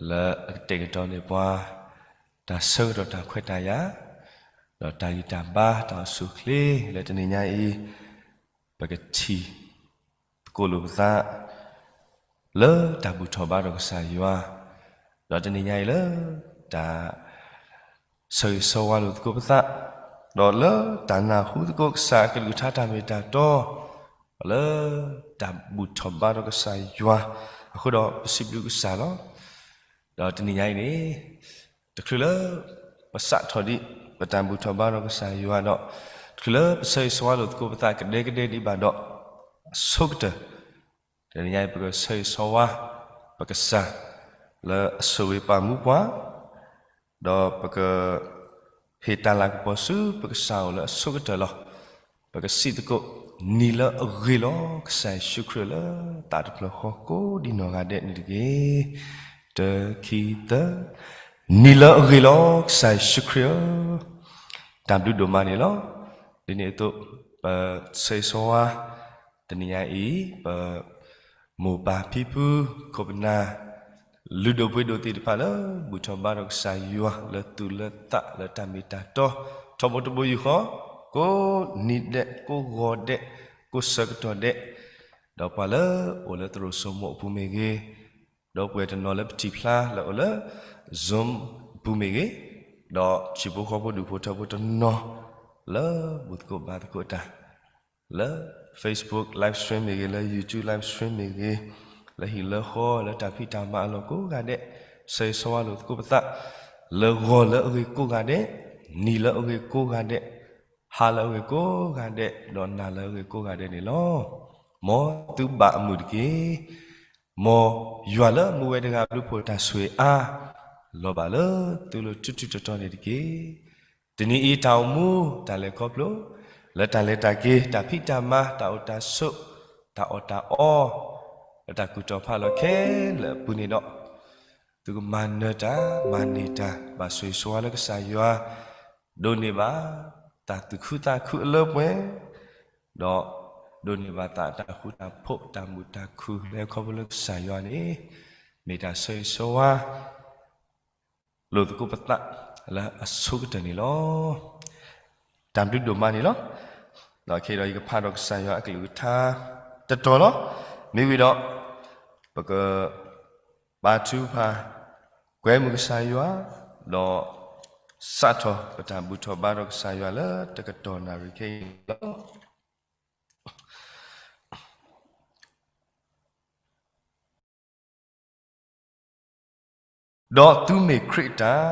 လၢအကတဲာ်ကတီၤန့ၢ်ပှၤ တၢ်ဆၢကတီၢ်တၢ်ခွဲးတၢ်ယာ်, ဒီးတၢ်ဂံၢ်တၢ်ဘါတၢ်အိၣ်ဆူၣ်အိၣ်ချ့လၢတနံၤညါအံၤ, ပကထံၣ်သကိးလိာ်ပသး လၢတၢ်ဘူၣ်ထီၣ်ဘါထီၣ်ကစၢ်ယွၤ, ဒီးတနံၤညါအံၤလၢ တၢ် ဆၢဂ့ၤဆၢဝါလိာ်သကိးပသး, ဒီးလၢတၢ်နၢ်ဟူသကိးကစၢ်အကလုၢ်ကထါတၢ်မ့ၢ်တၢ်တီ, ဒီးလၢတၢ်ဘူၣ်ထီၣ်ဘါထီၣ်ကစၢ်ယွၤ, အဃိဒီးပစံးဘျုးကစၢ်လီၤ. ဒီးတနံၤညါအံၤန့ၣ် တချုးလၢ ပစးထီၣ်ဒံး ပတၢ်ဘူၣ်ထီၣ်ဘါထီၣ်ကစၢ်ယွၤဒီး, တချုးလၢပဆၢဂ့ၤဆၢဝါလိာ်သကိးပသးကဒဲကဒဲဒံးဘၣ်ဒီး, အဆိကတၢၢ် တနံၤညါအံၤပကဆၢဂ့ၤဆၢဝါ ပကစၢ် လၢအဆိၣ်ဂ့ၤပာ်မူပှၤ, ဒီးပက ဟ့ၣ်တၢ်လၤကပီၤဆူပကစၢ်အိၣ်လၢအဆိကတၢၢ်လီၤ. ပကစံးသကိး, နံၤလၢအဂ့ၤလီၤ ကစၢ်ယ့ၣ်ၡူးခရံာ်လၢသးတဖျၢၣ်ဃီကိးဒံးနီၢ်ဂၤဒဲးန့ၣ်တက့ၢ်. တခံသၢ, နံၤလၢအဂ့ၤလီၤ ကစၢ်ယ့ၣ်ၡူးခရံာ်ဧၢ, တၢ်ဘျုးဒိၣ်မးန့ၣ်လီၤ. ဒ်န့ၣ်အသိး ပဆၢဂ့ၤဆၢဝါ တနံၤညါအံၤ ပ မိၢ်ပၢ်ဖံဖု ခိၣ်ပနၢ် လုၢ်ဒိၣ်ပှ့ၤဒိၣ်သ့ၣ်တဖၣ်လၢ ဘူၣ်ထီၣ်ဘါထီၣ်ကစၢ်ယွၤလၢသူၣ်လၢသးလၢတၢ်မ့ၢ်တၢ်တီ ထီဘိတဘိယူၢ်ဃီ ကိးနံၤဒဲး ကိးဂီၤဒဲး ကိးဆၢကတီၢ်ဒဲး, ဒီးပှၤလၢအိၣ်လၢသရိာ်စိမိၤအပူၤမ့ၢ်ဂ့ၤ, ဒီပုၢ်ဝဲၢ်တနီၤလၢပထံၣ်ဖျါလၢအိၣ်လၢ Zoom အပူၤမ့ၢ်ဂ့ၤ, ဒီးဟံၣ်ဖိဃီဖိဒူၣ်ဖိထၢဖိတနီၤ လၢဘူၣ်သကိးဘါသကိးတၢ် လၢ Facebook live stream မ့ၢ်ဂ့ၤ, လၢ YouTube live stream မ့ၢ်ဂ့ၤ, လၢဟံၣ်လၢဃီ လၢတၢ်ဖံးတၢ်မၤအလီၢ်ကိးဂၤဒဲး, ဆၢဂ့ၤဆၢဝါလိာ်သကိးပသး, လၢဂီၤလၢအဂ့ၤကိးဂၤဒဲး, နံၤလၢအဂ့ၤကိးဂၤဒဲး, ဟါလၢအဂ့ၤကိးဂၤဒဲး, ဒီးနၤလၢအဂ့ၤကိးဂၤဒဲးန့ၣ်လီၤ. မ်သုဘၣ်အမုာ်တက့ၢ်. မ်ယွၤလၢမူဝဲတဂၤဘျုးဖှိၣ်တၢ်ဆိၣ်ဂ့ၤအါ လီၤဘၣ်လၢသုလိၤထူထူတီတီန့ၣ်တက့ၢ်. တနံၤအံၤတၢ်အိၣ်မူ တၢ်လဲၤခီဖျိ လၢတၢ်လဲၤတၢ်က့ၤ တၢ်ဖံးတၢ်မၤ တၢ်အိၣ်တၢ်ဆိး တၢ်အီၣ်တၢ်အီ လၢတၢ်ကူၣ်တီၢ်ဖးလီၤခဲလၢာ်အပူၤန့ၣ်ဒီး သုကမၤနၢၤတၢ် မၤန့ၢ်တၢ် ဘၣ်ဆိၣ်ဂ့ၤဆိၣ်ဝါလၢကစၢ်ယွၤ ဒိးန့ၢ်ဘၣ် တၢ်သူၣ်ခုသးခုအလၢပှဲၤ ဒီးဒိးန့ၢ်ဘၣ်သးတၢ်ဃူတၢ်ဖိး တၢ်မုာ်တၢ်ခုၣ်လၢခီဖျိလၢကစၢ်ယွၤန့ၣ် မ့ၢ်တၢ်ဆၢဂ့ၤဆၢဝါ လိာ်သကိးပသးလၢအဆိကတၢၢ်န့ၣ်လီၤ. တၢ်ဘျုးဒိၣ်မးန့ၣ်လီၤ. ဒီးခဲအံၤဒီးယကဖးဒီးကစၢ်ယွၤအကလုၢ်ကထါတတီၤလီၤ. မ့ၢ်ဝံၤဒီး ပက ဘါထုကဖၣ် ကွဲမုာ်ကစၢ်ယွၤ ဒီးစးထီၣ်ပတၢ်ဘူၣ်ထီၣ်ဘါထီၣ်ကစၢ်ယွၤလၢတကတီၢ်နၣ်ရံၣ်ခဲအံၤန့ၣ်လီၤ. ဒီးသုမ့ၢ်ခရံာ်အတၢ်,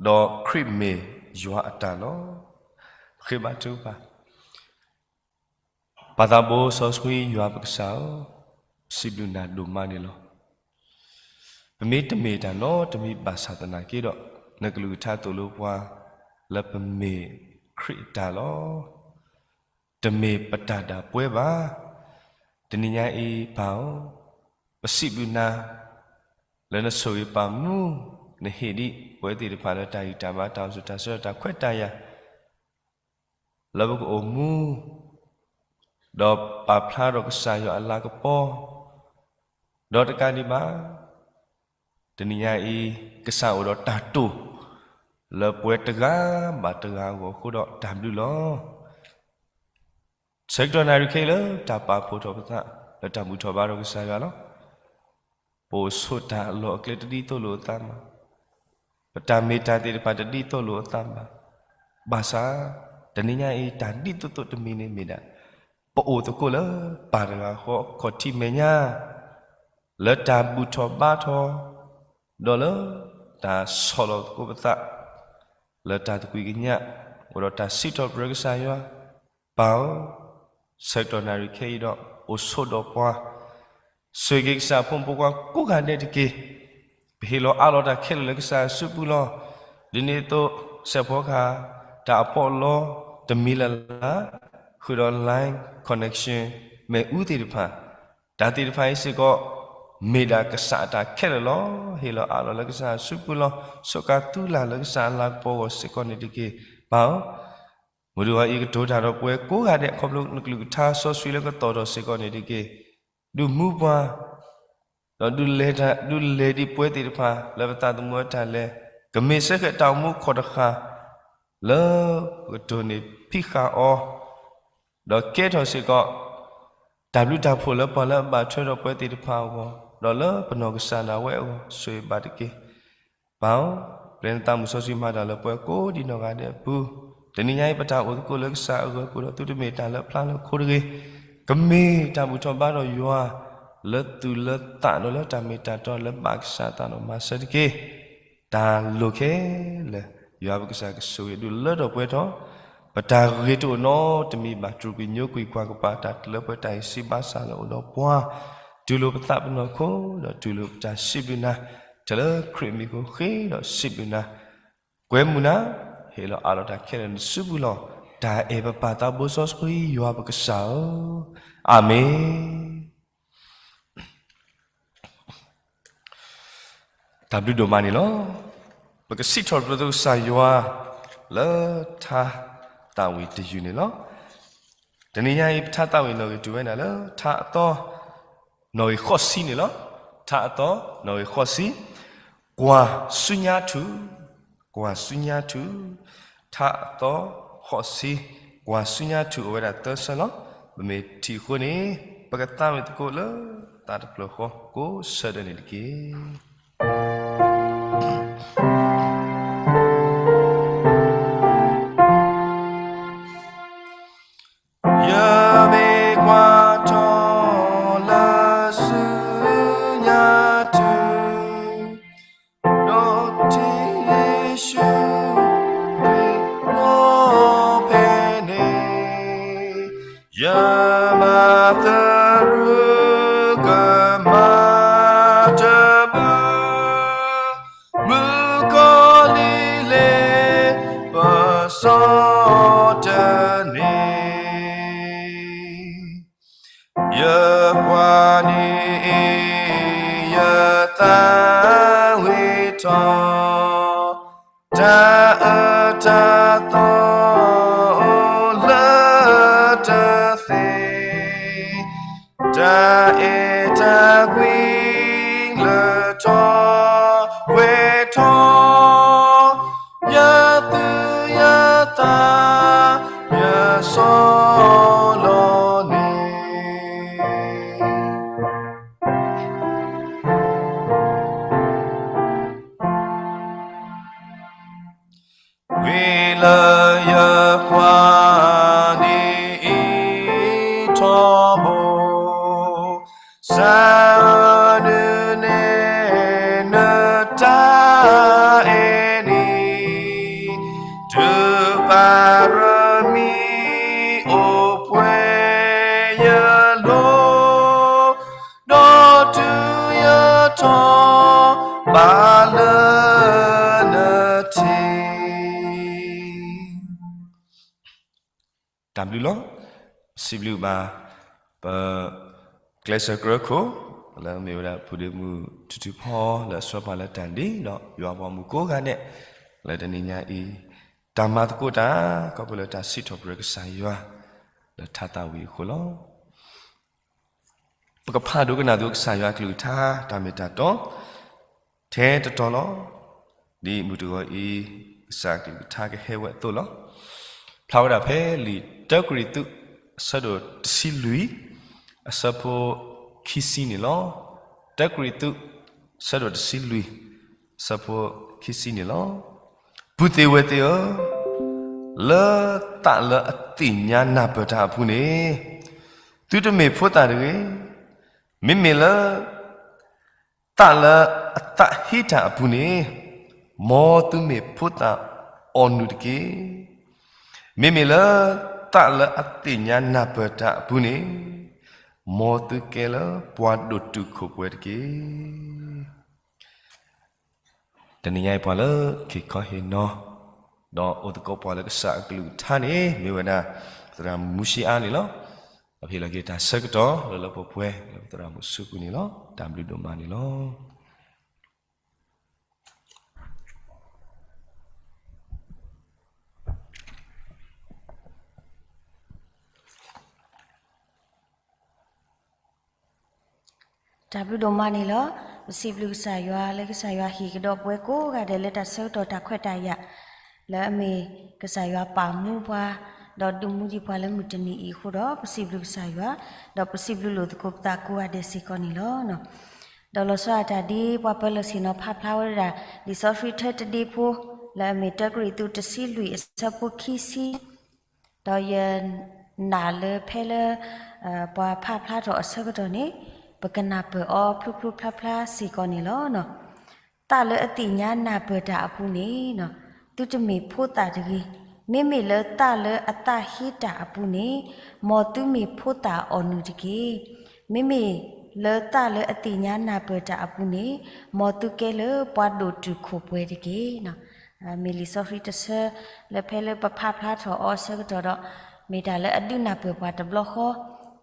ဒီးခရံာ်မ့ၢ်ယွၤအတၢ်လီၤ. ဃ့ဘါထုကဖၣ်. ပၢ်သးဘိစီဆှံယွၤပကစၢ်ဧၢ, ပစံးဘျုးနၤဒိၣ်မးန့ၣ်လီၤ. ပမ့ၢ်တမ့ၢ်တၢ်နီတမံၤဘၣ်ဆၣ်သနာ်က့ဒီး, နကလုၢ်ကထါသိၣ်လိပှၤ လၢပမ့ၢ်ခရံာ်အတၢ်လီၤ. တမ့ၢ်ပတၢ်ဒၣ်ပှဲၤဘၣ်. တနံၤညါအံၤပၢ်ဧၢ, ပစံးဘျုးနၤ လၢနဆိၣ်ဂ့ၤပာ်မူ, နဟ့ၣ်ဒံးပဝဲသ့ၣ်တဖၣ်လၢတၢ်ဂံၢ်တၢ်ဘါ တၢ်အိၣ်ဆူၣ်တၢ်ဆၢ တၢ်ခွဲးတၢ်ယာ် လၢပကအိၣ်မူ, ဒီးပာ်ဖျါထီၣ်ကစၢ်ယွၤအလၤကပီၤ, ဒီးတကးဒံးဘၣ် တနံၤညါအံၤ ကစၢ်အိၣ်ဒီးတၢ်တိာ် လၢပဝဲတဂၤဘၣ်တဂၤအဂီၢ်အဃိဒီးတၢ်ဘျုးလီၤ. ဆၢကတီၢ်နၣ်ရံၣ်ခဲအံၤလၢတၢ်ပာ်ဖှိၣ်ထီၣ်ပသး လၢတၢ်ဘူၣ်ထီၣ်ဘါထီၣ်ကစၢ်ယွၤလီၤ. ပအိၣ်ဆိးတၢ်အလီၢ်အကျဲတဒ်သိးလိာ်အသးဘၣ်. ပတၢ်မ့ၢ်တၢ်သ့ၣ်တဖၣ်တဒ်သိးလိာ်အသးဘၣ်. ဘၣ်ဆၣ် တနံၤညါအံၤတၢ်ဒ်သိးသိးတမံၤန့ၣ်မ့ၢ်ဒၣ် ပအိၣ်သကိးလၢပၢ်တဂၤဃီအခီၣ်ထံးမဲာ်ညါ လၢတၢ်ဘူၣ်ထီၣ်ဘါထီၣ် ဒီးလၢတၢ်ဆီၣ်လီၤသကိးပသး လၢတၢ်သကွံာ်ကညး အိၣ်ဒီးတၢ်စံးထီၣ်ပတြၢၤကစၢ်ယွၤ, ပၢ်ဧၢ, ဆၢကတီၢ်နၣ်ရံၣ်ခဲအံၤဒီး အိၣ်ဆိးဒီးပှၤ, ဆိၣ်ဂ့ၤက့ၤကစၢ်အဖိမုၣ်ဖိခွါကိးဂၤဒဲးတက့ၢ်. ပဟ့ၣ်လီၤအးလီၤတၢ်ခဲလၢာ်လၢကစၢ်အစုပူၤလီၤ. ဒ်န့ၣ်အသိး စဲးဖီကဟၣ် တၢ်အပီးအလီ တမံၤလၢ်လၢ် ဃုာ်ဒီး line connection မ့ၣ်အူသ့ၣ်တဖၣ် တၢ်သ့ၣ်တဖၣ်အံၤစ့ၢ်ကီး မ့ၢ်ဒၣ်ကစၢ်အတၢ်ခဲလၢာ်လီၤ. ဟ့ၣ်လီၤအးလီၤလၢကစၢ်အစုပူၤလီၤ. ဆိးကါသူလၢ်လၢကစၢ်အလၤကပီၤအဂီၢ်စ့ၢ်ကီးန့ၣ်တက့ၢ်. ပၢ်ဧၢ, မုၢ်တဂီၤအံၤကတိၤတၢ်ဒီးပဝဲကိးဂၤဒဲး ခီဖျိနကလုၢ်ကထါစီဆှံလၢကသီၣ်ထီၣ်စ့ၢ်ကီးန့ၣ်တက့ၢ်. ဒုးမူပှၤ ဒီးဒုးလဲၤဒံးပှဲၤသ့ၣ်တဖၣ် လၢပသးသမူအတၢ်လဲၤ, ကမ့ၢ်စ့ၢ်ကီးတၢ်အိၣ်မူခိၣ်တဃၣ် လၢပကတိၢ်န့ၢ်ဖံးဃာ်အီၤ, ဒီးကဲထီၣ်စ့ၢ်ကီး တၢ်ဘျုးတၢ်ဖှိၣ်လၢပှၤလၢအဘၣ်ထွဲဒီးပှဲၤသ့ၣ်တဖၣ်အဂီၢ်, ဒီးလၢပနီၢ်ကစၢ်ဒၣ်ဝဲအဂီၢ် ဆိၣ်ဂ့ၤဘၣ်တက့ၢ်. ပၢ်ဧၢ, ပျဲနသးမုၢ်စီဆှံမၤတၢ်လၢပှၤကိးဒံနီၢ်ဂၤဒဲးအပူၤ, တနံၤညါအံၤ ပတၢ်အိၣ်သကိးလၢကစၢ်အဂီၢ်အပူၤဒီး သုတမ့ၢ်တၢ်လၢဖျါလၢခိတဂ့ၤ, ကမ့ၢ်တၢ်ဘူၣ်ထီၣ်ဘါထီၣ်ယွၤ လၢသူၣ်လၢသးဒီးလၢတၢ်မ့ၢ်တၢ်တီလၢဘၣ်ကစၢ်အသးဒီးမၤစၢၤတက့ၢ်. တၢ်လိၣ်ခဲလၢာ် ယွၤပကစၢ်ကဆိၣ်ဂ့ၤဒုးလၢထီၣ်ပှဲၤထီၣ်, ပတၢ်ဂ့ၤတအိၣ်နီတမံၤဘၣ်, တြူာ်ကွံာ်ညိကွံာ်ကွၢ်ကပၤတၢ်လၢပှဲၤတၢ်အံၤစံးဘၣ်ဆၣ်လၢအိၣ်ဒီးပှၤ, တူၢ်လိာ်ပသးပနီၢ်ခိ ဒီးတူၢ်လိာ်ပတၢ်စံးဘျုးနၤ, ထဲလၢခရံာ်မံၤဃိဃ့ဒီးစံးဘျုးနၤ, ကွဲမုာ်နၤ, ဟ့ၣ်လီၤအးလီၤတၢ်ခဲလၢာ်နစုပူၤလီၤ. တၢ်အဲၣ်ပပၢ်သးဘိစီဆှံယွၤပကစၢ်ဧၢ, အၤမ့ၣ်. တၢ်ဘျုးဒိၣ်မးန့ၣ်လီၤ. ပကစံးထီၣ်ပတြၢၤကစၢ်ယွၤ လၢထါသးဝံၣ်တယုၢ်န့ၣ်လီၤ. တနံၤညါအံၤ ပထါသးဝံၣ်နီၣ်ဂံၢ်တုၤဝဲဒၣ်လၢ ထါအသီ နီၣ်ဂံၢ်ဃိးဆံန့ၣ်လီၤ. ထါအသီ နီၣ်ဂံၢ်ဃိးဆံ, ကွၢ်ဆူညါထူၣ်, ကွၢ်ဆူညါထူၣ်, ထါအသီ ဃိးဆံ, ကွၢ်ဆူညါထူၣ်အိၣ်ဝဲဒၣ်သၢဆၢလီၤ. ပမ့ၢ်ထံၣ်အဃိန့ၣ် ပကသးဝံၣ်သကိးလၢ သးတဖျၢၣ်ဃီ ကိးဆၢဒၢးန့ၣ်တက့ၢ်. ယမ့ၢ်ကွၢ်ထီၣ်လၢဆူညါထူၣ်, ဒီးထံၣ်ယ့ၣ်ၡူးခရံာ်လီၤဖဲန့ၣ်, ယမၤသရူးကမၣ်တဘျုး မုၣ်ကီၤလံၤလ့ပစီတန့ၢ်, ယကွၢ်န့ၣ်အံၤ ယသးဝံၣ်ထီၣ် တၢ်အၢတၢ်သီအိၣ်လၢတသ့, တၢ်အဲၣ်တၢ်ကွံ လၢထီၣ်ပှဲၤထီၣ် ယသူၣ်ယသး ယစီလီၤန့ၣ် ဝံၤလၢယကွၢ်န့ၢ်အံၤထီဘိ, စၢ်နုၤန့ၣ်နတၢ်အဲၣ်န့ၣ်, တုၤပၢ်ရမံအိၣ်ပှဲၤယလိၤ, ဒီးတုၤယထီၣ်ဘးလၢနထံး တၢ်ဘျုးလီၤ. စံးဘျုးဘၣ် ပကျဲးစၢးကြၢးခိၣ် လၢမ့ၢ်ဝဲဒၣ်ဖုဒ့မုၣ်ထူထူဖီ လၢအဆှၢပှၤလၢတၢ်ဒ့ ဒီးယွၤပှၤမုၣ်ကိးဂၤဒဲး လၢတနံၤညါအံၤ တၢ်မၤသကိးတၢ် ခီဖျိလၢတၢ်စံးထီၣ်ပတြၢၤကစၢ်ယွၤ လၢထါသးဝံၣ်အဃိလီၤ. ပကဖးဒိကနၣ်သကိးကစၢ်ယွၤအကလုၢ်ကထါ တၢ်မ့ၢ်တၢ်တီ ထဲတတီၤလီၤ. ဒ်မုၢ်တဂီၤအံၤ ကစၢ်အကလုၢ်ကထါကဟဲဝဲအသိးလီၤ. ဖျါဝဲဒၣ်ဖဲလံာ်တၢကရံၣ်သူး အဆၢဒိၣ်တဆံလွံၢ် အဆၢဖိခံဆံန့ၣ်လီၤ. တၢကရံၣ်သူး အဆၢဒိၣ်တဆံလွံၢ် အဆၢဖိခံဆံန့ၣ်လီၤ. ပုၢ်သ့ၣ်ဝဲၢ်သ့ၣ်ဧၢ, လၢသးလၢအသ့ၣ်ညါနၢ်ပၢၢ်တၢ်အပူၤန့ၣ် သုတမ့ၢ်ဖိသၣ်တဂ့ၤ. မ့မ့ၢ်လၢ သးလၢအသးဟ့တၢ်အပူၤန့ၣ် မ်သုမ့ၢ်ဖိသၣ်အီၣ်နုၢ်တက့ၢ်. မ့မ့ၢ်လၢ သးလၢအသ့ၣ်ညါနၢ်ပၢၢ်တၢ်အပူၤန့ၣ် မ်သုကဲလၢပှၤဒိၣ်တုာ်ခိၣ်ပှဲၤတက့ၢ်. တနံၤညါအံၤပှၤလၢက့ၤခီဟ့ၣ်နီၤ ဒီးအိၣ်သကိးပှၤလၢကစၢ်အကလုၢ်ကထါန့ၣ် မ့ၢ်ဝဲဒၣ် သရၣ်မူၡ့အါန့ၣ်လီၤ. အဟ့ၣ်လီၤက့ၤတၢ်ဆၢကတီၢ်လၢလၢပှဲၤပှဲၤ လၢပသရၣ်မုၣ်စုပူၤန့ၣ်လီၤ. တၢ်ဘျုးဒိၣ်မးန့ၣ်လီၤ. တၢ်ဘျုးဒိၣ်မးန့ၣ်လီၤ. ပစံးဘျုးကစၢ်ယွၤလၢကစၢ်ယွၤဟ့ၣ်ကဒီးပဝဲကိးဂၤဒဲးလၢတၢ်ဆၢကတီၢ်တၢ်ခွဲးတၢ်ယာ် လၢအမ့ၢ်ကစၢ်ယွၤပာ်မူပှၤ ဒီးဒုးမူဒံးပှၤလၢမုၢ်တနံၤအံၤအဃိဒီး ပစံးဘျုးကစၢ်ယွၤ ဒီးပစံးဘျုးလိာ်သကိးပသးကိးဂၤဒဲးစ့ၢ်ကီးန့ၣ်လီၤ. ဒီးလီၤဆီဒၣ်တၢ်ဒ်ပှၤပၢၤလီၢ်ဆ့ၣ်နီၤဖးဖျါဝဲဒၣ် လံာ်စီဆှံထဲတဒ့ဖိ လၢအမ့ၢ်တၢကရံၣ်သူးတဆံလွံၢ်အဆၢဖိခံဆံ ဒီးယနာ်လၢဖဲလၢ ပှၤဖးဖျါထီၣ်အဆၢကတီၢ်န့ၣ် ပကနၢ်ပၢၢ်အီၤဖျိဖျိဖျါဖျါစ့ၢ်ကီးန့ၣ်လီၤ. သးလၢအသ့ၣ်ညါနၢ်ပၢၢ်တၢ်အပူၤန့ၣ် သုတမ့ၢ်ဖိသၣ်တဂ့ၤ. မ့မ့ၢ်လၢသးလၢအသးဟ့တၢ်အပူၤန့ၣ် မ်သုမ့ၢ်ဖိသၣ်အီၣ်နုၢ်တက့ၢ်. မ့မ့ၢ်လၢသးလၢအသ့ၣ်ညါနၢ်ပၢၢ်တၢ်အပူၤန့ၣ် မ်သုကဲလၢပှၤဒိၣ်တုာ်ခိၣ်ပှဲၤတက့ၢ်. မ့ၢ်လံာ်စီဆှံတဆၢလၢဖဲလၢပဖးဖျါထီၣ်အီၤအဆၢကတီၢ်ဒီး မ့ၢ်တၢ်လၢအဒုးနၢ်ပၢၢ်ပှၤတဘျီဃီ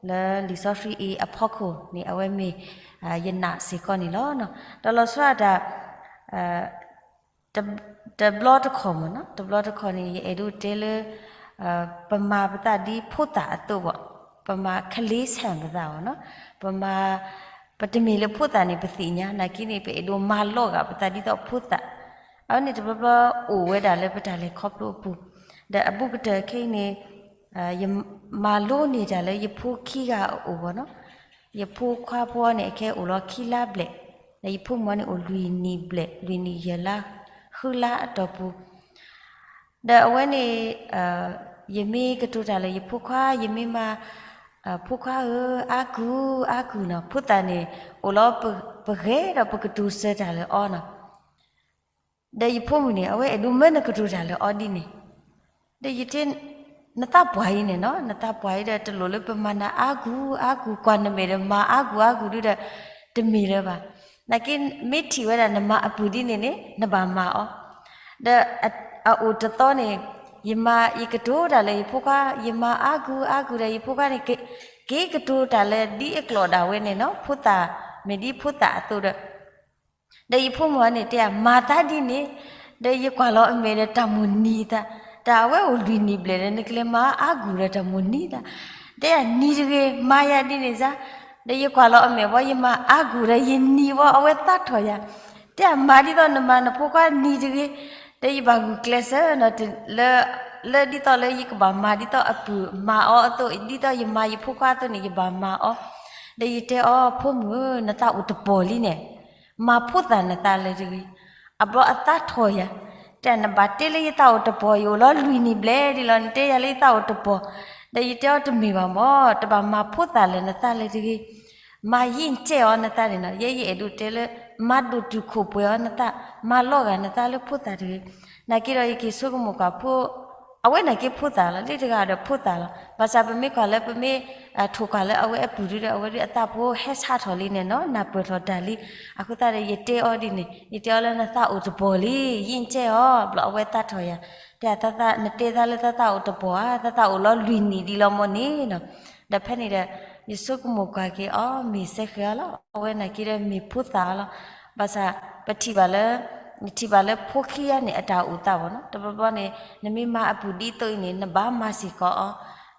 လၢလံာ်စီဆှံအံၤအဖီခိၣ်န့ၣ် အဝဲမ့ၢ် ယနာ်စ့ၢ်ကီးန့ၣ်လီၤ. ဒီးလီၤဆီဒၣ်တၢ် တဘျီတခီၣ်မ့ၢ်နီၤ တဘျီတခီၣ်န့ၣ် ယအဲၣ်ဒိးတဲလၢ ပမၤပသးဒ်ဖိသၣ်အသိးဘၣ်, ပမၤ ခလ့ဆၣ် ပသးဘၣ်နီၤ, ပမၤ ပတမ့ၢ်လၢဖိသၣ်န့ၣ် ပသ့ၣ်ညါ နာ်က့န့ၣ် ပအဲၣ်ဒိးမၤလီၤဂာ်ပသးဒ်သိးဖိသၣ်, အဝဲန့ၣ်တဘျီဘျီအိၣ်ဝဲဒၣ်လၢပတၢ်လဲၤခီဖျိအပူၤ, ဒီးအဘူးကတၢၢ်ခဲအံၤန့ၣ် ယမၤလိန့ၢ်တၢ်လၢယဖိခံဂၤအအိၣ်ဘၣ်နီၤ, ယဖိခွါဖိန့ၣ် အခဲအိၣ်လီၤခံလါဘျဲၣ်, ဒီးယဖိမုၣ်န့ၣ်အိၣ်လွံၢ်နံၣ်ဘျဲၣ် လွံၢ်နံၣ်ယဲၢ်လါ ဃုလါအတီၢ်ပူၤ ဒီးအဝဲန့ၣ် ယမ့ၢ်ကတိၤတၢ်လၢယဖိခွါ ယမ့ၢ်မၤ ဖိခွါဧၢ အါကူၢ် အါကူၢ်နီၤ, ဖိသၣ်န့ၣ် အိၣ်လီၤပဂဲၤဒီးပကတိၤဆၢတၢ်လၢအီၤနီၤ, ဒီးယဖိမုၣ်န့ၣ် အဝဲအဲၣ်ဒိးမၢနကတိၤတၢ်လၢအီၤဒ်န့ၣ်, ဒီးယတဲ နသးပှၢ်အံၤန့ၣ်နီၤ နသးပှၢ်အံၤဒီး တလိၣ်လၢပမၤနၤအါကူၢ်အါကူၢ် ကွၢ်နမဲာ်ဒီး မၤအါကူၢ်အါကူၢ်ဒုဒီး တမ့ၢ်လၢၤဘၣ်, နာ်က့ မ့ၢ်ထံၣ်ဝဲဒၣ်နမၤအပုၢ်ဒ်န့ၣ်န့ၣ် နဘၣ်မၤအီၤ, ဒီးအအိၣ်တသီန့ၣ် ယမၤ ယကတိၤတၢ်လၢယဖိခွါ ယမၤအါကူၢ်အါကူၢ်ဒီး ယဖိခွါန့ၣ် က့ၤကတိၤတၢ်လၢဒ်အကျိာ်ဒၣ်ဝဲန့ၣ်နီၤ ဖိသၣ် မ့ၢ်ဒ်ဖိသၣ်အသိးဒီး ဒီးယဖိမုၣ်န့ၣ်တဲ မၤသးဒ်န့ၣ်, ဒီးယကွၢ်လီၤအမဲာ်ဒီးတၢ်မိၣ်နံၤသး, တၢ်အဝဲအိၣ်လွံၢ်နံၣ်ဘျဲၣ်ဒီး နကလဲၤမၤအါကူၢ်ဒီးတၢ်မိၣ်နံၤသး, တဲနံၤတဂ့ၤ မၤယၤဒ်န့ၣ်စါ, ဒီးယကွၢ်လီၤအမဲာ်ဘီ ယမၤအါကူၢ်ဒီးယနံၤဘီ အဝဲသးထီၣ်ယၤ, တဲမၤဒ်သိးနမၤနဖိခွါနံၤတဂ့ၤ, ဒီးယဘၣ်ဂုာ်ကျဲးစၢးနီၤ လၢ လၢဒ်သိးလၢယကဘၣ်မၤဒ်သိးအပုၢ်မၤအီၤအသိး ဒ်သိးယမၤယဖိခွါအသိးန့ၣ် ယဘၣ်မၤအီၤ, ဒီးယတဲအီၤ ဖိမုၣ်ဧၢ နသးအိၣ်တပီၤလံန့ၣ် မၤဖိသၣ်နသးလၢတဂ့ၤ, အဘျီအသးထီၣ်ယၤ, တဲနဘၣ်တဲလၢယသးအိၣ်တပီၤ ယအိၣ်လီၤလွံၢ်နံၣ်ဘျဲၣ်ဒ်လီၤ နတဲယၤလၢယသးအိၣ်တပီၤ, ဒီးယတဲအီၤတမ့ၢ်ဘၣ်မၢ် တဘၣ်မၤဖိသၣ်လၢနသးလၢတဂ့ၤ, မၤယံာ်ကဲအီၤနသးန့ၣ်နီၤ, ယဲယအဲၣ်ဒိးတဲလၢ မၤဒိၣ်တုာ်ခိၣ်ပှဲၤအီၤနသး, မၤလီၤဂာ်နသးလၢဖိသၣ်တဂ့ၤ, နာ်က့ဒီးယက့ၤဆိကမိၣ်ကွၢ်ဖိ အဝဲနာ်က့ဖိသၣ်လီၤ လၢတဂၤဒီးဖိသၣ်လီၤ, ဘၣ်ဆၣ်ပမ့ၢ်ကွၢ်လၢပမ့ၢ် ထိၣ်ကွၢ်လၢအဝဲအပုၢ်ဒုဒီး အဝဲဒုအသးဖိဟဲဆါထီၣ်လံန့ၣ်နီၤ နၢ်ပၢၢ်ထီၣ်တၢ်လံ, အဃိသတးဒီးယတဲအီၤဒ်န့ၣ် ယတဲအီၤလၢနသးအိၣ်တပီၤလံ ယံာ်ကဲအီၤ ဘျီအဝဲသးထီၣ်ယၤ, တဲနတဲသးလၢသးသးအိၣ်တပီၤဧါ သးသးအိၣ်လီၤလွံၢ်နံၣ်ဒ်လီၤမၢ်န့ၣ်နီၤ, ဒီးဖဲန့ၣ်ဒီး ယဆိကမိၣ်ကွၢ်က့ၤအီၤ မ့ၢ်စဲဃဲၤအီၤလီၤ အဝဲနာ်က့ဒီးမ့ၢ်ဖိသၣ်အီၤလီၤ, ဘၣ်ဆၣ် ပထံၣ်ဘၣ်လၢ နထံၣ်ဘၣ်လၢဖိခံဂၤန့ၣ် အတၢ်အိၣ်သးဘၣ်နီၤ တဘျီဘျီန့ၣ် နမ့ၢ်မၤအပုၢ်ဒ်သိးအံၤန့ၣ် နဘၣ်မၤစ့ၢ်ကီးအီ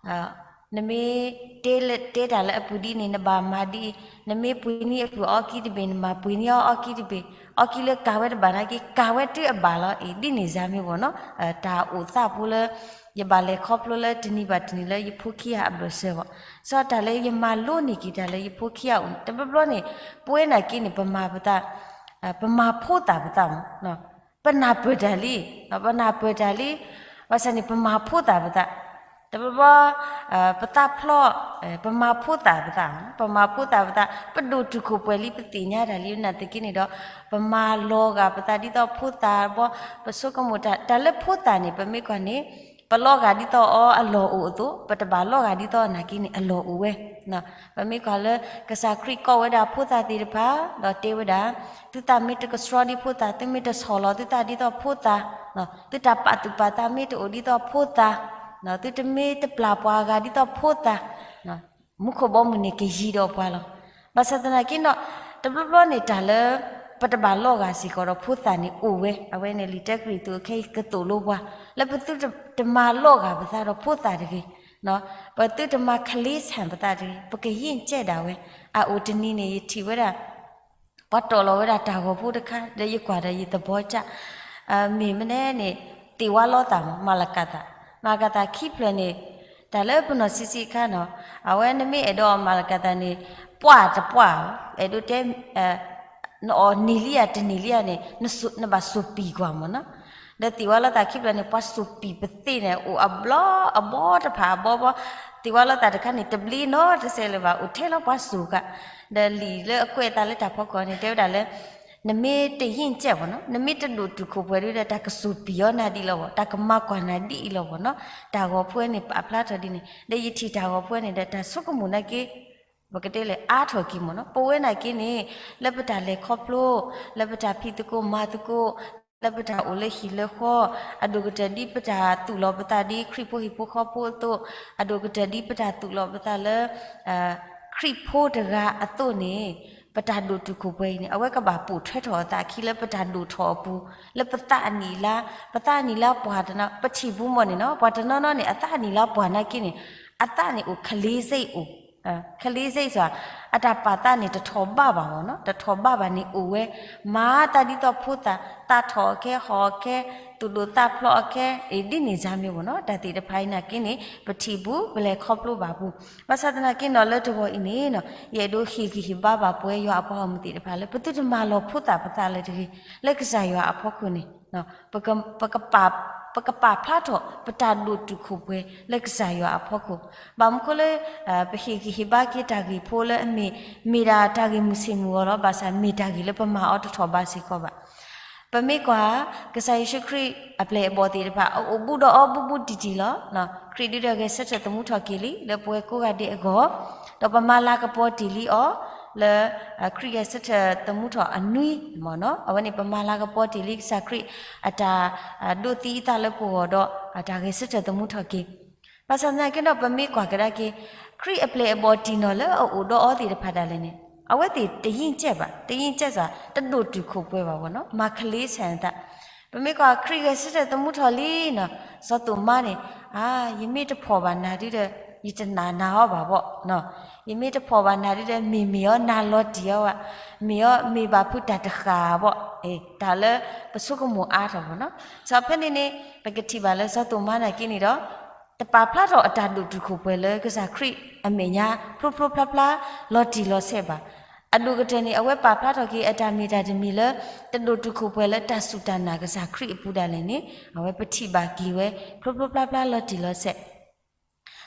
ၤ, နမ့ၢ်တဲလၢတဲတၢ်လၢအပုၢ်ဒ်န့ၣ် နဘၣ်မၤဒ်အံၤ, နမ့ၢ်ပှ့ၤနံၤအပုၢ်အီကံတဘ့ၣ် နမၤပှ့ၤနံၤအီအီကံတဘ့ၣ်, အီကံလၢကၤဝဲတဘၣ်နာ်က့ ကၤဝဲတုၤအဘၣ်လီၤအံၤ ဒ်န့ၣ်စါမ့ၢ်ဘၣ်နီၤ, တၢ်အိၣ်သးဖိလၢ ယဘၣ်လဲၤခီဖျိလၢတနံၤဘၣ်တနံၤလၢယဖိခံဂၤအဘၢၣ်စၢၤဘၣ်, စီၤတၢ်လၢယမၤလိန့ၢ်က့ၤတၢ်လၢယဖိခံဂၤအိၣ် တဘျီဘျီန့ၣ် ပဝဲနာ်က့န့ၣ် ပမၤပသး ပမၤဖိသၣ်ပသးမး, ပနၢ်ပၢၢ်တၢ်လံ, ပနၢ်ပၢၢ်တၢ်လံ, ဘၣ်ဆၣ်န့ၣ် ပမၤဖိသၣ်ပသး, တဘျီဘျီ ပသးဖျီ, ပမၤဖိသၣ်ပသး, ပမၤဖိသၣ်ပသး, ပဒိၣ်တုာ်ခိၣ်ပှဲၤလံ ပသ့ၣ်ညါတၢ်လံ နာ်သက့န့ၣ်ဒီး ပမၤလီၤဂာ်ပသးဒ်သိးဖိသၣ်ဘီ, ပဆိကမိၣ်တၢ် တၢ်လၢဖိသၣ်န့ၣ် ပမ့ၢ်ကွၢ်န့ၣ် ပလီၤဂာ်ဒ်သိးအီၤအလီၢ်အိၣ်အသိး ပတဘၣ်လီၤဂာ်ဒ်သိးနာ်က့န့ၣ် အလီၢ်အိၣ်ဝဲ ပမ့ၢ်ကွၢ်လၢ ကစၢ်ခရံာ်ကိးဝဲဒၣ်ဖိသၣ်သ့ၣ်တဖၣ် ဒီးတဲဝဲဒၣ်, သုသးမ့ၢ်တကဆှီဒ်ဖိသၣ်, သုမ့ၢ်တဆီၣ်လီၤသုသးဒ်သိးဖိသၣ်, သုတၢ်ပာ်သူၣ်ပာ်သးမ့ၢ်တအိၣ်ဒ်သိးဖိသၣ်, သုတမ့ၢ်တပျၢ်ပှၤအဂၤဒ်သိးဖိသၣ်, မူခိၣ်ဘီမုၢ်န့ၣ်ကယံၤဒီးပှၤလီၤ. ဘၣ်ဆၣ်သနာ်က့ဒီး တဘျီဘျီန့ၣ် တၢ်လၢ ပတဘၣ်လီၤဂာ်စ့ၢ်ကီးဒီးဖိသၣ်န့ၣ်အိၣ်ဝဲ, အဝဲန့ၣ်လံာ်တၢကရံၣ်သူးအခဲအံၤကသိၣ်လိပှၤ လၢပသုတမၤလီၤဂာ်ပသးဒီးဖိသၣ်တဂ့ၤ ပသုတမၤခလ့ဆၣ်ပသးတဂ့ၤ, ပကယံာ်ကဲၣ်ဒၣ်ဝဲ. အအိၣ်တနံၤန့ၣ် ယထံၣ်ဝဲဒၣ် ပှၤတီၣ်လီၤဝဲဒၣ်တၢ်ဂီၤဖိတခါ ဒီးယကွၢ်ဒီးယသဘီကၢ်, မ့ၢ်မနုၤန့ၣ် သ့ၣ်ဝါလီၤသးမး မၤလကၤသး, မၤလကၤသးခံဖျၢၣ်န့ၣ် တၢ်လၢပနီၢ်ဆံးဆံးအခါနီၤ, အဝဲနမ့ၢ်အဲၣ်ဒိးမၤလကၤသးန့ၣ် ပှၢ်တပှၢ်ဧါ, အဲၣ်ဒိးတဲ နအီၣ်န့ၢ်လံဧါတန့ၢ်လံဧါန့ၣ် နဘၣ်စိာ်ပံာ်ကွၢ်မးနီၤ. ဒီးသ့ၣ်ဝါလီၤသးခံဖျၢၣ်န့ၣ် ပှၤစိာ်ပံာ်ပသ့ၣ်န့ၣ် အိၣ်အဘျီအဘီတဖၣ်အဘီဘီ, သ့ၣ်ဝါလီၤသးတခါန့ၣ် တဘျ့နီတစဲးလၢၤဘၣ် အိၣ်ထဲလီၤပှၤစိာ်ကး, ဒီးလံာ်လၢအကွဲးအသးလၢတၢ်ဖီခိၣ်န့ၣ် တဲဝဲဒၣ်လၢ နမ့ၢ်တယံာ်ကဲၣ်ဘၣ်နီၤ နမ့ၢ်တဒိၣ်တုာ်ခိၣ်ပှဲၤဒုဒီး တၢ်ကစိာ်ပံာ်အီၤနၤဒ်လီၤဘၣ်, တၢ်ကမၤကွၢ်နၤဒ်အံၤလီၤဘၣ်နီၤ, တၢ်ဂီၤဖိန့ၣ် ပာ်ဖျါထီၣ်ဒ်န့ၣ် ဒီးယထံၣ်တၢ်ဂီၤဖိန့ၣ်ဒီး တၢ်ဆိကမိၣ်နာ်က့ ပကတဲလဲၣ် အါထီၣ်က့ၤမးနီၤ, ပဝဲနာ်က့န့ၣ် လၢပတၢ်လဲၤခီဖျိ, လၢပတၢ်ဖံးသကိးမၤသကိး, လၢပတၢ်အိၣ်လၢဟံၣ်လၢဃီ, အဒိၣ်ကတၢၢ်ဒ်ပတၢ်သူၣ်လီၤပသးဒ်ခရံာ်ဖိဟံၣ်ဖိဃီဖိအသိး, အဒိၣ်ကတၢၢ်ဒ်ပတၢ်သူၣ်လီၤပသးလၢ ခရံာ်ဖိတဂၤအသိးန့ၣ် ပတၢ်ဒိၣ်တုာ်ခိၣ်ပှဲၤအံၤန့ၣ် အဝဲကဘၣ်ပိာ်ထွဲထီၣ်အသးအခံလၢပတၢ်ဒိၣ်ထီၣ်အပူၤ, လၢပသးအနံၣ်အလါ, ပသးအနံၣ်လါပှၢ်တနီၤ ပထံၣ်ပူၤမးန့ၣ်နီၤ, ပှၤတနီၤနီၤန့ၣ် အသးအနံၣ်လါပှၢ်နာ်က့န့ၣ် အသးန့ၣ်အိၣ် ခလ့စ့ၣ်အိၣ်, ခလ့စ့ၣ်စ့ၢ်, အတၢ်ပာ်သးန့ၣ် တထီၣ်ဘးဘၣ်မးနီၤ, တထီၣ်ဘးဘၣ်န့ၣ်အိၣ်ဝဲ, မၤသးဒ်သိးဖိသၣ်, သးထီၣ်အီၤခဲ ဟီၣ်အီၤခဲ, သူၣ်ဒိၣ်သးဖျိးအီၤခဲ, အ့ၣ် ဒ်န့ၣ်စ့ၢ်မ့ၢ်မးနီၤ, တၢ်သ့ၣ်တဖၣ်အံၤနာ်က့န့ၣ် ပထံၣ်ပူၤ ပလဲၤခီဖျိဘၣ်ပူၤ, ဘၣ်ဆၣ်သနာ်က့နီၤ လၢတဂီၤအံၤန့ၣ်နီၤ ယအဲၣ်ဒိးဟ့ၣ်ဂံၢ်ဟ့ၣ်ဘါဘၣ်ပဝဲယွၤအပှၤဂီၢ်မုၢ်သ့ၣ်တဖၣ်လၢ ပသုတမၤလီၤဖိသၣ်ပသးလၢၤတဂ့ၤ, လၢကစၢ်ယွၤအဖီခိၣ်န့ၣ် ပကပာ်ဖျါထီၣ် ပတၢ်ဒိၣ်တုာ်ခိၣ်ပှဲၤလၢကစၢ်ယွၤအဖီခိၣ်, ဘၣ်မနုၤဃိလၢ ပဟ့ၣ်ဂံၢ်ဟ့ၣ်ဘါက့ၤတၢ်ဂ့ၢ်ဖိလၢအမ့ၢ် မ့ၢ်ဒၣ်တၢ်ဂ့ၢ်မုၢ်ဆ့ၣ်မုၢ်ဂီၤလီၤ, ဘၣ်ဆၣ်မ့ၢ်တၢ်ဂ့ၢ်လၢပမၤအီၤတထီၣ်ဘးစ့ၢ်ကီးဘၣ်. ပမ့ၢ်ကွၢ် ကစၢ်ယ့ၣ်ၡူးခရံာ်အပျဲၢ်အဘီၣ်သ့ၣ်တဖၣ် အအိၣ်ဘူးဒီးအီၤဘူးဘူးတံၢ်တံၢ်လီၤ. ခရံာ်ဒုးဒီးဂဲၤဆၢထၢၣ်သမူထီၣ်က့ၤလံ လၢပဝဲကိးဂၤဒဲးအဂီၢ်, ဒီးပမၤလၤကပီၤတ့ၢ်လံအီၤ လၢ ခရံာ်ဂဲၤဆၢထၢၣ်သမူထီၣ်အနွံမ့ၢ်နီၤ, အဝဲန့ၣ် ပမၤလၤကပီၤတ့ၢ်လံကစၢ်ခရံာ်အတၢ်ဒိးသံအသးလၢပဂီၢ်ဒီး အတၢ်ဂဲၤဆၢထၢၣ်သမူထီၣ်က့ၤ, ဘၣ်ဆၣ်သနာ်က့ဒီး ပမ့ၢ်ကွၢ်ကဒါက့ၤ ခရံာ်အပျဲၢ်အဘီၣ်တံၢ်နီၢ်လၢအအိၣ်ဒီးအီၤသ့ၣ်တဖၣ်ဒၣ်လဲာ်န့ၣ် အဝဲသ့ၣ်တယံာ်ကဲၣ်ဘၣ်, တယံာ်ကဲၣ်စ့ၢ် တဒိၣ်တုာ်ခိၣ်ပှဲၤဘၣ်မ့ၢ်နီၤ, မၤခလ့ဆၣ်အသး. ပမ့ၢ်ကွၢ်ခရံာ်ဂဲၤဆၢထၢၣ်သမူထီၣ်လံနီၤ, စီၤသိၣ်မါန့ၣ် အါ ယမ့ၢ်တဖှီၣ်ဘၣ်နၤဒုဒီး ယတနာ်နာ်အီၤဘၣ်ဘီၣ်, ယမ့ၢ်တဖှီၣ်ဘၣ်နၤဒုဒီး မ့ၢ်မ့ၢ်အီၤနၤလီၤတံၢ်အီၤဘၣ်, မ့ၢ်အီၤမ့ၢ်ဘၣ်ဖုးတၢ်တဃၣ်ဘီၣ်, တၢ်လၢပဆိကမိၣ်အါထီၣ်မ့ၢ်နီၤ. စီၤဖဲန့ၣ်န့ၣ် ပကထံၣ်ဘၣ်လၢစီၤသိၣ်မါနာ်က့န့ၣ်ဒီး တပာ်ဖျါထီၣ်အတၢ်ဒိၣ်တုာ်ခိၣ်ပှဲၤလၢကစၢ်ခရံာ်အမဲာ်ညါ ဖျိဖျိဖျါဖျါ လီၤတံၢ်လီၤဆဲးဘၣ်. အဒိၣ်ကတၢၢ်န့ၣ် အဝဲပာ်ဖျါထီၣ်က့ၤအတၢ်မ့ၢ်တၢ်တမံၤလၢ တဒိၣ်တုာ်ခိၣ်ပှဲၤလၢတၢ်စူၢ်တၢ်နာ်ကစၢ်ခရံာ်အပူၤဒၣ်လဲာ်န့ၣ် အဝဲပထံၣ်ဘၣ်က့ၤဝဲ ဖျိဖျိဖျါဖျါလီၤတံၢ်လီၤဆဲး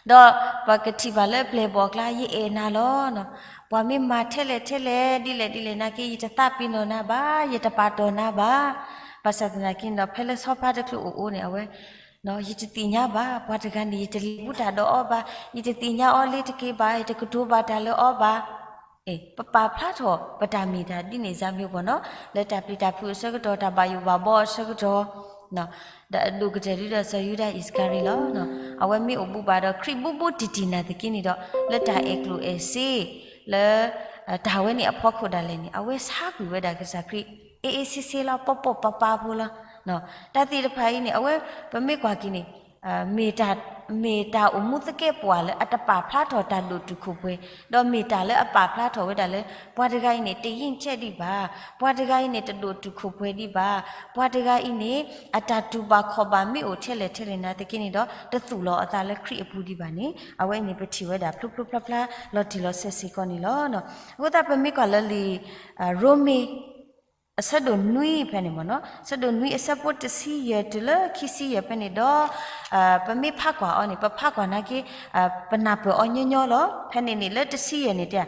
ဒီးပကထံၣ်ဘၣ်လၢပျဲၢ်ဘီၣ်အကျါ ယအဲၣ်နၤလီၤ. ပှၤမ့ၢ်မၤထဲလဲၣ်ထဲလဲၣ် ဒ်လဲၣ်ဒ်လဲၣ်နာ်က့ ယတသးပ့ၤနီၣ်နၤဘၣ်, ယတပာ်တီၢ်နၤဘၣ်. ဘၣ်ဆၣ်သနာ်က့ဒီး ဖဲလၢဆီဖါတချုးအိၣ်အိၣ်န့ၣ် အဝဲ ယတသ့ၣ်ညါဘၣ်, ပှၤတဂၤန့ၣ် ယတလဲၤဘူးတၢ်ဒီးအီၤဘၣ်, ယတသ့ၣ်ညါအီၤလၢတက့ၢ်ဘၣ်, ယတကတိၤဘၣ်တၢ်လၢအီၤဘၣ်. ပပာ်ဖျါထီၣ်ပတၢ်မ့ၢ်တၢ်ဒ်န့ၣ်စ့ၢ်မ့ၢ်နီၤ, လၢတၢ်ပျံၤတၢ်ဖုးအဆၢကတီၢ် တၢ်ဘၣ်ယိၣ်ဘၣ်ဘီအဆၢကတီၢ် ဒီးအဒိၣ်ကတၢၢ်ဒုဒီးစီၤယူဒၤအံၣ်စကၤရံၤလီၤ. အဝဲမ့ၢ်အိၣ်ဘူးဘၣ်ဒီးခရံာ်ဘူးဘူးတံၢ်တံၢ်နာ်သက့န့ၣ်ဒီး လၢတၢ်အဲၣ်ကျိၣ်အဲၣ်စ့ လၢ တၢ်ဝဲန့ၣ်အဖီခိၣ်ဒၣ်လဲာ်န့ၣ် အဝဲဆါကွံာ်ဝဲဒၣ်ကစၢ်ခရံာ် အ့အ့ဆ့ဆ့လီၤ ပီၣ်ပီၣ်ပၤပၤဖိလီၤ. တၢ်သ့ၣ်တဖၣ်အံၤန့ၣ် အဝဲ ပမ့ၢ်ကွၢ်က့ၤန့ၣ် မ့ၢ်တၢ်အိၣ်မူသကဲာ်ပဝးလၢအတပာ်ဖျါထီၣ်တၢ်ဒိၣ်တုာ်ခိၣ်ပှဲၤ, ဒီးမ့ၢ်တၢ်လၢအပာ်ဖျါထီၣ်ဝဲဒၣ်လၢ ပှၤတဂၤအံၤန့ၣ် တယံာ်ကဲဒံးဘၣ်, ပှၤတဂၤအံၤန့ၣ် တဒိၣ်တုာ်ခိၣ်ပှဲၤဒံးဘၣ်, ပှၤတဂၤအံၤန့ၣ် အတၢ်တူၢ်ဘၣ်ခီၣ်ဘၣ်မ့ၢ်အိၣ်ထဲလဲၣ်ထဲလဲၣ်နာ်သက့န့ၣ်ဒီး တသူၣ်လီၤအသးလၢခရံာ်အပူၤဒံးဘၣ်န့ၣ် အဝဲအံၤန့ၣ် ပထံၣ်ဝဲဒၣ်ဖျိဖျိဖျါဖျါလီၤတံၢ်လီၤဆဲးစ့ၢ်ကီးန့ၣ်လီၤ. အဃိသတးပမ့ၢ်ကွၢ်လၢလံာ် ရိမ့ၤ အဆၢဒိၣ်နွံဖဲန့ၣ်မ့ၢ်နီၤ, အဆၢဒိၣ်နွံအဆၢဖိတဆံယဲၢ်တုၤလၢခံဆံယဲၢ်ဖဲန့ၣ်ဒီး ပမ့ၢ်ဖးကွၢ်အီၤန့ၣ် ပဖးကွၢ်နာ်က့ ပနၢ်ပၢၢ်အီၤညီညီလီၤ. ဖဲန့ၣ်န့ၣ် လၢတဆံယဲၢ်န့ၣ်တဲ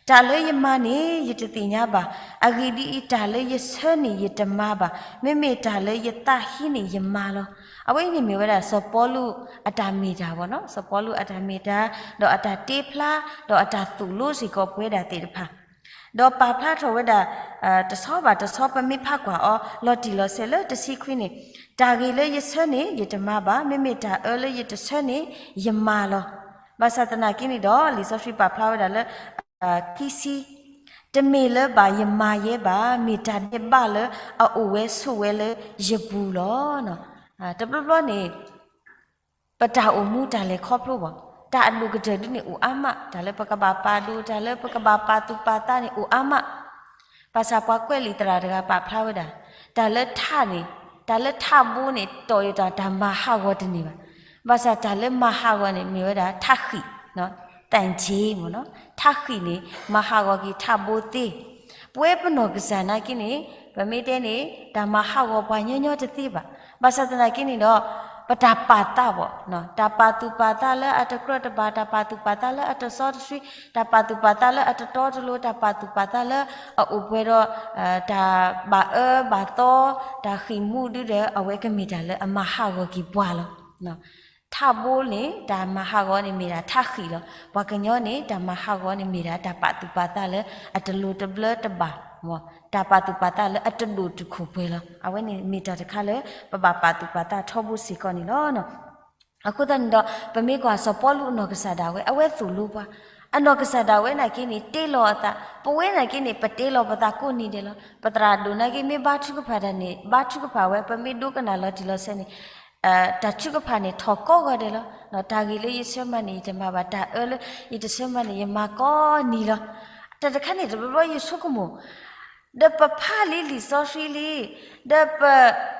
တၢ်လၢယမၤန့ၣ် ယတသ့ၣ်ညါဘၣ်. အဂ့ၢ်ဒ်အံၤ, တၢ်လၢယဆၢန့ၣ်ယတမၤဘၣ်. မ့မ့ၢ်တၢ်လၢယသးဟံးန့ၣ်ယမၤလီၤ. အဝဲအံၤန့ၣ်မ့ၢ်ဝဲဒၣ်စီၤပီလူးအတၢ်မ့ၢ်တၢ်ဘၣ်နီၤ, စီၤပီလူးအတၢ်မ့ၢ်တၢ်, ဒီးအတၢ်တ့ဖျါ, ဒီးအတၢ်သိၣ်လိစ့ၢ်ကီးပဝဲဒၣ်သ့ၣ်တဖၣ် ဒီးပာ်ဖျါထီၣ်ဝဲဒၣ် တဆီဘၣ်တဆီ ပမ့ၢ်ဖးကွၢ်အီၤလီၤတံၢ်လီၤဆဲးလၢတဆံခွံန့ၣ်, တၢ်ဂ့ၤလၢယဆၢန့ၣ် ယတမၤဘၣ်, မ့မ့ၢ်တၢ်အၢလၢယတဆၢန့ၣ် ယမၤလီၤ. ဘၣ်ဆၣ်သနာ်က့န့ၣ်ဒီး လံာ်စီဆှံပာ်ဖျါဝဲဒၣ်လၢ ခံဆံ, တမ့ၢ်လၢဘၣ်ယမၤယဲဘၣ်, မ့ၢ်တၢ်ဒဲးဘးလၢအအိၣ်ဝဲဆိးဝဲလၢယပူၤလီၤ. တဘျီဘျီန့ၣ် ပတၢ်အိၣ်မူတၢ်လဲၤခီဖျိဘၣ် တၢ်အဒိၣ်ကတၢၢ်ဒ်န့ၣ်အိၣ်အါမး, တၢ်လၢပကဘၣ်ပာ်ဒိၣ်, တၢ်လၢပကဘၣ်ပာ်သူၣ်ပာ်သးန့ၣ်အိၣ်အါမး. ဘၣ်ဆၣ်ပှၤကွဲးလံာ်သရၣ်တဂၤပာ်ဖျါဝဲဒၣ်, တၢ်လၢထးန့ၣ်, တၢ်လၢထးဘိန့ၣ် တီၢ်ယတၢ် တၢ်မၤဟးဂီၤတန့ၢ်ဘၣ်. ဘၣ်ဆၣ်တၢ်လၢမၤဟးဂီၤန့ၣ် မ့ၢ်ဝဲဒၣ်ထးဃံၣ်, တၢ်က့မ့ၢ်နီၤ, ထးဃံၣ်န့ၣ် မၤဟးဂီၤက့ၤထးဘိသ့. ပဝဲပနီၢ်ကစၢ်နာ်က့န့ၣ် ပမ့ၢ်တဲန့ၣ် တၢ်မၤဟးဂီၤပှၤညီညီတသ့ဘၣ်. ဘၣ်ဆၣ်သနာ်က့န့ၣ်ဒီး ပတၢ်ပာ်သးဘၣ်, တၢ်ပာ်သူၣ်ပာ်သးလၢအတကြၢးတဘၣ်, တၢ်ပာ်သူၣ်ပာ်သးလၢအတစီတဆှံ, တၢ်ပာ်သူၣ်ပာ်သးလၢအတတီတလိၤ, တၢ်ပာ်သူၣ်ပာ်သးလၢအအိၣ်ပှဲၤဒီး တၢ်ဘၣ်အၢဘၣ်သီ, တၢ်ဃံၣ်မူဒုဒီး အဝဲကမ့ၢ်တၢ်လၢအမၤဟးဂီၤက့ၤပှၤလီၤ. ထးဘိန့ၣ် တၢ်မၤဟးဂီၤန့ၣ်မ့ၢ်ဒၣ်ထးဃံၣ်လီၤ. ပှၤကညီန့ၣ် တၢ်မၤဟးဂီၤန့ၣ်မ့ၢ်ဒၣ်တၢ်ပာ်သူၣ်ပာ်သးလၢ အတလိၤတဘျၢတဘၣ်, တၢ်ပာ်သူၣ်ပာ်သးလၢအတဒိၣ်တုာ်ခိၣ်ပှဲၤလီၤ. အဝဲန့ၣ်မ့ၢ်တၢ်တခါလၢ ပဘၣ်ပာ်သူၣ်ပာ်သးထီဘိစ့ၢ်ကီးန့ၣ်လီၤ. အဃိသတးန့ၣ်ဒီး ပမ့ၢ်ကွၢ်စီၤပီလူးအနီၢ်ကစၢ်ဒၣ်ဝဲ အဝဲသိၣ်လိပှၤ, အနီၢ်ကစၢ်ဒၣ်ဝဲနာ်က့န့ၣ် တ့လီၤအသး, ပဝဲနာ်က့န့ၣ် ပတ့လီၤပသးကိးနံၤဒဲးလီၤ. ပသရၣ်ဒိၣ်နာ်က့ မ့ၢ်ဘါထုကဖၣ်တၢ်န့ၣ် ဘါထုကဖၣ်ဝဲ, ပမ့ၢ်ဒိကနၣ်လီၤတံၢ်လီၤဆဲးန့ၣ် တၢ်ထုကဖၣ်န့ၣ် ထီၣ်ကိးဂီၤဒဲးလီၤ. တၢ်ဂ့ၢ်လၢယဆၢမၤန့ၣ် ယတမၤဘၣ်, တၢ်အၢလၢယတဆၢမၤန့ၣ် ယမၤကိးနံၤလီၤ. တၢ်တခါန့ၣ် တဘျီဘျီယဆိကမိၣ် ဒီးပဖးလံလံာ်စီဆှံလံ, ဒီးပ,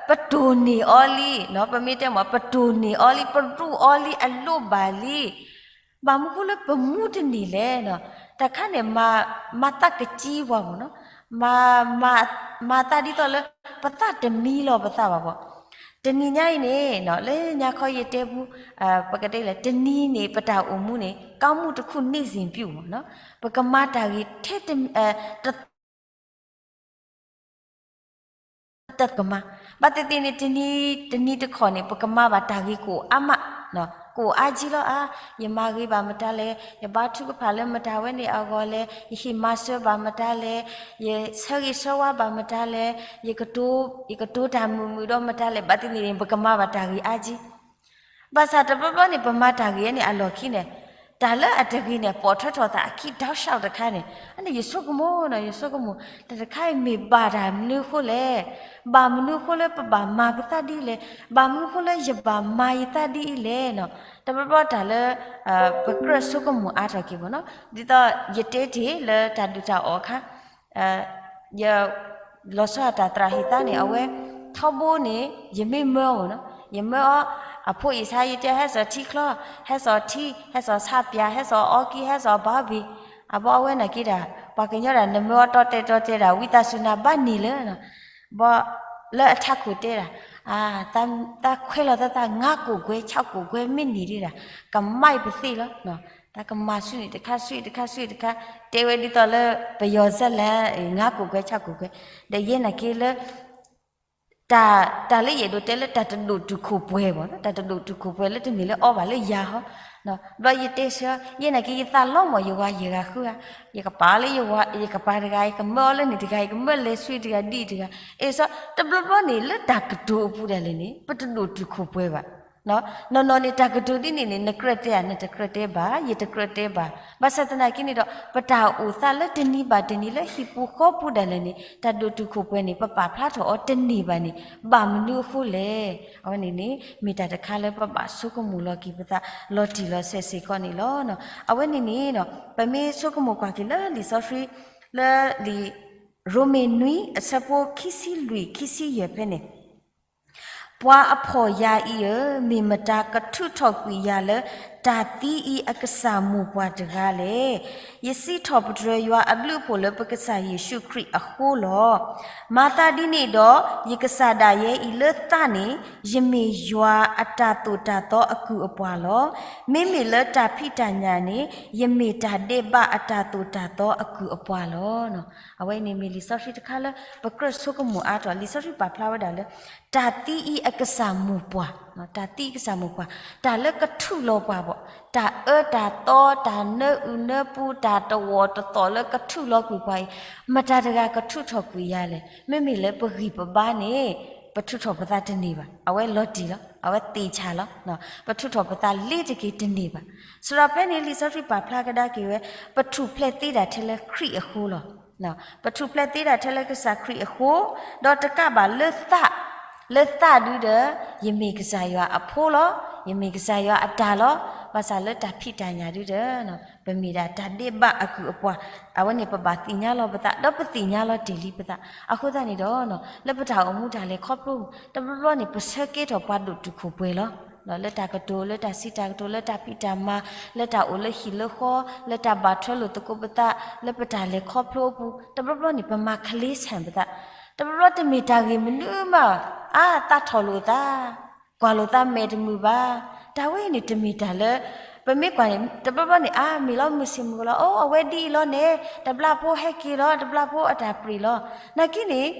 ပတိၢ်န့ၢ်အီၤလံ, ပမ့ၢ်တဲမ့ၢ် ပတိၢ်န့ၢ်အီၤလံ, ပရူးအီၤလံ, အလိၣ်ဘၣ်လံ, ဘၣ်မနုၤဃိလၢပမူတန့ၢ်လဲၣ်. တၢ်ခါန့ၣ် မၤသးကကံပှၤမ့ၢ်နီၤ, မၤ, မၤသးဒ်သိးလၢ ပသးတမံလီၤပသးဘၣ်ဘၣ်. တနံၤညါအံၤန့ၣ် လၢညါခီယတဲပူ, ပကတဲလဲၣ် တနံၤန့ၣ် ပတၢ်အိၣ်မူန့ၣ် ကောင်းမှုတစ်ခု နေ့စဉ်ပြု မ့ၢ်နီၤ, ပကမၤတၢ်ဂ့ၤထဲတ, တ တကမၤ, ဘၣ်သ့ၣ်သ့ၣ်န့ၣ် တနံၤ, တနံၤတခီန့ၣ် ပကမၤဘၣ်တၢ်ဂ့ၤကအိၣ်အါမး, ကအိၣ်အါကံလီၤ. အါ, ယမၤဂ့ၤဘၣ်မတၤလဲၣ်, ယဘါထုကဖၣ်လၢမတၤဝဲန့ၣ်အဂီၢ်လဲၣ်, ယဟ့ၣ်မၤစၢၤဘၣ်မတၤလဲၣ်, ယဆၢဂ့ၤဆၢဝါဘၣ်မတၤလဲၣ်, ယကတိၤ, ယကတိၤတၢ်မုာ်မုာ်ဒီးမတၤလဲၣ်, ဘၣ်သ့ၣ်သ့ၣ်န့ၣ် ပကမၤဘၣ်တၢ်ဂ့ၤအါကံ ဘၣ်ဆၣ်တဘျီဘျီန့ၣ် ပမၤတၢ်ဂ့ၤန့ၣ် အလီၢ်ခံန့ၣ် တၢ်လၢအတဂ့ၤန့ၣ် ပိာ်ထွဲထီၣ်သးအခံ တောက်လျှောက် တခါန့ၣ်, အန့ၣ်ယဆိကမိၣ်နီၤ, ယဆိကမိၣ် တၢ်တခါအံၤမ့ၢ်ဘၣ်တၢ်မနုၤအဃိလဲၣ်, ဘၣ်မနုၤအဃိလၢပဘၣ်မၤပသးဒ်လဲၣ်, ဘၣ်မနုၤအဃိလၢယဘၣ်မၤယသးဒ်အံၤလဲၣ်နီၤ, တဘျီဘျီတၢ်လၢ ပကြၢးဆိကမိၣ်အါထီၣ်က့ၤမ့ၢ်နီၤ, ဒ်သိးယတဲတ့ၢ်လၢတၢ်ဒုၣ်တၢ်အီၣ်အခါ ယ လီၤဆီဒၣ်တၢ်သရၣ်ဟ့ၣ်သါန့ၣ် အဝဲ ထီဘိန့ၣ် ယမ့ၢ်မၢအီၤနီၤ, ယမၢအီၤ အဖိအံၤဆါ ယတဲ ဟဲစိာ်ထံချီ, ဟဲစိာ်ထံ, ဟဲစိာ်ဆါပၠး, ဟဲစိာ်အီကံ, ဟဲစိာ်ဘီဘ့ၣ်, အဘီအဝဲနာ်က့ဒၣ် ပှၤကညီဒၣ် နမၢအီၤတီတဲာ်တီတဲာ်ဒၣ် ဝံသးစူၤနၤဘၣ်န့ၢ်လၢ ဘီ လၢအထးခိၣ်တဲဒၣ်, သးခွဲးလီၤသးသး ငါးကိုယ်ခွဲ ခြောက်ကိုယ်ခွဲ မ့ၢ်န့ၢ်ဒၣ် ကမၣ်ပသ့ၣ်လီၤ, သးကမၤဆူန့ၣ်တခါ ဆူတခါ ဆူတခါ, တဲဝဲဒ်သိးလၢ ပယီၤစဲလၢ ငါးကိုယ်ခွဲ ခြောက်ကိုယ်ခွဲ, ဒီးယဲနာ်က့လၢ တၢ်, တၢ်လၢယအဲၣ်ဒိးတဲလၢတၢ်တဒိၣ်တုာ်ခိၣ်ပှဲၤဘၣ်, တၢ်တဒိၣ်တုာ်ခိၣ်ပှဲၤလၢတမ့ၢ်လၢအီဘၣ်လၢယၤဟီ, ဘျီယတဲဆၢ ယဲနာ်က့ယသးလီၤမၢ် ယဝၤယဲဂၤဃုဧါ, ယကပာ်လၢယဝၤ ယကပာ်တဂၤ ယကမၢအီၤလၢန့ၣ်တဂၤ ယကမၢလဲၤဆူတဂၤဒ်တဂၤ, အ့ၣ်စီ တဘျီဘျီန့ၣ် လၢတၢ်ကတိၤအပူၤဒၣ်လဲာ်န့ၣ် ပတဒိၣ်တုာ်ခိၣ်ပှဲၤဘၣ် နီၢ်နီၢ်န့ၣ် တၢ်ကတိၤဒ်န့ၣ်န့ၣ် နကြၢးတဲဧါ နတကြၢးတဲဘၣ်, ယတကြၢးတဲဘၣ်. ဘၣ်ဆၣ်သနာ်က့န့ၣ်ဒီး ပတၢ်အိၣ်သးလၢတနံၤဘၣ်တနံၤလၢဟံၣ်ပူၤဃီပူၤဒၣ်လဲာ်န့ၣ် တၢ်ဒိၣ်တုာ်ခိၣ်ပှဲၤန့ၣ် ပပာ်ဖျါထီၣ်အီၤတန့ၢ်ဘၣ်န့ၣ် ဘၣ်မနုၤအဃိလဲၣ်. အဝဲန့ၣ်န့ၣ် မ့ၢ်တၢ်တခါလၢပဘၣ်ဆိကမိၣ်လီၤက့ၤပသးလီၤတံၢ်လီၤဆဲးစ့ၢ်ကီးန့ၣ်လီၤ. အဝဲန့ၣ်န့ၣ် ပမ့ၢ်ဆိကမိၣ်ကွၢ်က့ၤလၢလံာ်စီဆှံ လၢလံာ်ရိမ့ၤနွံအဆၢဖိခံဆံလွံၢ် ခံဆံယဲၢ်ဖဲန့ၣ် ပှၤအဖှီၣ်ယာ်အံၤဧၢ, မ့ၢ်မတၤကထုးထီၣ်ကွံာ်ယၤလၢ တၢ်သံအံၤအကစၢ်မိၢ်ပှၢ်တဂၤလဲၣ်. ယစံးထီၣ်ပတြၢၤယွၤအဘျုးအဖှိၣ်လၢပကစၢ်ယ့ၣ်ၡူးခရံာ်အဃိလီၤ. မၤသးဒ်န့ၣ်ဒီး ယကစၢ်ဒၣ်ယဲအံၤလၢသးန့ၣ် ယမ့ၢ်ယွၤအတၢ်သိၣ်တၢ်သီအကုၢ်အပှၤလီၤ. မ့မ့ၢ်လၢတၢ်ဖံးတၢ်ညၣ်န့ၣ် ယမ့ၢ်တၢ်ဒဲးဘးအတၢ်သိၣ်တၢ်သီအကုၢ်အပှၤလီၤ. အဝဲန့ၣ်မ့ၢ်လံာ်စီဆှံတခါလၢ ပကြၢးဆိကမိၣ်အါထီၣ် လံာ်စီဆှံပာ်ဖျါဝဲဒၣ်လၢ တၢ်သံအံၤအကစၢ်မိၢ်ပှၢ်, တၢ်သံအကစၢ်မိၢ်ပှၢ်, တၢ်လၢကထုးလီၤပှၤဘၣ်, တၢ်အၢတၢ်သီ တၢ်နၢအုၣ်နၢပူၤ တၢ်တဝီၢ်တသီၣ်လၢကထုးလီၤကွံာ်ပှၤအံၤ မတၤတဂၤကထုးထီၣ်ကွံာ်ယၤလဲၣ်. မ့မ့ၢ်လၢပဂံၢ်ပဘါန့ၣ် ပထုးထီၣ်ပသးတန့ၢ်ဘၣ်. အဝဲလီၤတံၢ်လီၤ, အဝဲသ့ၣ်ဆၣ်လီၤ. ပထုးထီၣ်ပသးလ့ၤတက့ၤတန့ၢ်ဘၣ်. စရီဖဲန့ၣ် လံာ်စီဆှံပာ်ဖျါကဒါက့ၤဝဲ ပထူၣ်ဖျဲးသ့ဒၣ်ထဲလၢခရံာ်အဃိလီၤ. ပထူၣ်ဖျဲးသ့ဒၣ်ထဲလၢကစၢ်ခရံာ်အဃိ, ဒီးတကးဘၣ်လၢသး, လၢသးဒုဒီး ယမ့ၢ်ကစၢ်ယွၤအဖိလီၤ. ယမ့ၢ်ကစၢ်ယွၤအတၢ်လီၤ. ဘၣ်ဆၣ်လၢတၢ်ဖံးတၢ်ညၣ်ဒုဒီး ပမ့ၢ်ဒၣ်တၢ်ဒဲးဘးအကုၢ်အပှၤ, အဝဲန့ၣ်ပဘၣ်သ့ၣ်ညါလီၤပသး ဒီးပသ့ၣ်ညါလီၤတ့ၢ်လံပသး. အဃိသတးန့ၣ်ဒီး လၢပတၢ်အိၣ်မူတၢ်လဲၤခီဖျိ တဘျီဘျီန့ၣ် ပဆၢကဲထီၣ်ပှၤဒိၣ်တုာ်ခိၣ်ပှဲၤလီၤ. လၢတၢ်ကတိၤ လၢတၢ်စံးတၢ်ကတိၤ လၢတၢ်ဖံးတၢ်မၤ လၢတၢ်အိၣ်လၢဟံၣ်လၢဃီ လၢတၢ်ဘၣ်ထွဲလိာ်သကိးပသး လၢပတၢ်လဲၤခီဖျိအပူၤ တဘျီဘျီန့ၣ် ပမၤခလ့ဆၢၣ်ပသး. တဘျီဘျီတမ့ၢ်တၢ်ဂ့ၢ်မနုၤမး အါသးထီၣ်လိာ်သး ကွၢ်လိာ်သးမဲာ်တမုာ်ဘၣ်. တၢ်ဝဲအံၤန့ၣ်တမ့ၢ်တၢ်လၢ ပမ့ၢ်ကွၢ်န့ၣ် တဘျီဘျီန့ၣ် အါမ့ၢ်လီၤမုၢ်ဆ့ၣ်မုၢ်ဂီၤလီၤ. အိ အဝဲဒ်အံၤလီၤန့ၣ် တဘျီဖိဟဲက့ၤလီၤ တဘျီဖိအတၢ်ပြံၤလီၤ. နာ်က့န့ၣ်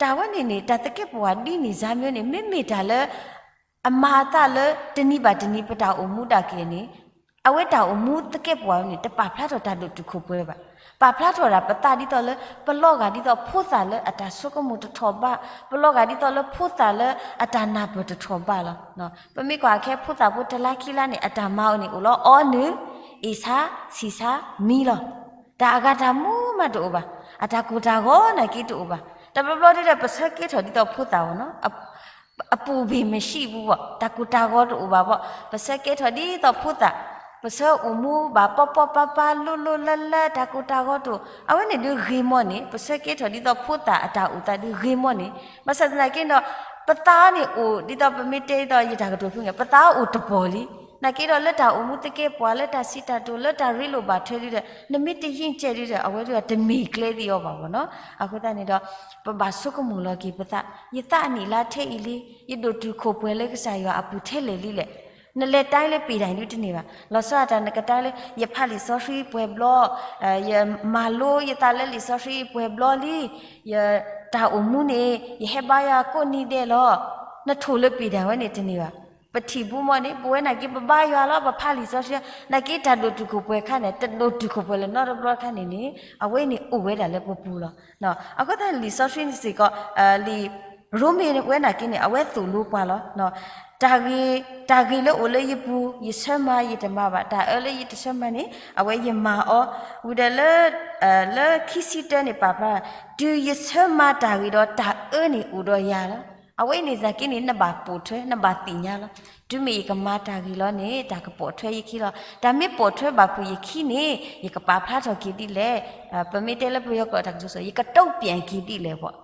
တၢ်ဝဲန့ၣ်န့ၣ် တၢ်သကဲးပဝးဒ်န့ၣ် စါမၠိန့ၣ် မ့မ့ၢ်တၢ်လၢ အမၤအသးလၢတနံၤဘၣ်တနံၤပတၢ်အိၣ်မူဒၣ်က့ၤန့ၣ် အဝဲတၢ်အိၣ်မူသကဲးပဝးန့ၣ် တပာ်ဖျါထီၣ်တၢ်ဒိၣ်တုာ်ခိၣ်ပှဲၤဘၣ်. ပာ်ဖျါထီၣ်ဒၣ်ပသးဒ်သိးလၢ ပလီၤဂာ်ဒ်သိးဖိသၣ်လၢအတၢ်ဆိကမိၣ်တထီၣ်ဘး, ပလီၤဂာ်ဒ်သိးလၢဖိသၣ်လၢအတၢ်နၢ်ပၢၢ်တထီၣ်ဘးလီၤ. ပမ့ၢ်ကွၢ်ခဲဖိသၣ်ဖိတလါခံလါန့ၣ် အတၢ်မၤအီၤန့ၣ်အိၣ်လီၤ အီနုၢ်, အ့ၣ်ဆါ, ဆံၣ်ဆါ, မံလီၤ. တၢ်အဂၤတၢ်မူမးတအိၣ်ဘၣ်. အတၢ်ကိၢ်တၢ်ဂီၤနာ်က့တအိၣ်ဘၣ်. တဘျီဘျီဒ်ဒီး ပဆၢကဲထီၣ်ဒ်သိးဖိသၣ်အီၤနီၤ အပူၤဘ့ၣ်မ့ၢ်ဆံးပူၤဘၣ်, တၢ်ကိၢ်တၢ်ဂီၤတအိၣ်ဘၣ်ဘၣ်, ပဆၢကဲထီၣ်ဒ်သိးဖိသၣ်, ပဆၢအိၣ်မူဘၣ်ပီၣ်ပီၣ်ပၤပၤလိၤလိၤလၢလၢ တၢ်ကိၢ်တၢ်ဂီၤတအိၣ်, အဝဲန့ၣ်ဒုးဂ့ၤမီၢ်န့ၣ်, ပဆၢကဲထီၣ်ဒ်သိးဖိသၣ်အတၢ်အိၣ်သးဒုးဂ့ၤမီၢ်န့ၣ်, ဘၣ်ဆၣ်သနာ်က့ဒီး ပသးအီၤန့ၣ်အိၣ်ဒ်သိး ပမ့ၢ်တဲဒ်သိး ယတၢ်ကတိၤဖုၣ်န့ၣ် ပသးအီၤအိၣ်တပီၢ်လံ. နာ်က့ဒီးလၢတၢ်အိၣ်မူသကဲးပဝး လၢတၢ်စံးတၢ်ကတိၤ လၢတၢ်ရ့လိာ်ဘၣ်ထွဲဒုဒီး နမ့ၢ်တယံာ်ကဲဒုဒီး အဝဲဒုးတမ့ၢ်ကျဲသ့ၣ်အီၤဘၣ်ဘၣ်နီၤ. အဃိသတးန့ၣ်ဒီး ပဘၣ်ဆိကမိၣ်လီၤက့ၤပသး, ယသးအနံၣ်လါထဲအံၤလံ, ယဒိၣ်တုာ်ခိၣ်ပှဲၤလၢကစၢ်ယွၤအပူၤထဲလဲၣ်လံလဲၣ်. နလဲၤတၢ်လၢပ့ၤဒၣ်ဒုတန့ၢ်ဘၣ်. လီၤဆီဒၣ်တၢ်နကတၢ်လၢ ယဖးလံာ်စီဆှံပှဲၤဘျီ, ယမၤလိယသးလၢလံာ်စီဆှံပှဲၤဘျီလံ, ယတၢ်အိၣ်မူန့ၣ် ယဟဲဘါယွၤကိးနံၤဒဲးလီၤ. နထိၣ်လၢပ့ၤဒၣ်ဝဲန့ၣ်တန့ၢ်ဘၣ်. ပထံၣ်ဘူးမီၢ်န့ၣ် ပဝဲနာ်က့ပဘါယွၤလီၤ ပဖးလံာ်စီဆှံ, နာ်က့တၢ်ဒိၣ်တုာ်ခိၣ်ပှဲၤခါန့ၣ် တဒိၣ်တုာ်ခိၣ်ပှဲၤလၢၤနီတဘျီခါန့ၣ်န့ၣ် အဝဲန့ၣ်အိၣ်ဝဲဒၣ်လၢပပူၤလီၤ. အဃိသတးလံာ်စီဆှံန့ၣ်စ့ၢ်ကီး လံာ်ရိမ့ၤဝဲနာ်က့န့ၣ် အဝဲသိၣ်လိပှၤလီၤ. တၢ်ဂ့ၤ, တၢ်ဂ့ၤလၢအိၣ်လၢယပူၤ ယဆၢမၤယတမၤဘၣ်, တၢ်အၢလၢယတဆၢမၤန့ၣ် အဝဲယမၤအီၤ, ဝံၤဒီးလၢ လၢခံဆံတၢန့ၣ်ပာ်ဖျါ, တုၤယဆၢမၤတၢ်ဂ့ၤဒီး တၢ်အၢန့ၣ်အိၣ်ဒီးယၤလီၤ. အဝဲအံၤန့ၣ်သနာ်က့န့ၣ် နဘၣ်ပိာ်ထွဲ နဘၣ်သ့ၣ်ညါလီၤ. တုၤမ့ၢ်ယကမၤတၢ်ဂ့ၤလီၤန့ၣ် တၢ်ကပိာ်ထွဲယခံလီၤ. တၢ်မ့ၢ်ပိာ်ထွဲဘၣ်ဖုးယခံန့ၣ် ယကပာ်ဖျါထီၣ်က့ၤဒ်လဲၣ်. ပမ့ၢ်တဲလၢပယီၤကျိာ်တၢ်ကစီၣ် ယကတုံ့ပြန်က့ၤဒ်လဲၣ်ဘၣ်.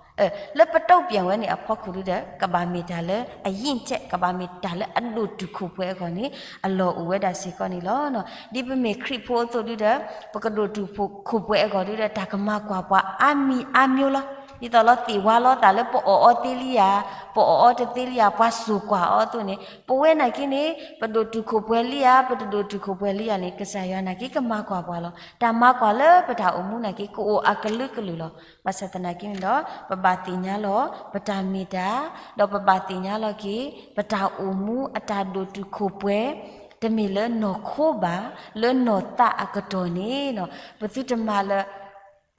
လၢပတုံ့ပြန်ဝဲန့ၣ်အဖီခိၣ်ဒုဒီး ကဘၣ်မ့ၢ်တၢ်လၢအရင့်ကျက် ကဘၣ်မ့ၢ်တၢ်လၢအဒိၣ်တုာ်ခိၣ်ပှဲၤအဂီၢ်န့ၣ် အလီၢ်အိၣ်ဝဲဒၣ်စ့ၢ်ကီးန့ၣ်လီၤ. ဒ်ပမ့ၢ်ခရံာ်ဖိအသိးဒုဒီး ပကဒိၣ်တုာ်ခိၣ်ပှဲၤအဂီၢ်ဒုဒီး တၢ်ကမၤကွၢ်ပှၤအါမံၤအါမျိုးလီၤ. ဒ်သိးလီၤသ့ၣ်ဝါလီၤသးလၢပအီၣ်အီသ့လံဧါ, ပအီၣ်အီတသ့လံဧါ, ပှၤစိာ်ကွၢ်အီၤအသိးန့ၣ် ပဝဲနာ်က့န့ၣ် ပဒိၣ်တုာ်ခိၣ်ပှဲၤလံဧါ, ပတဒိၣ်တုာ်ခိၣ်ပှဲၤလံဧါန့ၣ် ကစၢ်ယွၤနာ်က့ကမၤကွၢ်ပှၤလီၤ. တၢ်မၤကွၢ်လၢပတၢ်အိၣ်မူနာ်က့ ကအိၣ်အကလုာ်ကလုာ်လီၤ. ဘၣ်ဆၣ်သနာ်က့န့ၣ်ဒီး ပဘၣ်သ့ၣ်ညါလီၤ ပတၢ်မ့ၢ်တၢ်, ဒီးပဘၣ်သ့ၣ်ညါလီၤက့ၤ ပတၢ်အိၣ်မူအတၢ်ဒိၣ်တုာ်ခိၣ်ပှဲၤ, တမ့ၢ်လၢနီၢ်ခိဘၣ်, လၢနီၢ်သးအကတီၢ်န့ၣ် ပသုတမၤလၢ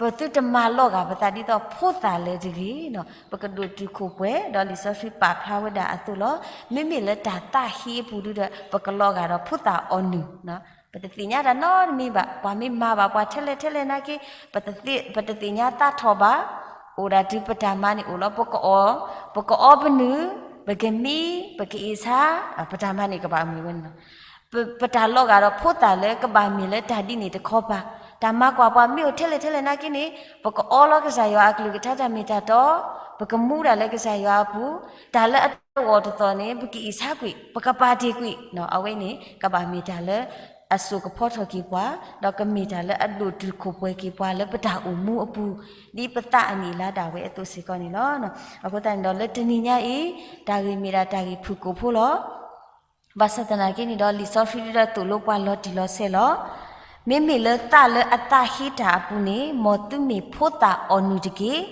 ပသုတမၤလီၤဂာ်ပသးဒ်သိးဖိသၣ်လၢၤတဂ့ၤ. ပကဒိၣ်တုာ်ခိၣ်ပှဲၤ ဒီးလံာ်စီဆှံပာ်ဖျါဝဲဒၣ်အသိးလီၤ. မ့မ့ၢ်လၢတၢ်သးဟ့အပူၤဒုဒီး ပကလီၤဂာ်ဒီးဖိသၣ်အီၣ်နုၢ် ပတသ့ၣ်ညါတၢ်နီတမံၤဘၣ်. ပှၤမ့ၢ်မၤဘၣ်ပှၤထဲလဲၣ်ထဲလဲၣ်နာ်က့ ပတသ့ၣ်ညါသးထီၣ်ဘၣ်. အိၣ်ဒၣ်တုၤပတၢ်မၤန့ၣ်အိၣ်လီၤ. ပကအီၣ်, ပကအီပနုၢ်, ပကမံ, ပကအ့ၣ်ဆါ, ပတၢ်မၤန့ၣ်ကဘၣ်မ့ၢ်ဝဲန့ၣ်လီၤ. ပတၢ်လီၤဂာ်ဒီးဖိသၣ်လၢကဘၣ်မ့ၢ်လၢတၢ်ဒ်န့ၣ်တခီပၤ, တၢ်မၤကွၢ်ပှၤမ့ၢ်အိၣ်ထဲလဲၣ်ထဲလဲၣ်နာ်က့န့ၣ် ပကအီလီၤကစၢ်ယွၤအကလုၢ်ကထါတၢ်မ့ၢ်တၢ်တီ, ပကမူဒၣ်လၢကစၢ်ယွၤအပူၤ, တၢ်လၢအတဂီၢ်တသီၣ်န့ၣ် ပကအ့ၣ်ဆါကွံာ်, ပကပာ်တ့ၢ်ကွံာ်, အဝဲန့ၣ် ကဘၣ်မ့ၢ်တၢ်လၢအစိာ်ကဖီထီၣ်က့ၤပှၤ, ဒီးကမ့ၢ်တၢ်လၢအဒိၣ်တုာ်ခိၣ်ပှဲၤက့ၤပှၤလၢပတၢ်အိၣ်မူအပူၤ, ဒ်ပသးအနံၣ်အလါဒၣ်ဝဲအသိးစ့ၢ်ကီးန့ၣ်လီၤ. အဃိသတးန့ၣ်ဒီး လၢတနံၤညါအံၤ တၢ်ဂ့ၢ်မ့ၢ်ဒၣ်တၢ်ဂ့ၢ်ဖုၣ်ကိာ်ဖိလီၤ. ဘၣ်ဆၣ်သနာ်က့န့ၣ်ဒီး လံာ်စီဆှံဒုဒီးသိၣ်လိပှၤလီၤတံၢ်လီၤဆဲးလီၤ. မ့မ့ၢ်လၢသးလၢအသးဟ့တၢ်အပူၤန့ၣ် မ်သုမ့ၢ်ဖိသၣ်အီၣ်နုၢ်တက့ၢ်.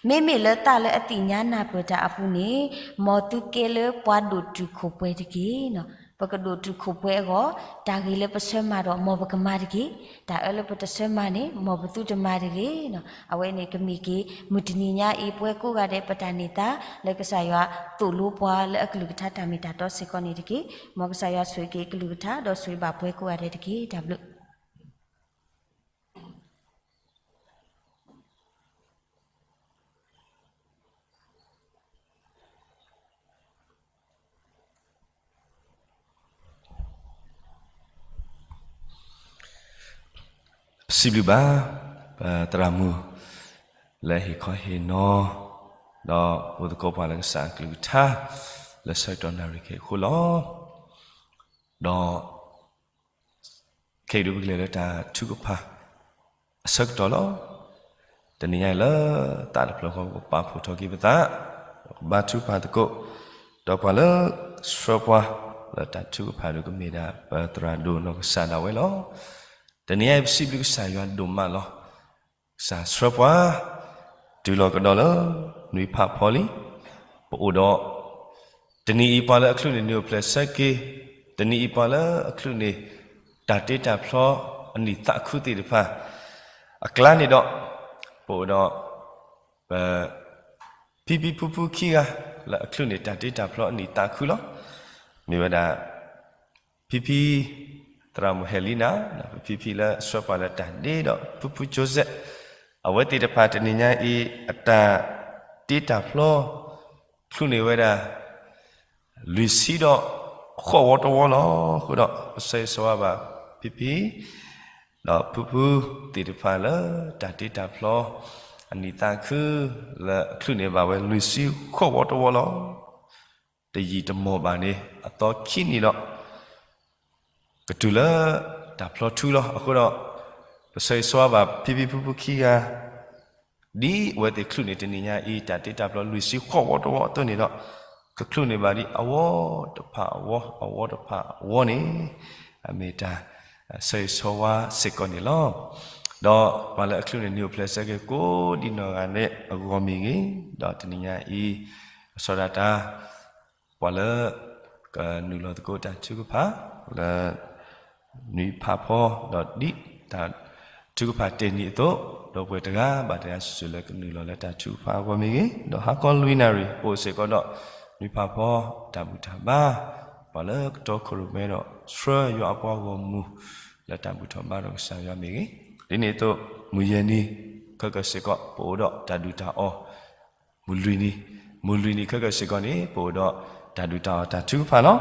မ့မ့ၢ်လၢသးလၢအသ့ၣ်ညါနၢ်ပၢၢ်တၢ်အပူၤန့ၣ် မ်သုကဲလၢပှၤဒိၣ်တုာ်ခိၣ်ပှဲၤတက့ၢ်. ပကဒိၣ်တုာ်ခိၣ်ပှဲၤအဂီၢ် တၢ်ဂ့ၤလၢပဆၢမၤဒီး မ်ပကမၤတက့ၢ်. တၢ်အၢလၢပတဆၢမၤန့ၣ် မ်ပသုတမၤတဂ့ၤ. အဝဲန့ၣ်ကမ့ၢ်က့ၤ မုၢ်တနံၤညါအံၤ ပှၤကိးဂၤဒဲးပတၢ်န့ၢ်သါ လၢကစၢ်ယွၤသိၣ်လိပှၤလၢအကလုၢ်ကထါတၢ်မ့ၢ်တၢ်တီစ့ၢ်ကီးန့ၣ်တက့ၢ်. မ်ကစၢ်ယွၤဆိၣ်ဂ့ၤက့ၤကလုၢ်ကထါ ဒီးဆိၣ်ဂ့ၤဘၣ်ပှၤကိးဂၤဒဲးတက့ၢ်. တၢ်ဘျုး စံးဘျုးဘၣ် ပသရၣ်မုၣ် လၢဟ့ၣ်ခီဟ့ၣ်နီၤ ဒီးအိၣ်သကိးပှၤလၢကစၢ်အကလုၢ်ကထါ လၢဆၢကတီၢ်နၣ်ရံၣ်ခဲအံၤအဃိလီၤ. ဒီး ခဲအံၤဒုးပကလဲၤလၢတၢ်ထုကဖၣ် အဆၢကတီၢ်လီၤ. တနံၤညါအံၤလၢသးတဖျၢၣ်ဃီ ပကပာ်ဖှိၣ်ထီၣ်က့ၤပသး ပကဘါထုကဖၣ်သကိး ဒီးပှၤလၢဆှၢပှၤလၢတၢ်ထုကဖၣ်ဒုးကမ့ၢ်ဒၣ် ပသရၣ်ဒိၣ်နီၢ်ကစၢ်ဒၣ်ဝဲလီၤ. တနံၤညါအံၤ ပစံးဘျုးကစၢ်ယွၤဒိၣ်မးလီၤ. ကစၢ်ဆှၢပှၤ တုၤလီၤကဒီးလၢ နွံဖးဖီလံ. ပအိၣ်ဒီး တနံၤအံၤပှၤလၢအချုးန့ၢ် နံၣ်အိၣ်ဖျဲၣ်ဆၢက့ၤ, တနံၤအံၤပှၤလၢအချုးန့ၢ် တၢ်တ့တၢ်ဖျီ အနံၣ်သးခုသ့ၣ်တဖၣ် အကျါန့ၣ်ဒီး ပအိၣ်ဒီး ပ ဖံဖံဖုဖုခံဂၤ လၢအချုးန့ၢ်တၢ်တ့တၢ်ဖျီအနံၣ်သးခုလီၤ. မ့ၢ်ဝဲဒၣ် ဖံဖံ သရၣ်မုၣ်ဟဲလံနၤ, ဖံဖံလၢအဆှၢပှၤလၢတၢ်ဒ့ဒီး ဖုဖုကၠိစဲး, အဝဲသ့ၣ်တဖၣ်တနံၤညါအံၤ အတၢ်တ့တၢ်ဖျီ ချုးန့ၢ်ဝဲဒၣ် လွံၢ်ဆံဒီး ဃိးဝီတဝီလီၤ. အဃိဒီး ပဆၢဂ့ၤဆၢဝါဘၣ် ဖံဖံ ဒီးဖုဖုသ့ၣ်တဖၣ်လၢ တၢ်တ့တၢ်ဖျီ အနံၣ်သးခု လၢအချုးန့ၢ်ဘၣ်ဝဲ လွံၢ်ဆံဃိးဝီတဝီလီၤ. တယံာ်တမီၢ်ဘၣ်န့ၣ် အသီခံနံၣ်ဒီး ကတုၤလၢ တၢ်ဖျီထူလီၤ. အဃိဒီး ပဆၢဂ့ၤဆၢဝါဘၣ် ဖံဖံဖုဖုခံဂၤ ဒ်အဝဲသ့ၣ်ချုးန့ၢ်တနံၤညါအံၤ တၢ်တ့တၢ်ဖျီ လွံၢ်ဆံဃိးဝီတဝီအသိးန့ၣ်ဒီး ကချုးန့ၢ်ဘၣ်ဒ်အဝီတဖၣ်အဝီ အဝီတဖၣ်အဝီန့ၣ် အမ့ၢ်တၢ်ဆၢဂ့ၤဆၢဝါစ့ၢ်ကီးန့ၣ်လီၤ. ဒီးပှၤလၢအချုးန့ၢ် နံၣ်အိၣ်ဖျဲၣ်ဆၢက့ၤ ကိးဒံနီၢ်ဂၤဒဲးအဂီၢ်မ့ၢ်ဂ့ၤ, ဒီးတနံၤညါအံၤ လီၤဆီဒၣ်တၢ် ပှၤလၢ ကနုာ်လီၤသကိးတၢ်ထုကဖၣ် လၢ နွံဖးဖီ ဒီးဒ်တၢ်ထုကဖၣ်တ့ၢ်နံၣ်အသိး, ဒီပုၢ်ဝဲၢ်တဂၤဘၣ်တဂၤစုာ်စုာ်လၢကနုာ်လီၤလၢတၢ်ထုကဖၣ်အဂီၢ်မ့ၢ်ဂ့ၤ, ဒီးဟါခီလွံၢ်နၣ်ရံၣ် ပအိၣ်စ့ၢ်ကီးဒီး နွံဖးဖီ တၢ်ဘူၣ်တၢ်ဘါ, ပှၤလၢကတီခိၣ်ရိၣ်မဲဒီး ဆှၢယွၤအပှၤဂီၢ်မုၢ် လၢတၢ်ဘူၣ်ထီၣ်ဘါထီၣ်ကစၢ်ယွၤမ့ၢ်ဂ့ၤ, ဒ်န့ၣ်အသိး မုၢ်ယဲၢ်နံၤ ခဲကၢၢ်စ့ၢ်ကီး ပအိၣ်ဒီးတၢ်ဒုၣ်တၢ်အီၣ် မုၢ်လွံၢ်နံၤ, မုၢ်လွံၢ်နံၤခဲကၢၢ်စ့ၢ်ကီးန့ၣ် ပအိၣ်ဒီးတၢ်ဒုၣ်တၢ်အီၣ်တၢ်ထုကဖၣ်လီၤ.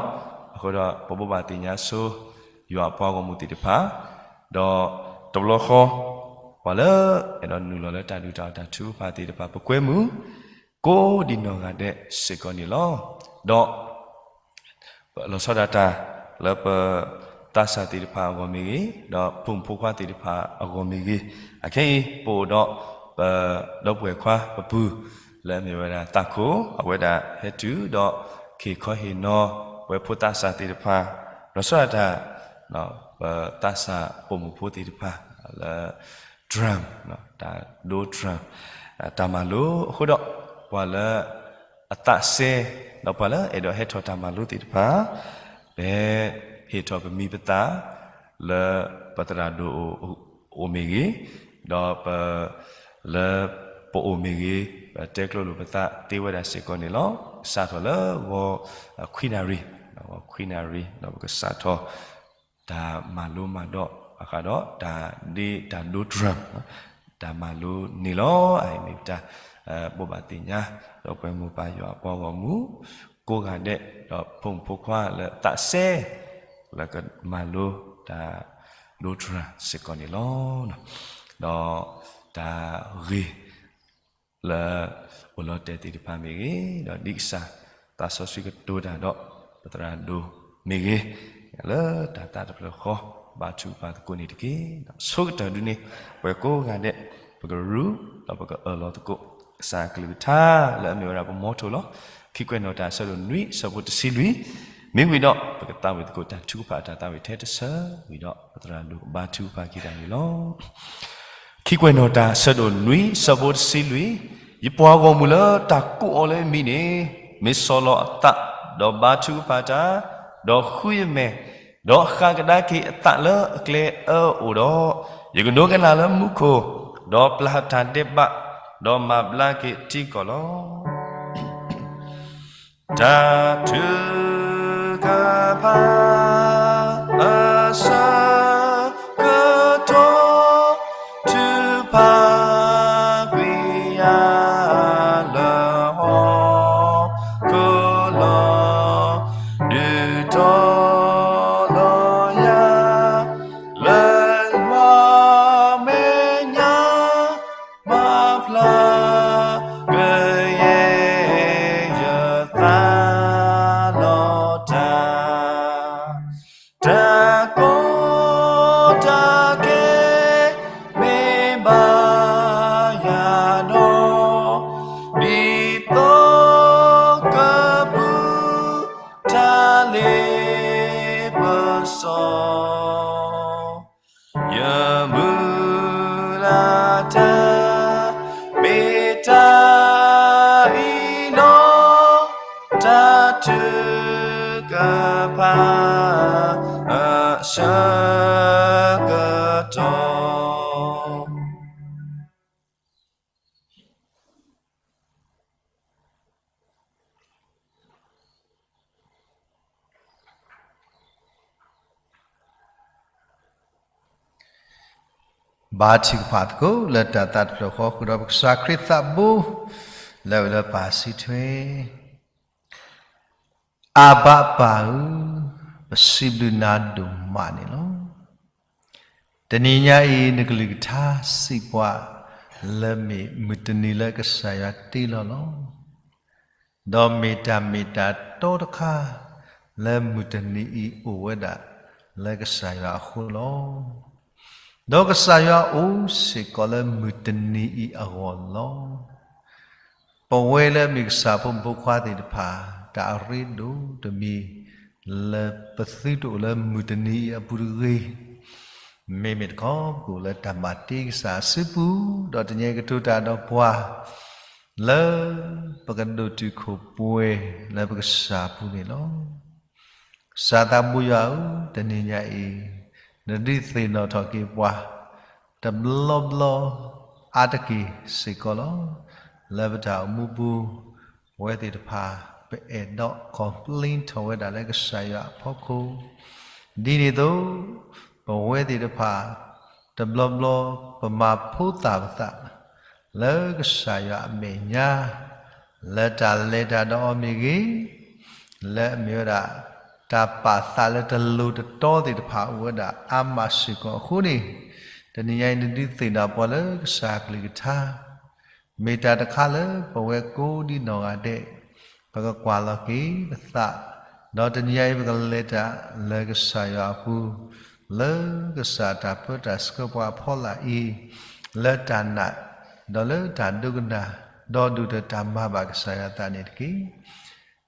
အဃိဒီး ပဘိးဘၣ်သ့ၣ်ညါဆိ ယွၤအပှၤဂီၢ်မုၢ်သ့ၣ်တဖၣ်, ဒီးတဘျီဃီ ပှၤလၢအဲၣ်ဒိးနုာ်လီၤလၢတၢ်ဒုၣ်တၢ်အီၣ်တၢ်ထုကဖၣ်သ့ၣ်တဖၣ် ပကွဲမုာ် ကိးဒံနီၢ်ဂၤဒဲးစ့ၢ်ကီးန့ၣ်လီၤ. ဒီး လီၤဆီဒၣ်တၢ် လၢပသးစၢ်သ့ၣ်တဖၣ်အဂီၢ်မ့ၢ်ဂ့ၤ, ဒီးဖိမုၣ်ဖိခွါသ့ၣ်တဖၣ်အဂီၢ်မ့ၢ်ဂ့ၤ, အခဲအံၤ ပအိၣ်ဒီး ပဒီပုၢ်ဝဲၢ်ခွါပပုၢ် လၢအမ့ၢ်ဝဲဒၣ်သးခိၣ် အဝဲဒၣ်ဟဲတုၤဒီး ကဟ့ၣ်ခီဟ့ၣ်နီၤ ပဝဲဖိသးစၢ်သ့ၣ်တဖၣ်, လီၤဆီဒၣ်တၢ် ပသးစၢ်ပိာ်မုၣ်ဖိသ့ၣ်တဖၣ် လၢ drum တၢ်ဒိ drum တၢ်မၤလိအဃိဒီး ပှၤလၢအသးစဲ ဒီးပှၤလၢအဲၣ်ဒိးဟဲထီၣ်တၢ်မၤလိသ့ၣ်တဖၣ် ပဟဲဟ့ၣ်ထီၣ်ပမံၤပသၣ် လၢပသရၣ်ဒိၣ်အိၣ်မ့ၢ်ဂ့ၤ, ဒီးပ လၢပအိၣ်မ့ၢ်ဂ့ၤ, ပတဲကျိလိာ်ပသးသ့ဝဲဒၣ်စ့ၢ်ကီးန့ၣ်လီၤ. ကစးထီၣ်လၢဂီၤခွံနၣ်ရံၣ်, ဂီၤခွံနၣ်ရံၣ် ဒီးပကစးထီၣ် တၢ်မၤလိမၤဒိး ဘၣ်ဃးဒီးတၢ်ဒ့တၢ်ဒိ drum တၢ်မၤလိန့ၣ်လီၤ. အအံၤမ့ၢ်ပတၢ် ဘိးဘၣ်သ့ၣ်ညါ ဒီးပှၤမိၢ်ပၢ်ယွၤအပှၤဂီၢ်မုၢ် ကိးဂၤဒဲး ဒီးဖိမုၣ်ဖိခွါလၢသးစဲ လၢကမၤလိတၢ်ဒိ drum စ့ၢ်ကီးန့ၣ်လီၤ. ဒီးတၢ်ဂ့ၢ် လၢအိၣ်လီၤတဲာ်သ့ၣ်တဖၣ်မ့ၢ်ဂ့ၤ, ဒီးဒ်ကစၢ်သးစီဆှံကတိၤတၢ်ဒီး ပသရၣ်ဒိၣ်မ့ၢ်ဂ့ၤ, လၢတၢ်သးတဖျၢၣ်ဃီ ဘါထုကဖၣ်သကိးန့ၣ်တက့ၢ်. ဒီးဆိကတၢၢ်ဒုန့ၣ် ပဝဲကိးဂၤဒဲး ပကရူ ဒီးပကအၢၣ်လီၤသကိး ကစၢ်ကလုၢ်ကထါ လၢအမ့ၢ်ဝဲဒၣ်ပမီထိၣ်လီၤ. ခံကွဲးနီၣ်တၢ်အဆၢဒိၣ်နွံ အဆၢဖိတဆံလွံၢ်, မ့ၢ်ဝံၤဒီး ပကသးဝံၣ်သကိးတၢ်ထုကဖၣ်အတၢ်သးဝံၣ်ထဲတဆၢ ဝံၤဒီး ပသရၣ်ဒိၣ်ကဘါထုကဖၣ်က့ၤတၢ်န့ၣ်လီၤ. ခံကွဲးနီၣ်တၢ်အဆၢဒိၣ်နွံ အဆၢဖိတဆံလွံၢ်, ယပှၤဂီၢ်မုၢ်လၢတၢ်ကိးအီၤလၢယမံၤန့ၣ် မ့ၢ်ဆီၣ်လီၤအသး, ဒီးဘါထုကဖၣ်တၢ်, ဒီးဃုယမဲာ်, ဒီးဃၣ်ကဒါက့ၤအသးလၢအကျဲအၢအအိၣ်ဒီး, ယကဒိကနၣ်လၢမူခိၣ်, ဒီးပျၢ်တၢ်ဒဲးဘး, ဒီးမၤဘျါက့ၤထံကီၢ်လီၤ. တၢ်ထုကဖၣ်အဆၢကတီၢ် ထုကဖၣ်ကွံာ်ယၤလၢဟီၣ်ခိၣ်လီၤ, ဒုးတီၤလီၤယၤလၢယွၤမဲ စီၤ ယမုၢ်လၢ်တၢ် မ့ၢ်တၢ်အံၤနီၢ် တၢ်ထုကဖၣ် အဆၢကတီၢ်. ဘါထုကဖၣ်သကိး လၢတၢ်သးတဖျၢၣ်ဃီ ဃုာ်ဒီးပကစၢ်ခရံာ်သးဘိ လၢအဝဲလၢပၢ်စံးထွဲ အၤဘၤပၢ်ဧၢ, ပစံးဘျုးနၤဒိၣ်မးန့ၣ်လီၤ. တနံၤညါအံၤ နကလုၢ်ကထါစံးပှၤ လၢမ့ၢ်မုၢ်တနံၤလၢကစၢ်ယွၤတ့လီၤလီၤ. ဒီးမ့ၢ်တၢ်မ့ၢ်တၢ်တီတခါ လၢမုၢ်တနံၤအံၤအိၣ်ဝဲဒၣ် လၢကစၢ်ယွၤအဃိလီၤ. ဒီးကစၢ်ယွၤအိၣ်စ့ၢ်ကီးလၢမုၢ်တနံၤအံၤအဂီၢ်လီၤ. ပဝဲလၢမ့ၢ်ကစၢ်ဖိမုၣ်ဖိခွါသ့ၣ်တဖၣ် တၢ်အရ့ဒိၣ်တမံၤ လၢပသုတအိၣ်လၢမုၢ်တနံၤအံၤအပူၤတဂ့ၤ, မ့မ့ၢ်တခီပကအိၣ်လၢတၢ်မၤတ့ကစၢ်အစုပူၤ, ဒီးတနံၤအံၤကတိၤတၢ်ဒီးပှၤ လၢပကဒိၣ်တုာ်ခိၣ်ပှဲၤလၢပကစၢ်ပူၤန့ၣ်လီၤ. ကစၢ်သးဘိယွၤဧၢ, တနံၤညါအံၤ နဒုးသ့ၣ်နီၣ်ထီၣ်က့ၤပှၤ တဘျီဘျီအါတက့ၢ်စ့ၢ်ကီးလီၤ. လၢပတၢ်အိၣ်မူပူၤ ပဝဲသ့ၣ်တဖၣ် ပအဲၣ်ဒိး complain ထီၣ်ဝဲဒၣ်လၢကစၢ်ယွၤအဖီခိၣ်, ဒ်န့ၣ်အသိး ပဝဲသ့ၣ်တဖၣ် တဘျီဘျီ ပမၤဖိသၣ်ပသး လၢကစၢ်ယွၤအမဲာ်ညါ လၢတၢ်လဲၤတၢ်ဒီးအီၤမ့ၢ်ဂ့ၤ, လၢအမ့ၢ်ဝဲဒၣ် တၢ်ပာ်သးလၢတလိၤတတီသ့ၣ်တဖၣ်အိၣ်ဝဲဒၣ်အါမးစ့ၢ်ကီးအဃိန့ၣ်, တနံၤညါအံၤနဒုးသ့ၣ်နီၣ်ပှၤလၢကစၢ်ကလုၢ်ကထါ မ့ၢ်တၢ်တခါလၢပဝဲကိးဒံနီၢ်ဂၤဒဲး ပကကွၢ်လီၤက့ၤပသး, ဒီးတနံၤညါအံၤပကလဲၤတၢ်လၢကစၢ်ယွၤအပူၤ, လၢကစၢ်တၢ်ပၢတၢ်ဆှၢပှၤအဖီလာ်အံၤ, လၢတၢ်နာ်, ဒီးလၢတၢ်ဒိကနၣ်, ဒီးဒိၣ်ဒီးတၢ်မၤဘၣ်ကစၢ်ယွၤအသးန့ၣ်တက့ၢ်.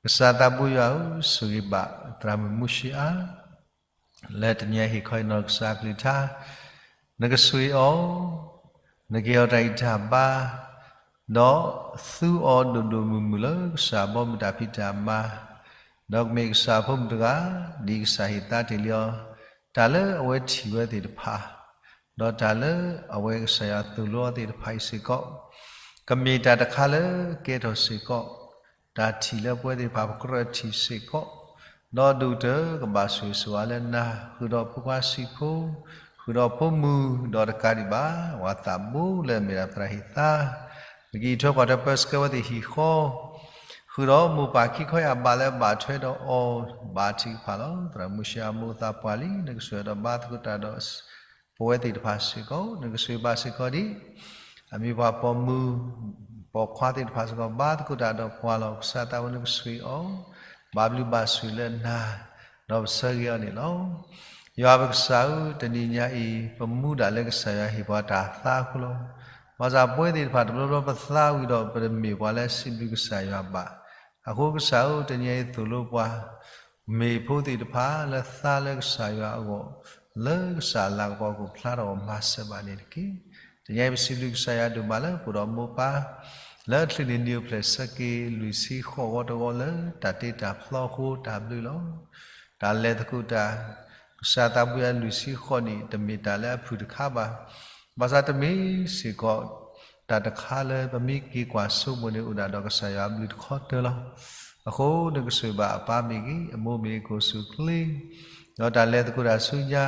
ကစၢ်သးဘိယွၤဧၢ, ဆိၣ်ဂ့ၤဘၣ်သရၣ်မုၣ်မူၡ့အါ လၢတနံၤအံၤဟ့ၣ်ခီအံၤနီၢ်ကစၢ်ကလုၢ်ကထါ, နကဆိၣ်ဂ့ၤအီၤ, နကဟ့ၣ်အီၤတၢ်ဂံၢ်တၢ်ဘါ, ဒီးသူအီၤဒိၣ်ဒိၣ်မုၢ်မုၢ်လၢကစၢ်ဘီမုၢ်တၢ်ဖံးတၢ်မၤ, ဒီးကမ့ၢ်ကစၢ်ဖိမုၣ်တဂၤ, ဒ်ကစၢ်ဟ့ၣ်သါတ့ၢ်လံအီၤ, တၢ်လၢအဝဲထံၣ်ဝဲသ့ၣ်တဖၣ်, ဒီးတၢ်လၢအဝဲကစၢ်ယွၤသိၣ်လိအီၤသ့ၣ်တဖၣ်အံၤစ့ၢ်ကီး, ကမ့ၢ်တၢ်တခါလၢကဲထီၣ်စ့ၢ်ကီး တၢ်ထံၣ်လၢပဝဲသ့ၣ်တဖၣ်ပကြၢးထံၣ်စ့ၢ်ကီး, ဒီးဒိၣ်ကတၢၢ်ကဘၣ်ဆိၣ်ဂ့ၤဆိၣ်ဝါလၢနၤ, ဃုာ်ဒီးဖိခွါဆံးဖိ, ဃုာ်ဒီးဖိမုၣ်, ဒီးတကးဒံးဘၣ် ပှၤသးဘိလၢအမ့ၢ်ဒၣ်သရၣ်ဟ့ၣ်သါ, ပကအံးထွဲကွၢ်ထွဲပၢဆှၢဝဲသ့ၣ်ဟံၣ်ဃီ, ဃုာ်ဒီးမိၢ်ပၢ်ခံခီအဘၣ်လၢအဘၣ်ထွဲဒီးအီၤ, ဘါထုကဖၣ်လီၤ. သရၣ်မူၡ့အမိၢ်သးပှၢ်လံ, နကဆိၣ်ဂ့ၤဒီးဘါသကိးတၢ်ဒီး ပဝဲသ့ၣ်တဖၣ်စ့ၢ်ကီး, နကဆိၣ်ဂ့ၤဘၣ်စ့ၢ်ကီးဒ် အမ့ၢ်ပှၤပိာ်မုၣ် ပိာ်ခွါသ့ၣ်တဖၣ်စ့ၢ်ကီး ဘါသကိးတၢ်ဒီးပှၤလီၤ. ကစၢ်သးဝဲနကဆိၣ်ဂ့ၤအီၤ, ဘၣ်ဘျုးဘၣ်ဆိၣ်လၢနၤ, ဒီးပဆၢဂ့ၤအီၤန့ၣ်လီၤ. ယွၤပကစၢ်ဧၢ, တနံၤညါအံၤ ပမူဒၣ်လၢကစၢ်ယွၤဟ့ၣ်ပှၤတၢ်သါအဃိလီၤ. ဘၣ်ဆၣ်ပဝဲသ့ၣ်တဖၣ်တဘျီဘျီပသါဝံၤဒီး ပတမ့ၢ်ပှၤလၢစံးဘျုးကစၢ်ယွၤဘၣ်. အဃိကစၢ်ဧၢ, တနံၤညါအံၤသိၣ်လိပှၤ မ့ၢ်ဖိသ့ၣ်တဖၣ်လၢသါလၢကစၢ်ယွၤအဂီၢ်, လၢကစၢ်လၤကပီၤကအိၣ်ဖျါထီၣ်အဂီၢ်မၤစၢၤဘၣ်န့ၣ်တက့ၢ်. တနံၤညါအံၤပစံးဘျုးကစၢ်ယွၤဒိၣ်မးလၢပအိၣ်ဒီးမိၢ်ပၢ် လၢအချုးန့ၢ်နံၣ်အိၣ်ဖျဲၣ်ဆၢက့ၤ လွံၢ်ဆံဃိးဂီၤတဂီၤလၢတၢ်တ့တၢ်ဖျီအဃိတၢ်ဘျုးလီၤ. တၢ်လဲၤသကိးတၢ်, ကစၢ်သးဘိယွၤလွံၢ်ဆံဃိးနံၣ် တမ့ၢ်တၢ်လၢအဖုၣ်တခါဘၣ်. ဘၣ်ဆၣ်တမ့ၢ်စ့ၢ်ကီး တၢ်တခါလၢပမ့ၢ်က့ၤကွၢ်ဆိကမိၣ်န့ၣ် အိၣ်ဒၣ်ဒီးကစၢ်ယွၤအဘျုးတခီတၢၢ်လီၤ. အဃိနကဆိၣ်ဂ့ၤဘၣ်အပၢ်မ့ၢ်ဂ့ၤ, အမိၢ်မ့ၢ်ဂ့ၤ, ကိၣ်ဆူၣ်ချ့, ဒီးတၢ်လဲၤသကိးတၢ်ဆူညါ,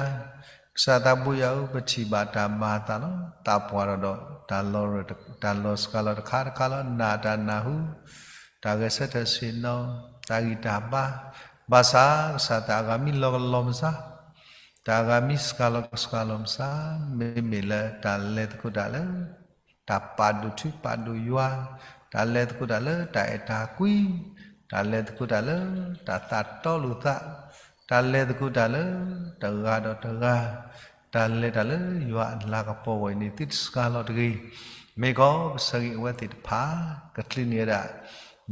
ကစၢ်သးဘိယွၤဧၢ, ပထံၣ်ဘၣ်တၢ်မၤအသးလီၤ. သးပှၢ်ထီၣ်ဒီး တၢ်လီၤစှၤလီၤတခါတခါလီၤ. နာ်တၢ်နၢ်ဟူ, တၢ်ဂဲၤဆၢထၢၣ်ဆ့ၣ်နီၤ, တၢ်ဂံၢ်တၢ်ဘါ, ဘၣ်ဆၣ်ကစၢ်သးအဂၤမ့ၢ်လီၤကလီၤမဆါ, တၢ်အဂၤမ့ၢ်စှၤလီၤကစှၤလီၤမဆါ, မ့မ့ၢ်လၢတၢ်လဲၤသကိးတၢ်လၢ တၢ်ပာ်ဒိၣ်ထူပာ်ဒိၣ်ယွၤ, တၢ်လဲၤသကိးတၢ်လၢတၢ်အဲၣ်တၢ်ကွံ, တၢ်လဲၤသကိးတၢ်လၢတၢ်သးတီလိာ်သး, တၢ်လဲၤသကိးတၢ်လၢတဂၤဒီးတဂၤ, တၢ်လဲၤတၢ်လၢယွၤအလၤကပီၤအဂီၢ်အံၤန့ၣ် သုတစှၤလီၤတဂ့ၤ. မ့ၢ်ကီးပဆၢဂ့ၤအဝဲသ့ၣ်တဖၣ် ကချုးန့ၢ်ဝဲဒၣ်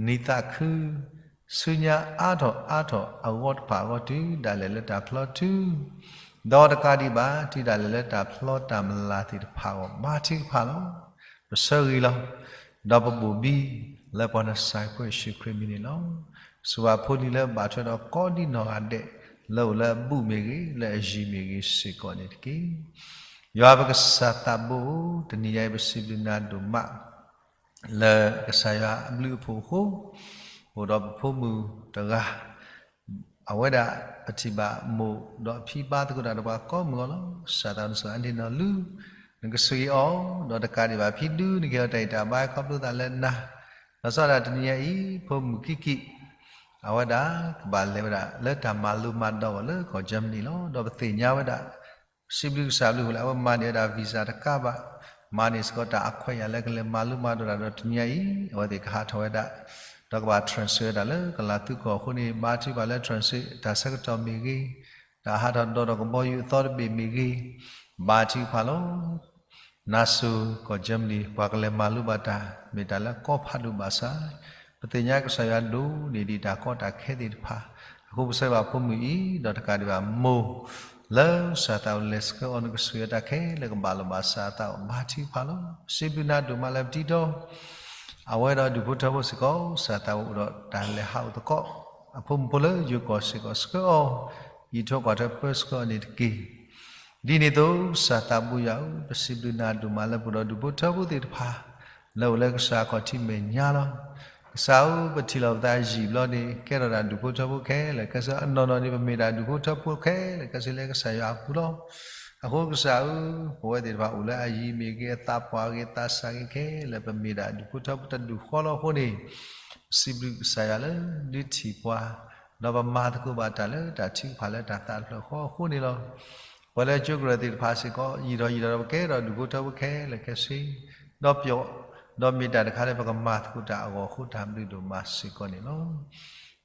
နံၣ်သးခု ဆူညါအါထီၣ်အါထီၣ်အဂီၢ်တဖၣ်အဂီၢ် တုၤဒၣ်လဲာ်လၢတၢ်ဖျီထု, ဒီးတကးဒံးဘၣ် တုၤဒၣ်လဲာ်လၢတၢ်ဖျီတၢ်မလၤသ့ၣ်တဖၣ်အဂီၢ် ဘါထုကဖၣ်လီၤ. ပဆၢဂ့ၤလီၤ. ဒီးပဘိၣ်ဘံ လၢပှၤနၢ်စၢ်ဖိယ့ၣ်ၡူးခရံာ်အမံၤန့ၣ်လီၤ. စူၢ်ပှၤဖိလံၤလၢဘၣ်ထွဲဒီးကိးဒံနီၢ်ဂၤဒဲး လၢအိၣ်လၢအဘူးမ့ၢ်ဂ့ၤ, လၢအယံၤမ့ၢ်ဂ့ၤစ့ၢ်ကီးန့ၣ်တက့ၢ်. ယွၤပကစၢ်သးဘိဧၢ, တနံၤညါအံၤ ပစံးဘျုးနၤဒိၣ်မး လၢကစၢ်ယွၤအဘျုးအဖှိၣ်အဃိ, အိၣ်ဒီးပဖိမုၣ်တဂၤ, အဝဲဒၣ်ပထံၣ်ဘၣ်မိၢ်ဒီးအဖံဘါသကိးတၢ်ဒီးပှၤကိးမုၢ်ဂီၤလီၤ. ကစၢ်သးဘိ နဆိၣ်ဂ့ၤအီၤ, နကဆိၣ်ဂ့ၤအီၤ, ဒီးတကးဒံးဘၣ် ဖံဒု နကဟ့ၣ်အီၤတၢ်ဂံၢ်တၢ်ဘါ ခီဖျိသးလၢနၤ, လီၤဆီဒၣ်တနံၤညါအံၤ ဖိမုၣ်ခံက့ၢ် အဝဲဒၣ်ကဘၣ်လဲၤဝဲဒၣ်လၢတၢ်မၤလိမၤဒိးအဂီၢ်လၢကီၢ် Germany လီၤ. ဒီးပသ့ၣ်ညါဝဲဒၣ် စံးဘျုးကစၢ်အဘျုးအဖှိၣ်လၢ အဝဲမၤန့ၢ်ဝဲဒၣ် visa တကးဘၣ်, မၤန့ၢ်စ့ၢ်ကီးတၢ်အခွဲးအယာ်လၢကလဲၤမၤလိမၤဒိးတၢ်ဒီးတနံၤညါအံၤ အဝဲသ့ၣ်ကဟးထီၣ်ဝဲဒၣ်, ဒီးကဘၣ် transfer ဝဲဒၣ်လၢကလၤသူကီၢ်အဃိန့ၣ် ဘါထုကဖၣ်လၢ transfer တၢ်ဆၢကတီၢ်မ့ၢ်ဂ့ၤ, တၢ်ဟးထီၣ်ဒီးဒီးကဘီယူၤအသီတဘ့ၣ်မ့ၢ်ဂ့ၤ, ဘါထုကဖၣ်လီၤ. နါစိၤကီၢ် Germany ပှၤကလဲၤမၤလိဘၣ်တၢ် မ့ၢ်တၢ်လၢအကီဖးဒိၣ်ဘၣ်ဆၣ်, ပသ့ၣ်ညါကစၢ်ယွၤဒိၣ်န့ၢ်ဒံးတၢ်ကီတၢ်ခဲသ့ၣ်တဖၣ်, အဃိပဆၢဂ့ၤဘၣ်ဖိမုၣ်အံၤ ဒီးတကးဒံးဘၣ်မိၢ် လၢကစၢ်သးဘိလဲၤဆှၢအီၤ နကဆိၣ်ဂ့ၤအီၤတၢ်ခဲလၢာ်ကဘၣ်လိာ်ဘၣ်စးအသး ဘါထုကဖၣ်လီၤ. စံးဘျုးနၤဒိၣ်မးလၢပထံၣ်ဒီး အဝဲဒီးဒူၣ်ဖိထၢဖိစ့ၢ်ကီး ကစၢ်သးဘိအိၣ်ဒီးတၢ်လဲၤဟးအိၣ်သကိး အဖိမုၣ်ဖိလၢယိၤကီၢ်စ့ၢ်ကီး ဆှၢအီၤ အံးထွဲကွၢ်ထွဲပၢဆှၢအီၤန့ၣ်တက့ၢ်. ဒ်န့ၣ်အသိး ကစၢ်သးဘိယွၤဧၢ, ပစံးဘျုးနၤဒိၣ်မးလၢပအိၣ်ဒီးဒူၣ်ဖိထၢဖိသ့ၣ်တဖၣ် လၢအိၣ်လၢကစၢ်အခီၣ်ထံးမဲာ်ညါလီၤ. ကစၢ်ဧၢ, ပထံၣ်လိာ်ပသးယံာ်ဘျီန့ၣ် ကဲထီၣ်ဒၣ်ဒူၣ်ဖိထၢဖိခဲလၢာ်ခဲဆ့, အနီၢ်နီၢ်န့ၣ် ပမ့ၢ်ဒၣ်ဒူၣ်ဖိထၢဖိခဲလၢာ်ခဲဆ့လၢကစၢ်ယွၤအပူၤလီၤ. အဃိကစၢ်ဧၢ, ပဝဲသ့ၣ်တဖၣ်အိၣ်လၢအယံၤမ့ၢ်ဂ့ၤ, အသးပှၢ်ဂ့ၤ, သးစၢ်ဂ့ၤခဲလၢာ် ပမ့ၢ်ဒၣ်ဒူၣ်ဖိထၢဖိတဒူၣ်ဃီလီၤအဃိန့ၣ်, ပစံးဘျုးကစၢ်ယွၤလၢ ဒုးထံၣ်ပှၤ, ဒီးပမၤသကိးဘၣ်တၢ်လၢတၢ်ထုကဖၣ်လၢတၢ်သးတဖျၢၣ်ဃီအဃိန့ၣ်လီၤ. ပှၤလၢကၠိကရၢၢ်သ့ၣ်တဖၣ်စ့ၢ်ကီး ယံာ်ထီၣ်ယံာ်ထီၣ်ဒီး ပကဲထီၣ်ဒူၣ်ဖိထၢဖိခဲလၢာ်ခဲဆ့, ဒီးပျီ, ဒီးမ့ၢ်တၢ်တခါလၢပကမၤသကိးတၢ်အဂီၢ်အဃိ တၢ်ဘျုးဒိၣ်မးစ့ၢ်ကီးန့ၣ်လီၤ.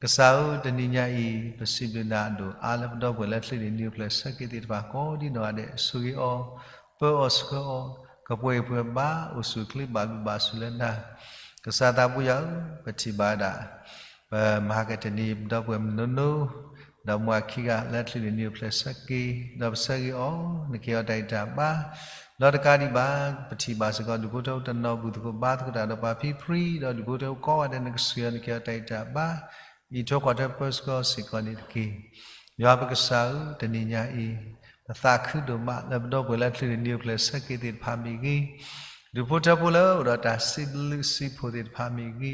ကစၢ်ဧၢ, တနံၤညါအံၤ ပစံးဘျုးနၤအဒိၣ်အါလၢပဒီပုၢ်ဝဲၢ်လၢ ချ့ၣ်န့ၣ်နံၤအိၣ်ဖျဲၣ်ဆၢက့ၤသ့ၣ်တဖၣ်ကိးဒံနီၢ်ဂၤဒဲး ဆိၣ်ဂ့ၤအီၤ, ပၢအီၤဆှၢအီၤ, ကပှဲၤပှဲၤဘၣ် အိၣ်ဆူၣ်အိၣ်ချ့ဘၣ်ဘျုးဘၣ်ဆိၣ်လၢနၤ. ကစၢ်သးဘိယွၤဧၢ, ပထံၣ်ဘၣ်ဝဲဒၣ် ပမၤကတၢၢ်န့ၣ် ပဒီပုၢ်ဝဲၢ်မုၣ်နိနိ, ဒီးမုၢ်အခံဂၤလၢ ချ့ၣ်န့ၣ်နံၤအိၣ်ဖျဲၣ်ဆၢက့ၤ, ဒီးပဆၢဂ့ၤအီၤ, နကဟ့ၣ်အီၤတၢ်ဂံၢ်တၢ်ဘါ, ဒီးတကးဒံးဘၣ် ပထံၣ်ဘၣ်စ့ၢ်ကီး ဒူၣ်ဖိထၢဖိတနီၤဘူၣ်သကိးဘါသကိးတၢ်ဒီးပှၤဖံဖု, ဒီးဒူၣ်ဖိထၢဖိကိးဂၤဒဲး နကဆိၣ်ဂ့ၤအီၤ နကဟ့ၣ်အီၤတၢ်ဂံၢ်တၢ်ဘါ, အံးထွဲကွၢ်ထွဲပၢဆှၢအီၤစ့ၢ်ကီးန့ၣ်တက့ၢ်. ယွၤပကစၢ်ဧၢ, တနံၤညါအံၤ ပသးခုဒိၣ်မးလၢပဒီပုၢ်ဝဲၢ်လၢ ချ့ၣ်န့ၣ်နံၤအိၣ်ဖျဲၣ်ဆၢက့ၤသ့ၣ်တဖၣ်မ့ၢ်ဂ့ၤ, ဒူၣ်ဖိထၢဖိလၢအိၣ်ဒီးတၢ်စံးဘျုးစံးဖှိၣ်သ့ၣ်တဖၣ်မ့ၢ်ဂ့ၤ,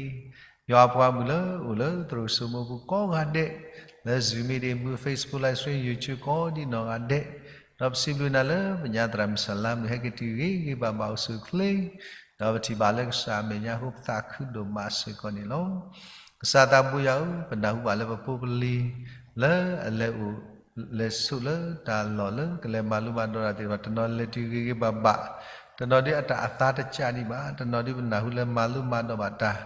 ယွၤအပှၤမုၣ်လၢအိၣ်လၢသရိာ်စိမိၢ်ပူၤကိးဂၤဒဲး, လၢ Zoom meeting, Facebook live stream, YouTube ကိးဒံနီၢ်ဂၤဒဲး, ဒီးပစံးဘျုးနၤလၢပညါသရၣ်မုၣ်စၢ်လါမုၣ် ဟဲက့ၤတုၤဂ့ၤဂ့ၤဘၣ်ဘၣ်အိၣ်ဆူၣ်အိၣ်ချ့, ဒီးပထံၣ်ဘၣ်လၢကစၢ်အမဲာ်ညါအဃိ ပသးခုဒိၣ်မးစ့ၢ်ကီးန့ၣ်လီၤ. ကစၢ်သးဘိယွၤဧၢ, ပနၢ်ဟူဘၣ်လၢပဖိပလံၤ လၢအလဲၤအိၣ် လဲၤဆိးလၢတၢ်လီၢ်လၢကလဲၤမၤလိမၤဒိးတၢ်သ့ၣ်တဖၣ် တနီၤလဲၤတုၤဂ့ၤဂ့ၤဘၣ်ဘၣ်, တနီၤဒ်အတၢ်အသးတကးဒံးဘၣ်, တနီၤဒ်ပနၢ်ဟူလၢမၤလိမၤဒိးဘၣ်တၢ်,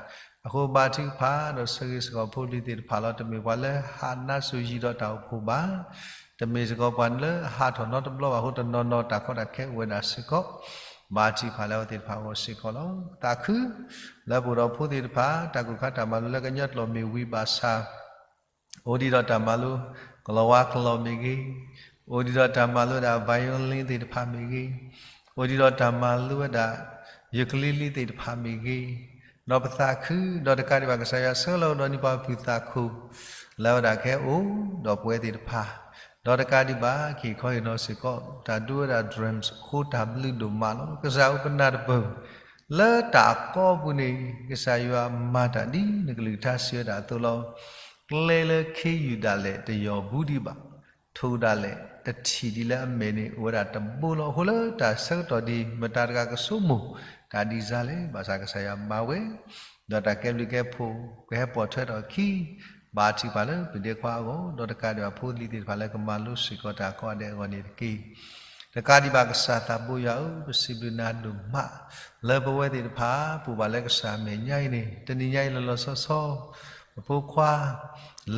အဃိဘါထုကဖၣ်ဒီးဆၢဂ့ၤစ့ၢ်ကီးဖိပလံၤသ့ၣ်တဖၣ်လီၤ. တမ့ၢ်ပှၤလၢဟးနါစိၤယံာ်ဒီးတၢ်အိၣ်ဖှိၣ်ဘၣ်, တမ့ၢ်စ့ၢ်ကီးပှၤလၢအဟးထီၣ်နီတဘျီဘၣ်အဃိ တနီၤနီၤတၢ်ကီတၢ်ခဲအိၣ်ဝဲဒၣ်စ့ၢ်ကီး, ဘါထုကဖၣ်လၢအဝဲသ့ၣ်တဖၣ်အဂီၢ်စ့ၢ်ကီးလီၤ. ပသးခု လၢပအိၣ်ဒီးဖိသ့ၣ်တဖၣ် တၢ်ကူၣ်ခါတၢ်မၤလိလၢကညီကျိာ်မ့ၢ်ဝံၤဘၣ်ဆၣ် အိၣ်ဒံးဒီးတၢ်မၤလိ ကလီၤဝါကျိာ်မ့ၢ်ဂ့ၤ, အိၣ်ဒံးဒီးတၢ်မၤလိဝဲဒၣ် violin သ့ၣ်တဖၣ်မ့ၢ်ဂ့ၤ, အိၣ်ဒံးဒီးတၢ်မၤလိဝဲဒၣ် ukulele သ့ၣ်တဖၣ်မ့ၢ်ဂ့ၤ, ဒီးပသးခု ဒီးတကးဒံးဘၣ် ကစၢ်ယွၤဆှၢလီၤဒီးန့ၢ်ပှၤဖုၣ်သးခိၣ် လၢဝဲဒၣ်ကဟဲအိၣ်ဒီးပဝဲသ့ၣ်တဖၣ်, ဒီးတကးဒံးဘၣ် ကဟ့ၣ်ခီဟ့ၣ်နီၤစ့ၢ်ကီး တၢ်ဒိဝဲဒၣ် drums အဃိ တၢ်ဘျုးဒိၣ်မးလီၤ. ကစၢ်ဧၢ ပနၢ်တပၢၢ် လၢတၢ်အကီအပူၤန့ၣ် ကစၢ်ယွၤမၤတၢ်ဒ်နကလုၢ်ကထါစံးဝဲဒၣ်အသိးလီၤ. ကျဲလၢခ့ယုၢ်ဒၣ်လဲာ် တယီၢ်ဘူးဒံးဘၣ်, ထိၣ်ဒၣ်လဲာ် တထံၣ်ဒ်လၢအမဲာ်န့ၣ် အိၣ်ဝဲဒၣ်တဘိလီၤ. အဃိလၢတၢ်ဆၢကတီၢ်ဒ်အံၤ မတၤတဂၤကဆိကမိၣ်တၢ်ဒ်လဲၣ်, ဘၣ်ဆၣ်ကစၢ်ယွၤမၤဝဲ, ဒီးတၢ်ကဲဘျုးကဲဖှိၣ် ကဟဲပိာ်ထွဲထီၣ်အခံ ဘါထုကဖၣ်လၢပဒဲခွါအဂီၢ်, ဒီးတကးဒံးဘၣ်ဖိလံၤသ့ၣ်တဖၣ်လၢကမၤလိစ့ၢ်ကီးတၢ်ကိးဂၤဒဲးအဂီၢ်န့ၣ်တက့ၢ်. တကးဒံးဘၣ် ကစၢ်သးဘိယွၤဧၢ, ပစံးဘျုးနၤဒိၣ်မး လၢပဝဲသ့ၣ်တဖၣ် ပအိၣ်ဘၣ်လၢကစၢ်အမဲာ်ညါအံၤန့ၣ် တနံၤညါအံၤလီၤလီၤဆီဆီ ပဖိခွါ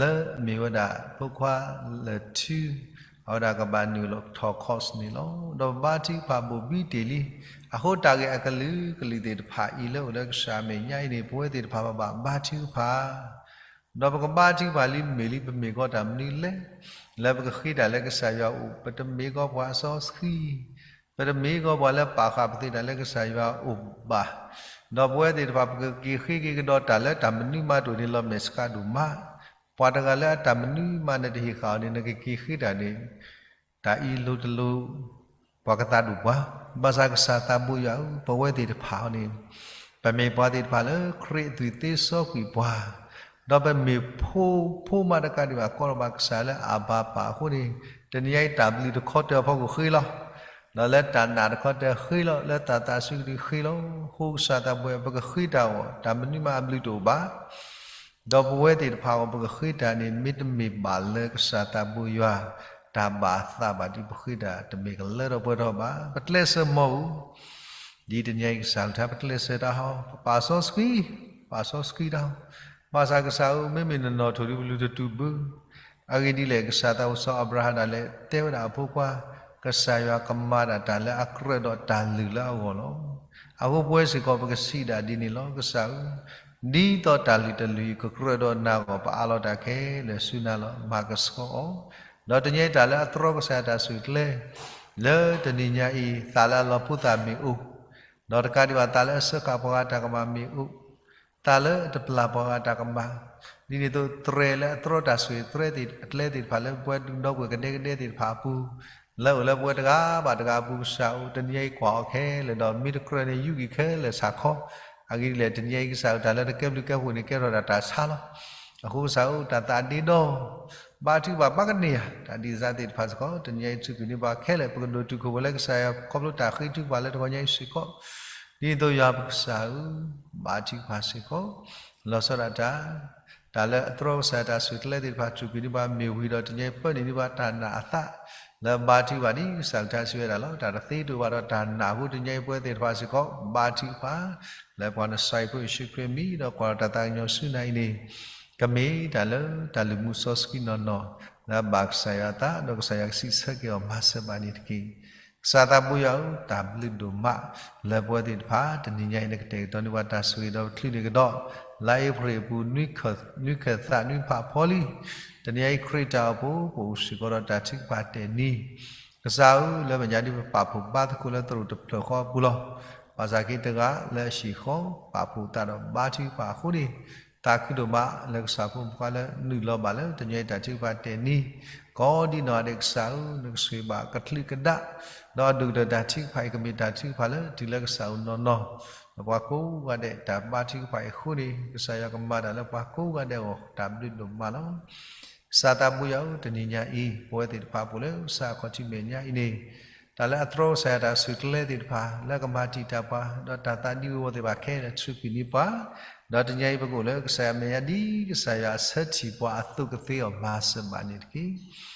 လၢအမ့ၢ်ဝဲဒၣ် ဖိခွါလၢာ်ထူ အဝဲဒၣ်ကဘၣ်နုာ်လီၤထီၣ် course န့ၣ်လီၤ. ဒီးပဘါထုကဖၣ်ဘိၣ်ဘံတ့ၢ်လံ. အဃိတၢ်ဂ့ၢ်အကလုာ်ကလုာ်သ့ၣ်တဖၣ်အံၤ လၢအိၣ်လၢကစၢ်အမဲာ်ညါအံၤန့ၣ် ပဝဲသ့ၣ်တဖၣ်ဘၣ်ဘၣ်ဘါထုကဖၣ် ဒီးပကဘါထုကဖၣ်လံမ့ၢ်လံ ပမ့ၢ်ကီးတၢ်မနုၤလဲၣ်. လၢပကဃ့တၢ်လၢကစၢ်ယွၤအအိၣ် ပတမ့ၢ်ကီးပှၤစီဆှံ, ပတမ့ၢ်ကီးပှၤလၢပာ်ဃာ်ပသ့တၢ်လၢကစၢ်ယွၤအအိၣ်ဘၣ်. ဒီးပဝဲသ့ၣ်တဖၣ် ပကက့ၤဃ့က့ၤကဒီးတၢ်လၢတၢ်မနုၤမးတအိၣ်န့ၣ် လီၤမဲာ်ဆှးဒိၣ်မး. ပှၤတဂၤလၢအတၢ်မနုၤမးန့ၣ်တဟ့ၣ်ဃာ်အီၤန့ၣ် နကက့ၤဃ့တၢ်န့ၣ် တၢ်အံၤလိၤတလိၤ ပှၤကသးဒိၣ်ပှၤ, ဘၣ်ဆၣ်ကစၢ်သးဘိယွၤဧၢ, ပဝဲသ့ၣ်တဖၣ်အံၤန့ၣ် ပမ့ၢ်ပှၤသ့ၣ်တဖၣ်လၢခရံာ်အသွံၣ်သ့စီကွံာ်ပှၤ, ဒီးပမ့ၢ်ဖိ ဖိမးတကးဒံးဘၣ် ကိးထီၣ်ဘၣ်ကစၢ်လၢအဘၤပၢ်အဃိန့ၣ်, တနံၤညါအံၤတၢ်ဘျုးတခီတၢၢ်အဖီခိၣ်ဃ့လီၤ. ဒီးလၢတၢ်နာ်တခီတၢၢ်ဃ့လီၤ, လၢတၢ်သးစူၤကတုၤဃ့လီၤ. အဃိကစၢ်သးဘိယွၤ ပကဃ့တၢ်အဂီၢ် တၢ်မနုၤမးအဘျုးတအိၣ်ဘၣ် ဒီးပဝဲသ့ၣ်တဖၣ်အဂီၢ် ပကဃ့တၢ်န့ၣ် မ့တမ့ၢ်ဘၣ်လၢကစၢ်သးဘိယွၤ တၢ်ဘၣ်အသးဘၣ်ဒီး ပဃ့တၢ်တမ့ၢ်ကလၢထီၣ်ပှဲၤထီၣ်ဘၣ်. ပကျဲးစၢးမီၢ်ဧိၤ, ဒ်တနံၤအံၤကစၢ်ကလုၢ်ကထါ ပကျဲးစၢးတၢ်ဟီ, ပပာ်စီဆှံ, ပာ်စီဆှံတၢ်ဟီ, ဘၣ်ဆၣ်ကစၢ်ဧၢ, မ့မ့ၢ်နနီၣ်ထိၣ်ဒံးပလူၤတတူၢ်ဘၣ် အဂ့ၢ်ဒ်လဲၣ်, ကစၢ်သးစီဆှံအၤဘြၤဟၣ်ဒၣ်လဲာ် တဲဝဲဒၣ်အဖိခွါ, ကစၢ်ယွၤကမၤတၢ်တၢ်လၢအကြၢးဒီးတၢ်လုၢ်လၢအဂီၢ်လီၤ. အဃိပဝဲစ့ၢ်ကီး ပကစံးဒၣ်ဒ်န့ၣ်လီၤ. ကစၢ်ဧၢ, ဒ်သိးတၢ်လုၢ်တလုၢ်အံၤ ကကြၢးဒီးနၤအဂီၢ် ပအးလီၤတၢ်ခဲလၢာ်ဆူနၤလီၤ. မၤကဆှီအီၤ, ဒီးတနံၤအံၤတၢ်လၢအတြီကစၢ်ယွၤတၢ်ဆူၣ်ကျဲ လၢတနံၤညါအံၤ သးလၢအလီၤဖိသၣ်မ့ၢ်အိၣ်, ဒီးတကးဒံးဘၣ် သးလၢအစၢဃာ်ပှၤဂၤတၢ်ကမၣ်မ့ၢ်အိၣ် သးလၢအတပျၢ်ပှၤဂၤတၢ်ကမၣ်, ဒ်န့ၣ်အသိး တြဲၤလၢအတြီတၢ်ဆိၣ်ဂ့ၤ တြဲၤသ့ၣ်အကျဲသ့ၣ်တဖၣ်လၢပဝဲဒုးဒီပုၢ်ဝဲၢ်ကဒဲကဒဲသ့ၣ်တဖၣ်အပူၤ, လၢအိၣ်လၢပဝဲတဂၤဘၣ်တဂၤအပူၤ ကစၢ်ဧၢ, တနံၤညါအံၤကွၢ်အီၤခဲလၢာ်ဒီး မ့ၢ်တကြၢးန့ၣ် ယူးက့ၤခဲလၢာ်ဆၣ်ခီ, အဂ့ၢ်ဒ်လဲၣ်, တနံၤညါအံၤကစၢ်ဧၢ, တၢ်လၢတကဲဘျုးကဲဖှိၣ်န့ၣ် ကဲထီၣ်ဒၣ်တၢ်ဆါလီၤ. အဃိကစၢ်ဧၢ, တၢ်သးဒ့ဒီ ဘါထုကဖၣ် ဘၣ်ကန့ၢ်ယၤ တၢ်ဒ်စးသ့ၣ်တဖၣ်စ့ၢ်ကီး တနံၤညါအံၤ ထုးကွံာ်န့ၢ်ပှၤခဲလၢာ် ပကဒိၣ်တုာ်ခိၣ်ပှဲၤလၢကစၢ်ယွၤ ခီဖျိတၢ်ဃ့ထုကဖၣ်လၢတဂီၤညါအံၤစ့ၢ်ကီး, ဒ်သိးယွၤပကစၢ်ဧၢ, ဘါထုကဖၣ်စ့ၢ်ကီး လီၤဆီဒၣ်တၢ်, တၢ်လၢအတြီကစၢ်ယွၤတၢ်ဆူၣ်ကျဲသ့ၣ်တဖၣ် ထုးကွံာ်န့ၢ်ပှၤမ့ၢ်ဝံၤဒီး တနံၤညါအံၤပၢနုာ်န့ၢ်ပှၤတၢ်နာ်အသး လၢဘါထုကဖၣ်ဒ်ကစၢ်ကလုၢ်ကထါစံးဝဲဒၣ်လီၤ. တၢ်တသ့တအိၣ်ဘၣ်ဒီးတၢ်နာ်အဃိ တနံၤညါအံၤပဝဲသ့ၣ်တဖၣ်စ့ၢ်ကီး ဘါထုကဖၣ် လၢပှၤနစၢ်ယွၤဖိယ့ၣ်ၡူးခရံာ်အမံၤ ဒီးကွၢ်ဒီးတၢ်သးကညီၤဆူနၤအံၤန့ၣ် ကမ့ၢ်တၢ်လၢတၢ်လုၢ်မူစီဆှံနီၢ်နီၢ် လၢအဘၣ်ကစၢ်ယွၤအသး ဒီးကစၢ်ယွၤကစံးဆၢက့ၤအီၤမၤစၢၤဘၣ်န့ၣ်တက့ၢ်. ကစၢ်သးဘိယွၤဧၢ, တၢ်ဘျုးဒိၣ်မး လၢပဝဲသ့ၣ်တဖၣ် တနံၤညါအံၤ နကတဲာ်ကတီၤန့ၢ်ပှၤတၢ်ဆိၣ်ဂ့ၤဒီးပချုးန့ၢ်ကဒီး လါအ့ဖြ့ၣ်အပူၤ နွံခၢၣ်သးနွံဖးဖီလံ. တနံၤညါအံၤ ခရံာ်တၢ်အိၣ်ဖှိၣ် ပအိၣ်စ့ၢ်ကီးဒီးတၢ်ထုကဖၣ်တဲာ်နံၤ ကစၢ်ဧၢ, လၢမဲာ်ညါဒ်ပပာ်ဖှိၣ်ဘါသကိးလၢသရိာ်တဖျၢၣ်ဃီအပူၤလီၤ. ဘၣ်ဆၣ်က့ၤတဂၤလၢအဟံၣ်ဃီ ပာ်ဖှိၣ်သးဒီးဘါထုကဖၣ်အဃိန့ၣ်, သးခုဒိၣ်မးလၢကစၢ်ဖိမုၣ်ဖိခွါလၢနုာ်လီၤဘၣ်လၢတနံၤညါအံၤတၢ်ထုကဖၣ်တဲာ်နံၤ, ကိးဒံနီၢ်ဂၤဒဲးကစၢ်ဧၢ, နကဆိၣ်ဂ့ၤဘၣ်ကချုးကဒါ, ဒီးအဒိၣ်ကတၢၢ်တၢ်ထုကဖၣ်အံၤ ကမ့ၢ်တၢ်ထုကဖၣ်လၢတုၤလၢကစၢ်အိၣ်နီၢ်နီၢ်, ဒီးပှၤကိးဂၤဒဲးတၢ်ဘါထုကဖၣ်အံၤအဃိန့ၣ်, ကစၢ်ယွၤကမၤတၢ်လၢပှၤကိးဂၤဒဲးအဂီၢ် တၢ်ဘျုးဒိၣ်မးလီၤ. ကစၢ်သးဘိယွၤဧၢ, တနံၤညါအံၤ ပဝဲသ့ၣ်တဖၣ်အိၣ်လၢကစၢ်အခီၣ်ထံးမဲာ်ညါအံၤန့ၣ်, တၢ်လၢအတြီကစၢ်ယွၤတၢ်ဆူၣ်ကျဲသ့ၣ်တဖၣ် လၢကမၤတံာ်တာ်ပှၤ, ဒီးတၢ်သးဒံဝဲသ့ၣ်တဖၣ်ခဲလၢာ် ထုးကွံာ်န့ၢ်ပှၤ, ဒီးတနံၤအံၤပကအိၣ်လၢကစၢ်ယွၤမဲာ်ညါဒ်ကစၢ်ယွၤအဆၢထံၣ်ပှၤအသိးကသ့အီၤ မၤစၢၤဘၣ်န့ၣ်တက့ၢ်.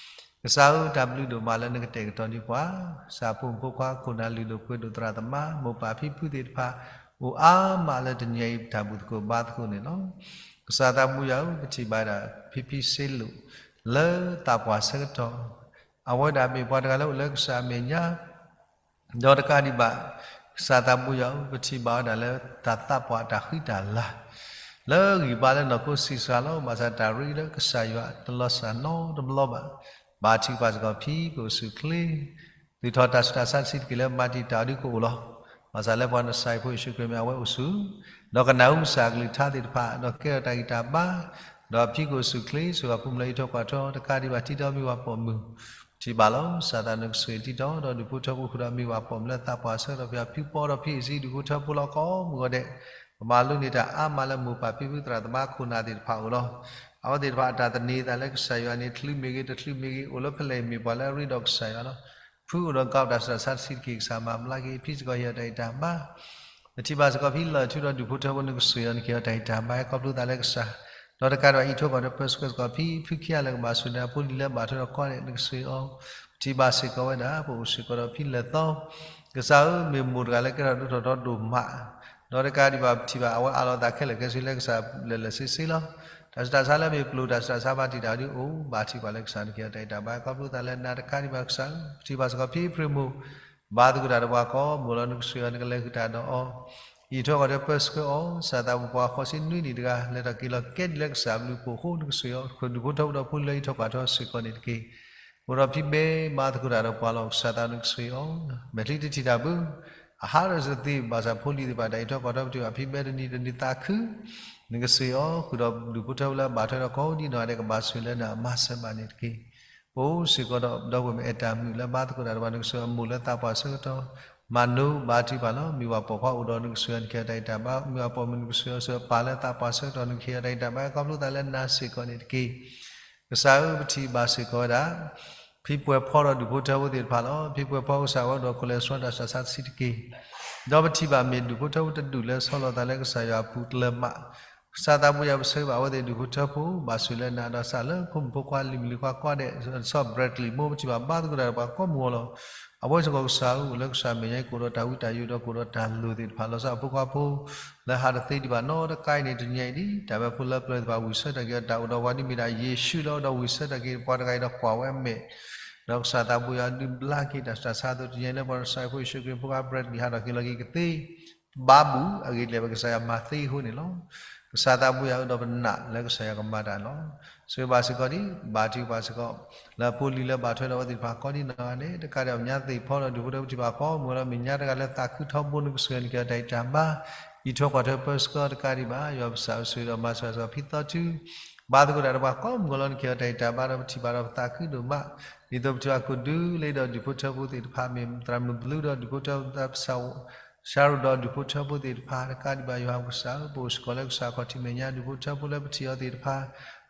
ကစၢ်ဧၢ, တၢ်ဘျုးဒိၣ်မးလၢနကတဲာ်ကတီၤန့ၢ်ပှၤ, ကစၢ်ဖိမုၣ်ဖိခွါ ခိၣ်နၢ်လုၢ်ဒိၣ်ပှ့ၤဒိၣ်သရၣ်သမါ မိၢ်ပၢ်ဖံဖုသ့ၣ်တဖၣ် အိၣ်အါမးလၢတနံၤအံၤ တၢ်ဘူၣ်သကိးဘါသကိးန့ၣ်လီၤ. ကစၢ်သးဘိယွၤဧၢ, ပထံၣ်ဘၣ်ဒၣ်ဖံဖံစ့လိာ် လၢသးပှၢ်ဆၢကတီၢ်, အဝဲဒၣ်မ့ၢ်ပှၤတဂၤလၢအိၣ်လၢကစၢ်အမဲာ်ညါ ဒီးတကးဒံးဘၣ်, ကစၢ်သးဘိယွၤဧၢ, ပထံၣ်ဘၣ်ဝဲဒၣ်လၢတၢ်သးပှၢ်တၢ်ဃံတၢ်လၤ လၢဂံၢ်ဘါလၢနီၢ်ခိစံးစှၤလီၤ, ဘၣ်ဆၣ်တၢ်ရ့လၢကစၢ်ယွၤတလီၤစှၤနီတဘျီဘၣ်. ဘါထုကဖၣ်စ့ၢ်ကီးဖံ ကအိၣ်ဆူၣ်ချ့, သုးထီၣ်တၢ်ဆူးတၢ်ဆါတဆံးတက့ၢ်လၢမၤတံာ်တာ်အီၤဒ်ကအိၣ်လီၤ. ဘၣ်ဆၣ်လၢပှၤနစၢ်ယွၤဖိယ့ၣ်ၡူးခရံာ်မ့ၢ်အဝဲအိၣ်ဆူၣ်, ဒီးကနၢ်ဟူကစၢ်အကလုၢ်ကထါသ့ၣ်တဖၣ်, ဒီးကဲထီၣ်တၢ်ဂံၢ်တၢ်ဘါ, ဒီးဖံကအိၣ်ဆူၣ်ချ့ ဆိၣ်ဂ့ၤအဖိမုၣ်လၢအံးထွဲကွၢ်ထွဲ တကးဒံးဘၣ် တံၤတီၤမ့ၢ်ပှၤပိာ်မုၣ် ထံၣ်ဘၣ်လီၤ. ကစၢ်သးနကဆိၣ်ဂ့ၤတံၤတီၤဒီးဒူၣ်ဖိထၢဖိဃုာ်ဒီးမ့ၢ်ပှၤပိာ်မုၣ်လၢသးပှၢ်ဆၢကတီၢ် ဖဲဖံဖုဖီဒီးဖံအံၤစံးဒူၣ်ဖိထၢဖိလီၤ. ကိးမုၢ်ဂီၤဒဲး ပမၤလိန့ၢ်တၢ်အါမးလၢမိၢ်ပၢ်ဖံဖုသရၣ်သမါခိၣ်နၢ်သ့ၣ်တဖၣ်အအိၣ်လီၤ. အဝဲသ့ၣ်တဖၣ်အတၢ်သန့ၤသးလၢကစၢ်ယွၤန့ၣ် ချုးမ့ၢ်ဂ့ၤ တချုးမ့ၢ်ဂ့ၤ အိၣ်လၢဖဲလဲၣ်မ့ၢ်ပှၤလၢအရ့ဒီးကစၢ်ယွၤလီၤ. ဖုအိၣ်ဒီးကးတၢ်ဆူးတၢ်ဆါတဆံးတက့ၢ် ကစၢ်မၤဘျါက့ၤ ဖံစ့ၢ်ကီးဟ့ၣ်အီၤတၢ်ဂံၢ်တၢ်ဘါ ပထံၣ်ဘၣ်စ့ၢ်ကီးဖံလၢာ်ထူဒီးဒူၣ်ဖိထၢဖိနကဆိၣ်ဂ့ၤအီၤ နကဟ့ၣ်အီၤတၢ်ဂံၢ်တၢ်ဘါ ခီဖျိသးလၢကစၢ်, ဒီးတကးဒံးဘၣ်အံးထွဲကွၢ်ထွဲပၢဆှၢစ့ၢ်ကီးဖံ ဖုခံဂၤလၢကဘၣ်ဆိၣ်ဂ့ၤအဖိလံၤလၢဘၣ်ထွဲဒီးကီၢ်န့ၣ် နကဆိၣ်ဂ့ၤအီၤ, ပထံၣ်ဘၣ်စ့ၢ်ကီးဝဲဒၣ် ပအိၣ်စ့ၢ်ကီးဒီးဖံလၢာ်သီ, ကစၢ်ဧၢ မ့ၢ်မိၢ်တဂၤလၢကဲထီၣ်ဒိၣ်ထီၣ်ဒီးဒိၣ်မး, ဒီးတကးဒံးဘၣ်ပထံၣ်ဘၣ်အဝဲအးလီၤသးခဲလၢာ်ခဲဆ့လၢကစၢ်လၢာ်လၢာ်ဆ့ဆ့လီၤ. တၢ်ဆူးတၢ်ဆါလၢမ့ၢ်ပျိာ်တၢ်ဆူးတၢ်ဆါဘၣ်တံာ်တာ်အီၤဒ်အိၣ် ဘၣ်ထံၣ်ပှၤလၢကစၢ် နကဟ့ၣ်အီၤတၢ်ဂံၢ်တၢ်ဘါ ခီဖျိသးလၢနၤတကးဒံးဘၣ်ကစၢ်ဧၢ, ပထံၣ်ဘၣ်စ့ၢ်ကီးဖံအ့ဖြ့ၣ်မိၢ် ဘါသကိးတၢ်ဒီးပှၤကိးမုၢ်ဂီၤလီၤ နကဆိၣ်ဂ့ၤအီၤ နကလဲၤဃုာ်တၢ်ဒီးအီၤ, အံးထွဲကွၢ်ထွဲပၢဆှၢအီၤ, ကစၢ်သးပှၢ်ပှၤဃိးဆံနွံနံၣ်တဂၤ လဲၤထီၣ်က့ၤလီၤကဲဒ်လၢကစၢ်ဘျုးဖှိၣ်အဃိ နကဆိၣ်ဂ့ၤအီၤ, ဒူၣ်ဖိထၢဖိဒီးဖိလၢအံးထွဲကွၢ်ထွဲစ့ၢ်ကီးန့ၣ်တက့ၢ်. အိၣ်ဒီးဖံဘဲဘါသကိးတၢ်ဒီးပှၤလီၤ. ကစၢ်သးနကဆိၣ်ဂ့ၤအီၤ, မဲာ်ချံတထံၣ်တၢ်ဘၣ် အဟးထီၣ်တသ့ဘၣ်ဆၣ်ဖိလံၤသ့ၣ်တဖၣ် တၢ်အံးထွဲကွၢ်ထွဲပတုာ်ဘၣ်ဖံဘဲတနံၤတနံၤသးခု, နကဆိၣ်ဂ့ၤအီၤ ဃုာ်ဒီးဒူၣ်ဖိထၢဖိလၢအဘၣ်ထွဲဒီးကိးဒ်နီၢ်ဂၤဒဲး ကဘၣ်ဆိၣ်ဂ့ၤလၢနၤအမၤစၢၤဘၣ်န့ၣ်တက့ၢ်. ပအိၣ်စ့ၢ်ကီးဒီး ဒီပုၢ်ဝဲၢ်မုၣ်အဲၣ်တၢ်မုၣ်လၢဘါသကိးတၢ်ဒီးပှၤ နကဆိၣ်ဂ့ၤအမိၢ်လၢသးပှၢ်ဆၢကတီၢ်, မၤနိဘါထုကဖၣ်လီၤ. မ့ၢ်ပှၤပိာ်ခွါအိၣ်ဒီး နကဆိၣ်ဂ့ၤအီၤ နကဟ့ၣ်အီၤတၢ်ဂံၢ်တၢ်ဘါ, မ့ၢ်ပှၤပိာ်မုၣ် နကဆိၣ်ဂ့ၤအီၤ ဆိၣ်ဂ့ၤအပၢ်လၢသးပှၢ်ဆၢကတီၢ် နကဟ့ၣ်အီၤတၢ်ဂံၢ်တၢ်ဘါ ခီဖျိသးလၢနၤစ့ၢ်ကီးန့ၣ်တက့ၢ်. ကစၢ်ဧၢ ပထံၣ်ဘၣ်စ့ၢ်ကီးဝဲဒၣ် ဖံပှဲၤဖီဒီးဒူၣ်ဖိထၢဖိသ့ၣ်တဖၣ်လီၤ. ဖံပှဲၤဖီကစၢ်ဝဲဒီး ကီၢ်လဲၤစှီတၢ်ဆူးတၢ်ဆါတဆံးတက့ၢ်. ဒီးပထံၣ်ဘၣ်မ့ၢ်ဒူၣ်ဖိထၢဖိတဒူၣ်လၢဆီလီၤသးလၢကစၢ်ယွၤအပူၤကျၢၤမး, ကစၢ်သးဘိယွၤ ပဆိၣ်ဂ့ၤဘၣ်အဝဲသ့ၣ်ဒူၣ်ဖိထၢဖိ ဘၣ်ဆိၣ်ဂ့ၤလၢနၤဒီးစးလၢဖိမုၣ်ဖိခွါလံၤမုၣ်လံၤခွါကိးဂၤဒဲး, စီၤ Bradley မိၢ် ပထံၣ်ဘၣ်ဘါသကိးတၢ်ဒီးပှၤကိးမုၢ်ဂီၤလီၤ. အဝဲစ့ၢ်ကီးကစၢ်ဧၢ အိၣ်လၢကစၢ်မဲာ်ညါ ကအိၣ်ဒီးတၢ်ဝံတၢ်ယိာ်ဒီးကအိၣ်ဒီးတၢ်လိၤသ့ၣ်တဖၣ် လီၤဆီအဖိခွါဖိ လၢဟးတသ့ဒံးဘၣ်နီတခါအံၤန့ၣ် တနံၤအံၤဒ် တၢ်ဝဲဖိလၢပျၢၤသ့ၣ်တဖၣ် ဝံၣ်ဆၢထၢၣ်က့ၤအီၤ တၢ်အိၣ်ဒီးပှၤဒ်မ့ၢ်ဒၣ်ယ့ၣ်ၡူးလၢအိၣ်ဒီးဝံၣ်ဆၢထၢၣ်က့ၤပှၤတဂၤအံၤဒီးကွၢ်ဝဲအမဲာ်, ဒီးကစၢ်သးဘိယွၤဒုးဘျါက့ၤတၢ်ဆူးတၢ်ဆါအသိး တနံၤအံၤလၢပှၤကစၢ်ယ့ၣ်ၡူးခရံာ်ဖိခွါ Bradley ဟးထီၣ်က့ၤလီၤက့ၤကသ့ ဘါဘူၣ်အဂ့ၢ်ဒ်လဲၣ် ပကစၢ်ယွၤမၤသ့အဃိန့ၣ်လီၤ. ကစၢ်သးဘိယွၤအိၣ်ဒီးပနာ်လၢကစၢ်ယွၤကမၤတၢ်လီၤ. ဆိၣ်ဂ့ၤဘၣ်စ့ၢ်ကီးဒ် ဘါထုကဖၣ်စ့ၢ်ကီး လၢဖိလံၤလၢဘၣ်ထွဲဒီးအဝဲသ့ၣ်တဖၣ်ကိးဒ်နီၢ်ဂၤဒဲး တကးဒံး အမဲာ်ညါသ့ၣ်ဖီဒီးဒူၣ်ဖိထၢဖိတဖၣ်ကိးမုၢ်ဂီၤလီၤ. မဲာ်ညါတဂၤလၢသးခုထီဘိ နကဆိၣ်ဂ့ၤအီၤ နကဟ့ၣ်အီၤတၢ်ဂံၢ်တၢ်ဘါ, အံးထွဲကွၢ်ထွဲပၢဆှၢအီၤတကးဒံးဘၣ် ယွၤပကစၢ်ဧၢ ဆိၣ်ဂ့ၤဒီးမၤစၢၤစ့ၢ်ကီးဖံသီထု ဘါသကိးတၢ်ဒီးပှၤကိးမုၢ်ဂီၤလီၤ. နကဟ့ၣ်အီၤတၢ်ဂံၢ်တၢ်ဘါဒီး ပထံၣ်ဘၣ်ဒီးပသးခုဒိၣ်မး ဒ်သိးပထံၣ်ဘၣ်ကဒုလၢဒီးဒူၣ်ဖိထၢဖိသ့ၣ်တဖၣ် မ့ၢ်သရၣ်မုၣ်ဘျုးဒီးဒူၣ်ဖိထၢဖိသးစၢ် ဆၢရိၤဒီးဒူၣ်ဖိထၢဖိသ့ၣ်တဖၣ် တကးဒံးဘၣ် ယွၤပကစၢ်ဧၢ ပအိၣ်စ့ၢ်ကီးလၢကစၢ်ခီၣ်ထံးမဲာ်ညါ ဒူၣ်ဖိထၢဖိလၢပထံၣ်အီၤသ့ၣ်တဖၣ်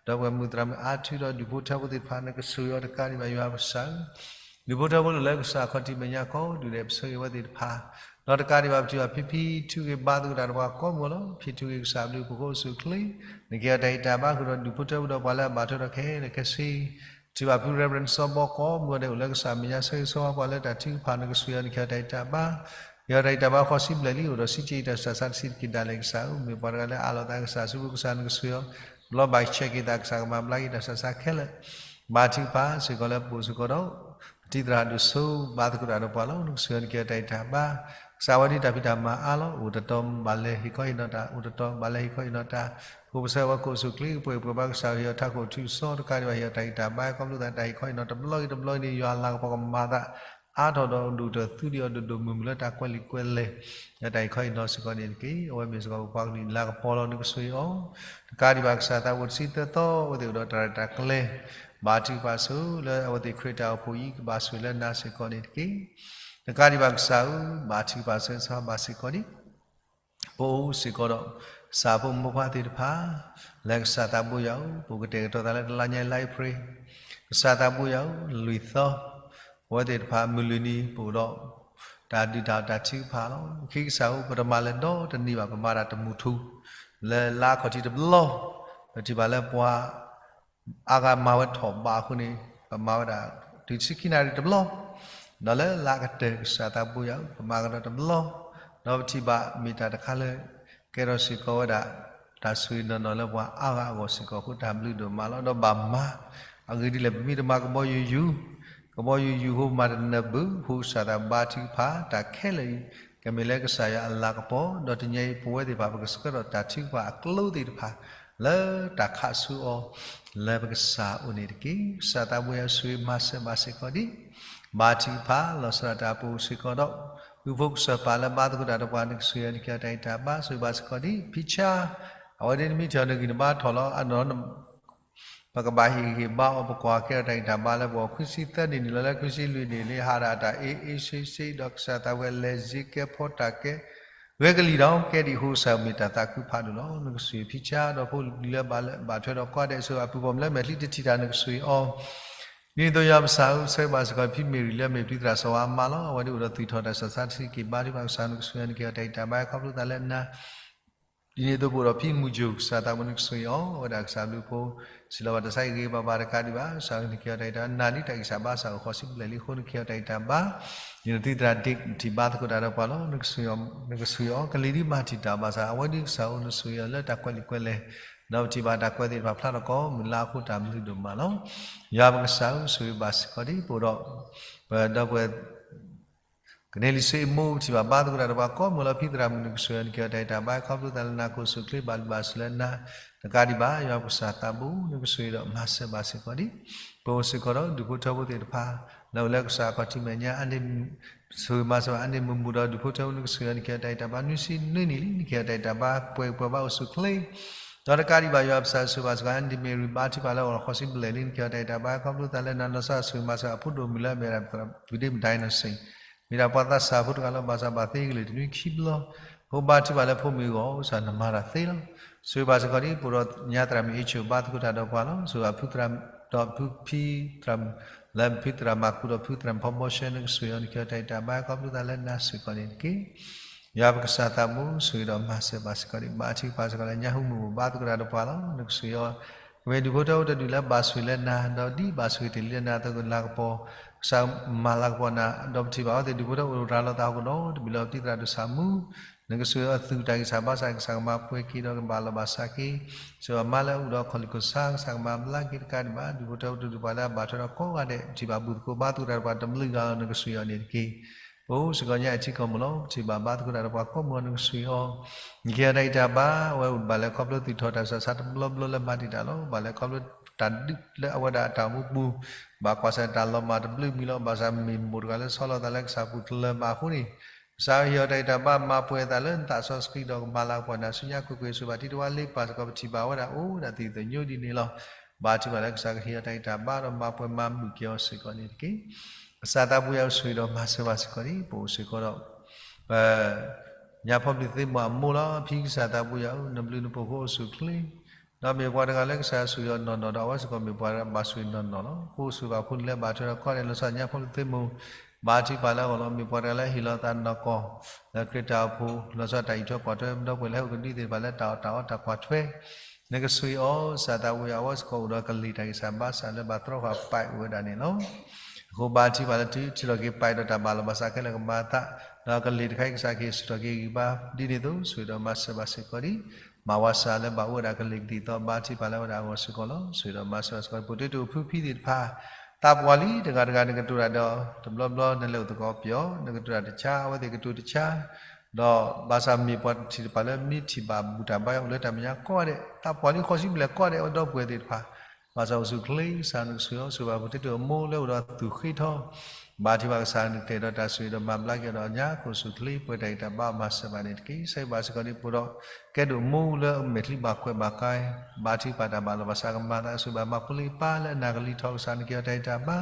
ဒီပုၢ်ဝဲၢ်မုၣ်သရၣ်မုၣ်အါထုဒီးဒူၣ်ဖိထၢဖိသ့ၣ်တဖၣ် နကဆိၣ်ဂ့ၤအီၤတကးဒံးဘၣ် ယွၤပကစၢ်ဧၢ ဒူၣ်ဖိထၢဖိလၢလၢကစၢ်ခီၣ်ထံးမဲာ်ညါကိးဒူၣ်ဒဲး ပဆိၣ်ဂ့ၤဝဲသ့ၣ်တဖၣ် ဒီးတကးဒံးဘၣ် ပထံၣ်ဘၣ်ဖံဖံထူဂ့ၤ ဘါသကိးတၢ်ဒီးပှၤကိးမုၢ်ဂီၤလီၤ. ဖံထူဂ့ၤ ကစၢ်ဘျုးဖှိၣ်ဖိအိၣ်ဆူၣ်အိၣ်ချ့ နကဟ့ၣ်အီၤတၢ်ဂံၢ်တၢ်ဘါ ဃုာ်ဒီးဒူၣ်ဖိထၢဖိဒီးပှၤလၢအဘၣ်ထွဲဒီးခဲလၢာ်ခဲဆ့ ပထံၣ်ဘၣ်ဖု Reverend စီၤဘီ ကိးမုၢ်ဂီၤဒဲး အိၣ်လၢကစၢ်မဲာ်ညါ ဆၢဂ့ၤဆၢဝါပှၤလၢတၢ်ထုကဖၣ် နကဆိၣ်ဂ့ၤအီၤ နကဟ့ၣ်အီၤတၢ်ဂံၢ်တၢ်ဘါ ဟ့ၣ်အီၤတၢ်ဂံၢ်တၢ်ဘါဃီဆံဘျဲၣ်လံ အိၣ်ဒီးဆံးက့တၢ်ဆူးတၢ်ဆါတဆံးတက့ၢ်ဒၣ်လဲာ် ကစၢ်ဧၢ မ့ၢ်ပှၤတဂၤလၢအးလီၤသး ကစၢ်စုဖိ ကစၢ်နကဆိၣ်ဂ့ၤအီၤ ဘျီဘၣ်ဆဲးက့ၤသး ကစၢ်ကမၤဘျါက့ၤတၢ်ဆူးတၢ်ဆါခဲလၢာ် ဘါထုကဖၣ်စ့ၢ်ကီးလၢပအိၣ်စ့ၢ်ကီးဒီး ပတံၤသရၣ်ဒိၣ်စိ ဘါသကိးတၢ်ဒီးပှၤလီၤ. နကဆိၣ်ဂ့ၤအီၤ နကဟ့ၣ်အီၤတၢ်ဂံၢ်တၢ်ဘါ ကစၢ်ဝဲဒၣ်တၢ်ဖံးတၢ်မၤအါလီၤ အိၣ်တတီၤဘၣ်လဲၤဟ့ၣ်ခီဟ့ၣ်နီၤတၢ် အိၣ်တတီၤဘၣ်လဲၤဟ့ၣ်ခီဟ့ၣ်နီၤတၢ် အိၣ်ပဆၢဝဲခိၣ်ဆူၣ်ချ့ ပှဲၤပှဲၤဘၣ် ကစၢ်ဟ့ၣ်အီၤထးခိၣ်ထူကစီ တကးဒံးဘၣ် ဟ့ၣ်အီၤတၢ်ဂံၢ်တၢ်ဘါ ခီဖျိသးတၢ်ဟ့ၣ်ခီဟ့ၣ်နီၤတဘျီဂ့ၤတဘျီဂ့ၤန့ၣ် ယွၤအလၤကပီၤကမၤသး အါထီၣ်ဒီးဒိၣ်တၢ်သူဒံးအီၤဒိၣ်ဒိၣ်မုၢ်မုၢ်လၢတၢ်ကွဲးလံာ်ကွဲးလဲၢ် လၢတၢ်ဟ့ၣ်ခီဟ့ၣ်နီၤစ့ၢ်ကီးန့ၣ်တက့ၢ်. အဝဲမ့ၢ်စ့ၢ်ကီးပပှၤကလုာ်လၤကပီၤလီၤ နကဆိၣ်ဂ့ၤအီၤ တကးဒံးဘၣ် ကစၢ်သးဘိတဆံသၢသီ အဝဲသ့ၣ်အိၣ်ဒီးတၢ်ရဲၣ်တၢ်ကျဲၤ ဘါထုကဖၣ်ဆိလၢအဝဲသ့ၣ်ခရံာ်တၢ်အိၣ်ဖှိၣ်အံၤ ကဘၣ်ဆိၣ်ဂ့ၤလၢနၤစ့ၢ်ကီးန့ၣ်တက့ၢ်. တကးဒံးဘၣ်ကစၢ်ဧၢ ဘါထုကဖၣ်ဆိဘၣ်စ့ၢ်ကီးဒ် ပအိၣ်စ့ၢ်ကီးဒီး ကစၢ်ဖိမုၣ်ဖိခွါသ့ၣ်တဖၣ် လၢကစၢ်သးဘိယွၤဧၢ ပအိၣ်ကတဲာ်ကတီၤသးလၢတလါညါအံၤ လါအ့ဖြ့ၣ် ကစၢ်သးဘိယွၤဧၢ လွံၢ်သီ အဝဲသ့ၣ်တဖၣ်မုၢ်လွံၢ်နံၤ ပအိၣ်ဒီး တၢ်ဒုးတၢ်တၢ်ထုကဖၣ်လီၤ. ခံကစၢ်ဧၢ ပတမၤလၢၤဒီတနံၤဘၣ် ပမၤတၢ်တမူထူ လၢလါခီၣ်ထံးတဘျီ ပထံၣ်ဘၣ်လၢပှၤ အါဂၤမၤဝဲထီၣ်ဘးအဃိန့ၣ် ပမၤဝဲဒၣ် တုၤဆံခံနၣ်ရံၣ်တဘျီ, ဒီးလၢလါကတၢၢ်ကစၢ်သးဘိယွၤဧၢ ပမၤကဒီးတဘျီ, ဒီးပထံၣ်ဘၣ်မ့ၢ်တၢ်တခါလၢ ကဲထီၣ်စ့ၢ်ကီးဝဲဒၣ် တၢ်ဆိၣ်ဂ့ၤနီၢ်နီၢ်လၢပှၤအါဂၤအဂီၢ်စ့ၢ်ကီးအဃိ တၢ်ဘျုးဒိၣ်မးလီၤ. ဒီးဘၣ်မၤ အဂ့ၢ်ဒ်လဲၣ် ပမ့ၢ်တမၤကဘီယူၤယူၤ, ကဘီယူၤယူၤအဃိ ပမၤတနၢၤဘၣ် အဃိကစၢ်သးဘါထုကဖၣ် တၢ်ခဲလၢာ်အံၤ ကမ့ၢ်လၢကစၢ်ယွၤအလၤကပီၤ, ဒီးတနံၤအံၤ ပဝဲသ့ၣ်တဖၣ် ပကဆှၢထီၣ်တၢ်ထုကဖၣ်အကျိသ့ၣ်တဖၣ် လၢတၢ်ခးဆူအီၤ လၢပကစၢ်အအိၣ်န့ၣ်တက့ၢ်. ကစၢ်သးဘိယွၤဆိၣ်ဂ့ၤမၤစၢၤဘၣ်စ့ၢ်ကီးဒ် ဘါထုကဖၣ် လီၤဆီဒၣ်တၢ်အပူၤစ့ၢ်ကီးဒီး ဒူၣ်ဖိကစၢ်ပၢ်လၢဘါသကိးတၢ်ဒီးပှၤ နကဆိၣ်ဂ့ၤအီၤ နကဟ့ၣ်အီၤတၢ်ဂံၢ်တၢ်ဘါ ဆိၣ်ဂ့ၤဘၣ်စ့ၢ်ကီးဒ် ဖံဆါ အဝဲဒၣ်နမ့ၢ်ထံၣ်အီၤ နဂံၢ်နဘါထီၣ်လီၤ အနီၢ် ပကဘၣ်ဟ့ၣ်ဂံၢ်ဘါအီၤ ပကွၢ်ကဲထီၣ်တၢ်ဂံၢ်တၢ်ဘါလၢပဂီၢ် ခွံဆံသၢနံၣ်န့ၣ်လီၤ လၢခွံဆံလွံၢ်နံၣ်န့ၣ် ဟးဒၣ်တၢ်အ့ၣ်အ့ၣ်ဆ့ဆ့ ဒီးကစၢ်သးဝဲလဲၤစ့ကဲဖီတၢ်ကဲ ဂဲၤကလံၣ်ဒီးကဲဒံးအဃိ ကစၢ်မ့ၢ်တၢ်သးခုဖးဒိၣ်လီၤ. နကဆိၣ်ဂ့ၤဖံဆါဒီးဖိလံၤလၢဘၣ်လၢ ဘၣ်ထွဲဒီးကိးဂၤဒဲးအစိၤ အပုၢ်ပိာ်မုၣ်လၢမဲာ်ချံတထံၣ်တၢ် နကဆိၣ်ဂ့ၤအီၤ ဒ်သိးယွၤပကစၢ်ဧၢ ဆၢဂ့ၤဘၣ်စ့ၢ်ကီးဖံမ့ၢ်ရံၤလၢမ့ၢ်ပတံၤသရၣ်စီၤဝါအမါလီၤ. အဝဲဒၣ်အိၣ်ဒီးသွံၣ်ထီၣ်တၢ်ဆူးတၢ်ဆါတဆံးတက့ၢ် ဘါထုကဖၣ်ကစၢ် နကဆိၣ်ဂ့ၤအီၤ နကဟ့ၣ်အီၤတၢ်ဂံၢ်တၢ်ဘါ ခီဖျိသးလၢနၤ ဒ်န့ၣ်အသိးပအိၣ်ဒီးဖံမုၢ်ကၠိၣ် ကစၢ်သးဘိ နကဆိၣ်ဂ့ၤအီၤ အဝဲဒၣ်ကစၢ်ဘျုးဖိ စံးလီၤဘၣ်တၢ်ဆါဟံၣ်ဂ့ၤဂ့ၤဘၣ်ဘၣ်တကးဒံးဘၣ် ကစၢ်နကဟ့ၣ်အီၤတၢ်ဂံၢ်တၢ်ဘါ နၤဒ်တၢ်ဂံၢ်စၢ်ဘါစၢ်အိၣ်ဃီၤဆံဘျဲၣ်လံအဃိ နကဟ့ၣ်အီၤတၢ်ဂံၢ်တၢ်ဘါ ဒ်နတံၤသရၣ်ဒ့ၣ် နထံၣ်ဘါသကိးတၢ်ဒီးပှၤလီၤ နကဆိၣ်ဂ့ၤအီၤ ကလံၤဒ်မၤတံာ်တာ်ဘၣ်ဆၣ် အဝဲဒၣ်ကစၢ်ဧၢ နဆိၣ်ဂ့ၤအီၤလၢတၢ်ကွဲးလံာ်ကွဲးလဲၢ် ဒီးပထံၣ်ဘၣ်တၢ်ကွဲးသ့ၣ်တဖၣ်ဖျါထီၣ်ကိးမုၢ်လၢ်အဃိ တၢ်ဘျုးဒိၣ်မးလီၤ. ယွၤပကစၢ်ဧၢ ဆိၣ်ဂ့ၤဘၣ်စ့ၢ်ကီးဒ်ပအိၣ်ဒီး ပဒီပုၢ်ဝဲၢ် ကန့ၢ်လံစ့အမိၢ် ပထံၣ်ဘၣ်ဘါသကိးတၢ်ဒီးပှၤကိးမုၢ်လီၤ ဖံသရၣ်မုၣ် နကဆိၣ်ဂ့ၤအီၤ နကဲအီၤတၢ်အဲၣ်တၢ်ဘါ ခီဖျိသးလၢနၤ ခိၣ်ဆူၣ်ချ့ ဘၣ်လုၢ်ဘၣ်စၢၤလၢနၤ တကးဒံးဘၣ် ယွၤပကစၢ်သးဘိ နကဆိၣ်ဂ့ၤဒီးမၤစၢၤဘၣ်စ့ၢ်ကီးဒံး ပအိၣ်စ့ၢ်ကီးဒီးဒူၣ်ဖိထၢဖိသ့ၣ်တဖၣ် လၢအိၣ်လၢကစၢ်အခီၣ်ထံးမဲာ်ညါ အန့ၣ် ဆိၣ်ဂ့ၤမၤစၢၤဘၣ် အန့ၣ်မုၢ်မုၢ်ဒီး ဒူၣ်ဖိထၢဖိ နကဆိၣ်ဂ့ၤအီၤ နကဲအီၤတၢ်အဲၣ်တၢ်ဘါ နွံဆံနွံနံၣ်လံ နကဲအီၤတၢ်အဲၣ်တၢ်ဘါ ပှဲၤပှဲၤဘၣ်အိၣ်ဆူၣ်ချ့ ဒီးတကးဒံးဘၣ် ယွၤပကစၢ်ဆိၣ်ဂ့ၤဘၣ်စ့ၢ်ကီး အန့ၣ်မ့ၢ်ရံဘါထံၣ်ပာ်လၢအဂီၢ် ဃိးဆံဘျဲၣ်လံ နကဲအီၤတၢ်အဲၣ်တၢ်ဘါ ခီဖျိသးလၢနၤ လီၤဆီဒၣ်တၢ်ဆိၣ်ဂ့ၤမၤစၢၤ အဖိဒိၣ်မုၣ်လၢအမ့ၢ်ဒၣ် ပဒ့မဒၣ်အံၤနီၢ်စ့ၣ် မ့ၢ်ဒၣ်ပှၤသးစၢ်ဖိတဂၤလီၤ ဘၣ်ဆၣ်ဘၣ်သ့ကလုာ်တနွံခံဘျီ အဃိဘါထံၣ်ပာ်လၢဖိမ့ၢ်ဂီၢ် ကစၢ်နမၤတၢ်သ့လီၤ ဆိၣ်ဂ့ၤဘၣ်စ့ၢ်ကီးဒံး ပအိၣ်ဒီးညါသရၣ်မုၣ်အ့ၣ်ဆိၣ် ဘါသကိးတၢ်ဒီးပှၤလီၤ ဆိၣ်ဂ့ၤဘၣ်ဖုသရၣ် ဒီးဖုဖံသရၣ်မုၣ် လၢဖုသရၣ်မၤကူဒီးဖုသရၣ်မုၣ်ဖီဘီရှဲ နကဆိၣ်ဂ့ၤအီၤ နကဲအီၤတၢ်အဲၣ်တၢ်ဘါ ခီဖျိသးလၢနၤစ့ၢ်ကီးန့ၣ်တက့ၢ် ယွၤပကစၢ်သးဘိ ဆိၣ်ဂ့ၤဒီးမၤစၢၤဘၣ်စ့ၢ်ကီးဒံး ဘါထံၣ်ပာ်စ့ၢ်ကီးလၢညၣ်ဟူမုၢ်ဘိၣ် ဘါသကိးတၢ်ဒီးပှၤလီၤ နကဆိၣ်ဂ့ၤအီၤ ကမ့ၢ်ဒူၣ်ဖိထၢဖိတဒူၣ်လၢဘၣ်ဆိၣ်ဂ့ၤလၢနၤ ဒီးဒ်ဘၣ်ဆိၣ်ဂ့ၤတ့ၢ်လံလၢနၤအသိး ကလၤကပီၤ ကစၢ်မၤလၤကပီၤနၤ ဒီးပထံၣ်ဘၣ်အဝဲသ့ၣ် ဒူၣ်ဖိထၢဖိအိၣ်ရၤလီၤသးဟီၣ်ခိၣ်ဒီတဘ့ၣ်လၢ ပတံၤသရၣ်ဒိၣ်ဆၣ်မူ နကဆိၣ်ဂ့ၤအီၤ သူၣ်တၢ်ဂံၢ်စၢ်ဘါစၢ် ကစၢ်ကမၤပှဲၤက့ၤဒီးကဘၣ်လီၤဘၣ်စးက့ၤ ဆိၣ်ဂ့ၤအီၤမါလၢအအိၣ်ဒီးခီၣ်လံၢ်ခိၣ်ဆါ ကစၢ်ကမၤဘျါက့ၤတကးဒံးဘၣ် ဒူၣ်ဖိထၢဖိတဒူၣ်ပှၤလၢအဘၣ်ထွဲဒီးကိးဂၤဒဲး ပထံၣ်ဘၣ်ဘူၣ်သကိးဘါသကိးတၢ်ဒီးပှၤတဘျုးဂၤလီၤ နကဆိၣ်ဂ့ၤအီၤန့ၣ်တက့ၢ် ပအိၣ်စ့ၢ်ကီးညါအံၤထံကီၢ်မုၢ်လီၤ ပထံၣ်ဘၣ်ဘါသကိးတၢ်ဒီးပှၤကိးမုၢ်အီၤ နကဆိၣ်ဂ့ၤအီၤ နကဲအီၤတၢ်အဲၣ်တၢ်ဘါ အဝဲအိၣ်ဘၣ်လၢခီဖျိသူၣ်ထီၣ်တၢ်ဆးဆါတဘျီဘျီလၢမၤတံာ်တာ်လီၤ ဘၣ်လၢခီဖျိတၢ်ဒုးလၢအဝဲဒၣ်အတၢ်အိၣ်မူပူၤ ဘၣ်ကွၢ်ဆၢၣ်တၢ်လီၤမၢ်တဘျုးမံၤလီၤ ဘၣ်ဆၣ်မ့ၢ်မိၢ်တဂၤလၢဆီလီၤသးလၢကစၢ်ပူၤတလၢၤမးအဃိန့ၣ် ကစၢ်ဟ့ၣ်အီၤတၢ်အဲၣ်တၢ်ဘါ မၤပှဲၤသးလၢနသးစီဆှံဒီးကမၤလၤကပီၤနၤဆူညါ ကွ့ၢ်ကွ့ၢ် ဆိၣ်ဘၣ်ထံတဝါလ့ပၢ်စ့ၢ်ကီး ပထံၣ်ဘၣ်ဝဲဒၣ်အိၣ်ဒၣ်သ့ၣ်သညိဒ်န့ၣ်လီၤ ဘါထံၣ်ပာ်လၢကစၢ်ကဟ့ၣ်အီၤတၢ်အဲၣ်တၢ်ဘါဒီးမၤပှဲၤမၤမုာ်က့ၤအီၤစ့ၢ်ကီးန့ၣ်တက့ၢ် ကစၢ်သးဘိယွၤဆိၣ်ဂ့ၤဒီးမၤစၢၤဘၣ်စ့ၢ်ကီးဒံး ပအိၣ်စ့ၢ်ကီးဒီး ပ ညါဖီဘျံးသ့မိၢ်အမိၢ်လီၤ ဖံကစၢ်သးဘိယွၤဧၢ နဘျုးနဖှိၣ်ဖိအိၣ်ဆူၣ်ချ့ ဒီးမ့ၢ်ပှၤတဂၤလၢကစၢ်ဆိၣ်ဂ့ၤအီၤနီၢ်နီၢ်ဒီး အဝဲစ့ၢ်ကီးမ့ၢ်ပှၤတဂၤဘၣ်ဆိၣ်ဂ့ၤနီၢ်နီၢ်လီၤ. အဃိဆိၣ်ဂ့ၤဘၣ်ဖိလံၤလၢဘၣ်ထွဲဒီးခီဒဲး လီၤဆီဒၣ်ညါဖီဘျံးသ့မိၢ် ဘါထံပာ်လၢအဂီၢ်လီၤ. မ့ၢ်ပှၤတဂၤလၢဟ့ၣ်လီၤသးနီၢ်ကီၢ် လၢခရံာ်တၢ်အိၣ်ဖှိၣ် လီၤဆီဒၣ်တၢ်အံးထွဲကွၢ်ထွဲ ဒီပုၢ်ဝဲၢ်လၢဟဲအိၣ်ကဒုသ့ၣ်တဖၣ်လၢတၢ်အီၣ်တၢ်အီတၢ်ကွၢ်ထွဲ နကဆိၣ်ဂ့ၤအီၤ ကစၢ်သးဘိယွၤ အဝဲစ့ၢ်ကီးအိၣ်ဒီးကလ့ၢ်တၢ်ဂံၢ်စၢ်ဘါစၢ်လၢဘၣ်တြီဃာ်ပာ်အိၣ်ဝဲဒၣ်န့ၣ်လီၤ. အဃိဘါထံပာ်လၢတုၤထံၣ်လီၤက့ၤပာ်ဒီးတၢ်ဘၣ်လီၤဘၣ်စးခဲလၢာ်ကမၤအသး ဒီးကလ့ၢ်တခါအံၤကစၢ်ကဟ့ၣ်ဆူၣ်ထီၣ်က့ၤဂံၢ်ဘါ ဒ်န့ၣ်အသိး ဆိၣ်ဂ့ၤဒီးမၤစၢၤဘၣ်စ့ၢ်ကီးဒံး မၤဝါစၢ်လၢဘၣ်အိၣ်ဝဲဒၣ်ကလ့ၢ်ကသံၣ်သီ ဘါထံပာ်လၢဝဲဒၣ်အဂီၢ်စ့ၢ်ကီးလီၤ. ဆိၣ်ဂ့ၤဒီးမၤစၢၤဘၣ်စ့ၢ်ကီး ပှၤတ့တိာ်ဖုဖံသ့ၣ်တဖၣ် သးပှၢ်လံ တဂၤတဂၤနကတိၤတၢ်ဒီး တဘျီဘျီနလဲၤအိၣ်သကိးပယီၤ နကတိၤတၢ်တဆါ အဝဲသ့ၣ်ကတိၤတဆါ ဒီးဘၣ်ဆၣ်မ့ၢ်ပှၤတထံၣ်တဖၣ်လၢမ့ၢ်ထံၣ်ဘၣ်ဘူၣ်တၢ်ဘါယွၤအိၣ်လၢတၢ်မဲာ်ညါကိးဂၤဒဲး သးပှၢ်လံဃိးဆံဘျဲၣ်ကိးဂၤဒဲး အဝဲဒီပုၢ်ဝဲၢ်သ့ၣ်တဖၣ် ဘၣ်ဆၣ်အိၣ်ဆူၣ်ချ့ကစၢ်နကဆိၣ်ဂ့ၤအီၤ ဆိၣ်ဂ့ၤဘၣ်ပှၤတ့တိာ်အမိၢ်လၢအိၣ်ဒီးသူၣ်ဃ့ထီ ဘါထံပာ်ကစၢ်နကတဲာ်ဒီးတၢ်ဆိၣ်ဂ့ၤဒီးမၤဘျါက့ၤအီၤဒီးညါ ခိၣ်ဆူၣ်ချ့ပှဲၤတၢ်ဂံၢ်တၢ်ဘါမၤစၢၤဘၣ်န့ၣ်တက့ၢ်. ဆၢဂ့ၤဘၣ်စ့ၢ်ကီးဒံးပအိၣ်ဒီး ကဲဒိၣ်မိၢ်လၢအမဲာ်ချံဘၣ်ကွဲးဘၣ်ကါ ဘါထံပာ်တၢ်ဘၣ်လီၤဘၣ်စးကမၤသး ဆိၣ်ဂ့ၤဘၣ်မၤဖိလံၤပၢ်လၢအနၢ်ကလံၤထီၣ်ကစၢ်နကဟ့ၣ်အီၤတၢ်ဂံၢ်တၢ်ဘါ